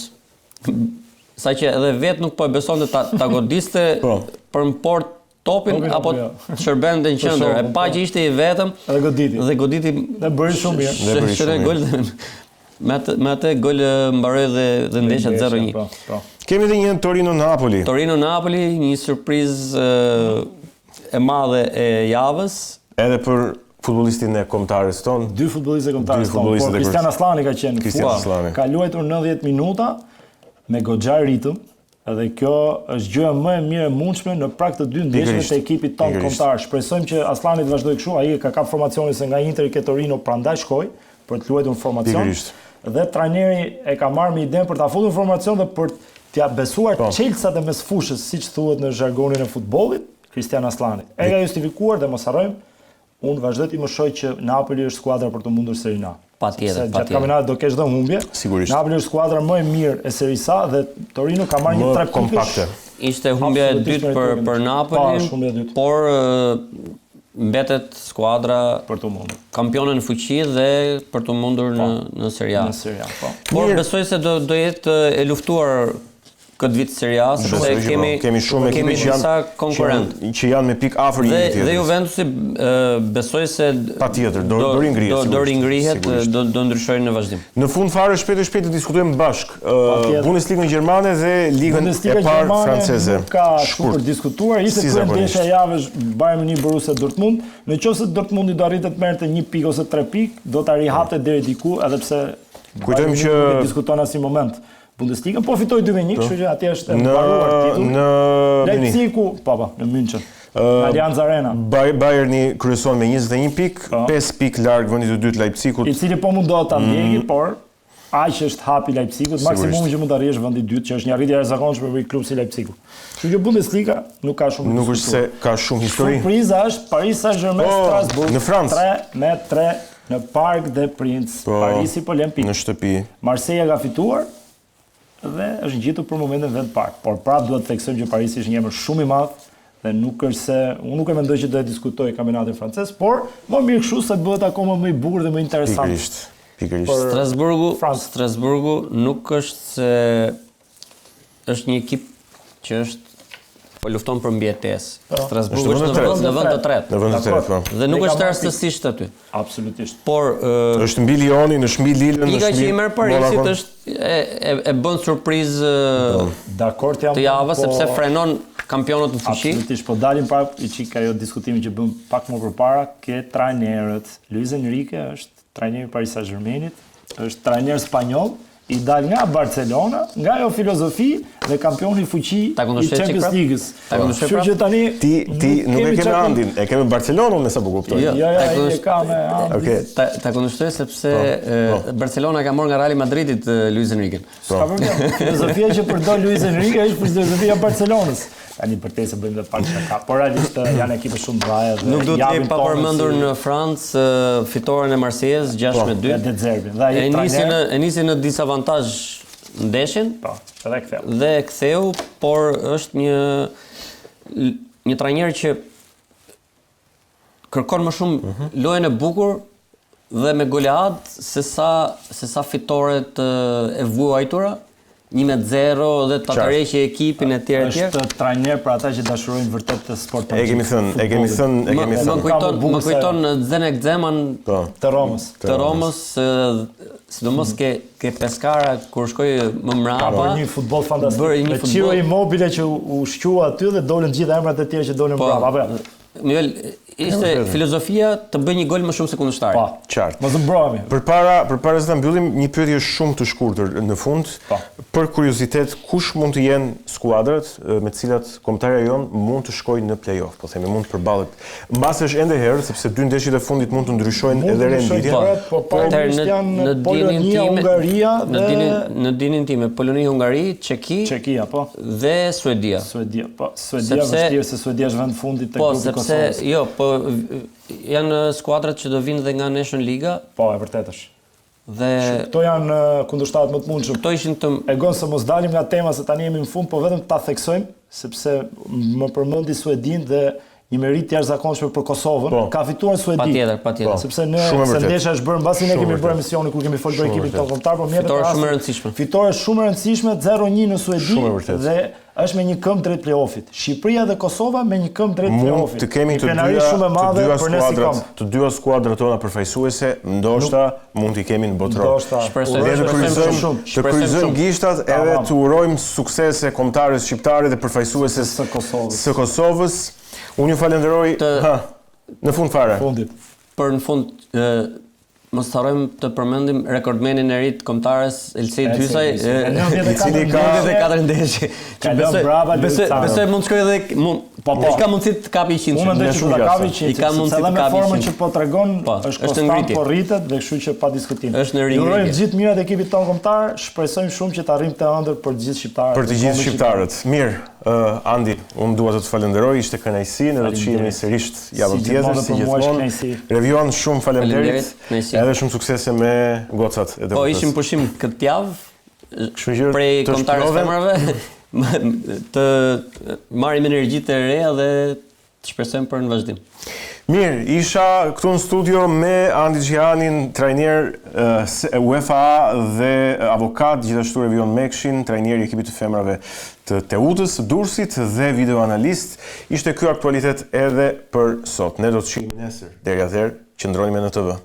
saqë edhe vetë nuk po e besonte ta, ta godiste po. për në portë topin, topin apo jo. të shërbente në qendër. E pa po. që ishte i vetëm. Dhe goditi. Dhe goditi. Dhe bëri shumë mirë. Dhe bëri shumë mirë. Gol me atë me atë gol mbaroi dhe dhe ndeshja 0-1. Po, po. Kemi edhe një Torino Napoli. Torino Napoli, një surprizë e madhe e javës. Edhe për futbollistin e kombëtares tonë. Dy futbollistë e kombëtares tonë. Por Kristian Asllani ka qenë. Kristian Asllani. Ka luajtur 90 minuta me goxha ritëm. Edhe kjo është gjëja më e mirë e mundshme në prag të dy ndeshjeve të ekipit tonë kombëtar. Shpresojmë që Asllani të vazhdojë kështu, ai e ka kap formacionin se nga Interi ke Torino prandaj shkoi për të luajtur në formacion. Pikërisht. Dhe trajneri e ka marrë me idenë për ta futur në formacion dhe për t'ia besuar po. çelësat e mesfushës, siç thuhet në zhargonin e futbollit, Kristian Asllanit. E ka justifikuar dhe mos harrojmë, Unë vazhdoj të mëshoj që Napoli është skuadra për të mundur Serie A. Patjetër, patjetër. Gjatë kampionatit do kesh dhe humbje. Sigurisht. Napoli është skuadra më e mirë e Serie A dhe Torino ka marrë një tre pikësh. Ishte humbja e dytë për për Napolin, po, por mbetet skuadra për të mundur. Kampione në fuqi dhe për të mundur në po, në Serie A. Në Serie A, po. Por besoj se do do jetë e luftuar këtë vit Serie A, sepse po, kemi kemi shumë ekipe që janë konkurrentë që janë me pikë afër njëri tjetrit. Dhe Juventusi besoj se patjetër do do ringrihet. Do do ringrihet, do do ndryshojë në vazhdim. Në fund fare shpejt e shpejt të diskutojmë bashkë Bundesligën gjermane dhe Ligën e parë franceze. Nuk ka shumë për diskutuar, ishte kryendeshja e javës Bayern Munich Borussia Dortmund. Në qoftë se Dortmundi do arrinte të merrte një pikë ose tre pikë, do ta rihapte deri diku, edhe pse Kujtojmë që nuk diskuton asnjë moment. Bundesliga, po fitoi 2-1, po. kështu që atje është e mbaruar titulli. Në Leipzigu, po po, në München. Në Allianz Arena. Bayerni kryeson me 21 pikë, 5 po. pikë larg vendit të dytë Leipzigut. I cili po mundohet ta ndjekë, mm. por aq është hapi i Leipzigut, maksimumi që mund të arrijë është vendi i dytë, që është një arritje e jashtëzakonshme për një klub si Leipzigu. Kështu që Bundesliga nuk ka shumë. Nuk është se ka shumë histori. Surpriza është Paris Saint-Germain po, Strasbourg. Në Francë. 3 me 3 Në Parc des Princes, po, Parisi po lën pikë. Në shtëpi. Marseille ka fituar dhe është ngjitur për momentin në vend të parë. Por prapë duhet të theksojmë që Parisi është një emër shumë i madh dhe nuk është se unë nuk e mendoj që do e diskutojë kampionatin francez, por më mirë kështu se bëhet akoma më i bukur dhe më interesant. Pikërisht. Pikërisht. Strasburgu, Strasburgu nuk është se është një ekip që është po lufton për mbijetesë. Po. Strasburgu është në vend në vend të tretë. Në vend të tretë, po. Dhe nuk është rastësisht aty. Absolutisht. Por është mbi Lyonin, është mbi Lillën, është mbi Pika që i merr Parisit është e e, e bën surprizë po. Dakord jam. Të javës po, sepse frenon kampionët në fuqi. Absolutisht, po dalim prapë i çik ajo diskutimi që bëmë pak më përpara ke trajnerët. Luis Enrique është trajneri i Paris Saint-Germainit, është trajner spanjoll, i dalë nga Barcelona, nga ajo filozofi dhe kampioni në fuqi i Champions League-s. Ta kundërshtoj prapë. Kështu që tani ti ti nuk e ke me Andin, e ke me Barcelonën me sa po kuptoj. Jo, jo, jo, e ka me Andin. Okej. Ta ta kundërshtoj sepse po, po. Barcelona ka marrë nga Real Madridit Luis Enrique. Po. S'ka problem. Filozofia që përdor Luis Enrique është filozofia e Barcelonës. Tani për te se bëjmë dhe pak shaka, por realisht janë ekipe shumë të mëdha dhe Nuk duhet të lejmë pa përmendur në Francë fitoren e Marseilles 6 po, me 2. Dhe Zerbin. Dhe ai e nisi në e nisi në disavantazh ndeshjen. Po, edhe ktheu. Dhe ktheu, por është një një trajner që kërkon më shumë mm -hmm. lojën e bukur dhe me goleadë se sa se sa fitoret e vuajtura 1-0 dhe ta tërheqë ekipin e tjerë e tjerë. Është trajner për ata që dashurojnë vërtet të sportin. E kemi thënë, e kemi thënë, e kemi thënë. Më kujton, më kujton Zdenek Zeman po. të Romës. Të Romës. sidomos ke ke Pescara kur shkoi më mbrapa. Ka bërë një futboll fantastik. Bëri një Me Ciro futboll. Immobile që u, u shqua aty dhe dolën gjithë emrat e tjerë që dolën Po, mbrapa. Apo jo? Nivel, ishte filozofia të bëj një gol më shumë se kundërshtari. Po. Qartë. Mos mbrohemi. Përpara, përpara se ta mbyllim, një pyetje shumë të shkurtër në fund. Po. Për kuriozitet, kush mund të jenë skuadrat e, me të cilat kombëtarja jon mund të shkojë në play-off, po themi mund të përballet. Mbase është ende herët sepse dy ndeshjet e fundit mund të ndryshojnë Mund edhe të ndryshojnë renditjen. gjërat, po Atëherë, paralelisht janë në dijeninë Polonia, time- Hungaria në dhe dijeninë në dijeninë time Poloni, Hungari, Çeki Çekia, po. dhe Suedia. Suedia, po. Suedia Sepse- vështirë se Suedia është vend fundit tek Po, grupi i sepse Kosovës. jo, po janë skuadrat që do vinë dhe nga Nation Liga Po, e vërtet është. dhe Këto janë eh, kundërshtarët më të mundshëm. këto ishin të E gënë se mos dalim nga tema se tani jemi në fund, po vetëm ta theksojmë, sepse më përmendi Suedin dhe një meritë jashtëzakonshme për Kosovën. Po. Ka fituar Suedi. Patjetër, patjetër. Po. Sepse ne Shumë e se vërtet. ndeshja është bërë mbasi ne Shumë e kemi bërë vërtet. emisionin kur kemi folur për Shumë e ekipin vërtet. tonë kombëtar, po më jepet Fitore rasti- shumë e rëndësishme. Fitore shumë e rëndësishme 0-1 në Suedi Shumë e vërtet. dhe është me një këmbë drejt play-offit. Shqipëria dhe Kosova me një këmbë drejt Mund play-offit. të kemi Një të krenari dyja, shumë e të madhe dyja për ne si skuadrat, komb. të dyja skuadrat tona përfaqësuese, ndoshta mund t'i kemi në botëror. Ndoshta. Shpresojmë, Ne të shpresojmë kryqëzojmë, shumë, të shpresojmë kryqëzojmë shumë. gishtat edhe Tamam. të urojmë suksese kombëtares shqiptare dhe përfaqësueses Së Kosovës. Së Kosovës. Unë ju falenderoj Të- ha, në fund fare. Fundit. për në fund ë, mos të harrojmë të përmendim rekordmenin e ri të kombëtares Elseid Elseid Hysaj, Hysaj. ë, 94 i cili ka 94 ndeshje. Ka Që lënë besoj- brava besoj Luiz besoj mund të shkojë edhe mund Po, po. I ka mundësi të kapi 100. Unë mendoj Nga që shumë do ta gjasa. kapi 100, I ka sepse mundësi edhe të me kapi formën 100. që po tregon, Po, është është në konstant, ngritje. po rritet dhe kështu që pa diskutim. Është në Ju ringritje. urojmë gjithë mirat e ekipit tonë kombëtar, shpresojmë shumë që të arrijmë të ëndër për të gjithë shqiptarët. Për të gjithë kombin shqiptarët. Mirë, ë, Andi, unë dua të të falenderoj, ishte kënaqësi, ne do të shihemi sërish javën Si tjetër, gjithmonë si dhe për mua është gjithmonë. kënaqësi. Revion, shumë faleminderit. Faleminderit, kënaqësi. Edhe shumë suksese me gocat e Po DVP-s. ishim pushim këtë javë. Kështu që prej të kombëtares shplodhen. femrave të marrim energji të reja dhe të shpresojmë për në vazhdim. Mirë, isha këtu në studio me Andi Xhihanin, trajner eh, s- UEFA dhe avokat, gjithashtu Revion Mekshin, trajner i ekipit të femrave të Teutës, Durrësit dhe videoanalist. Ishte ky aktualitet edhe për sot. Ne do të shihemi nesër. Deri atëherë, qëndroni me NTV.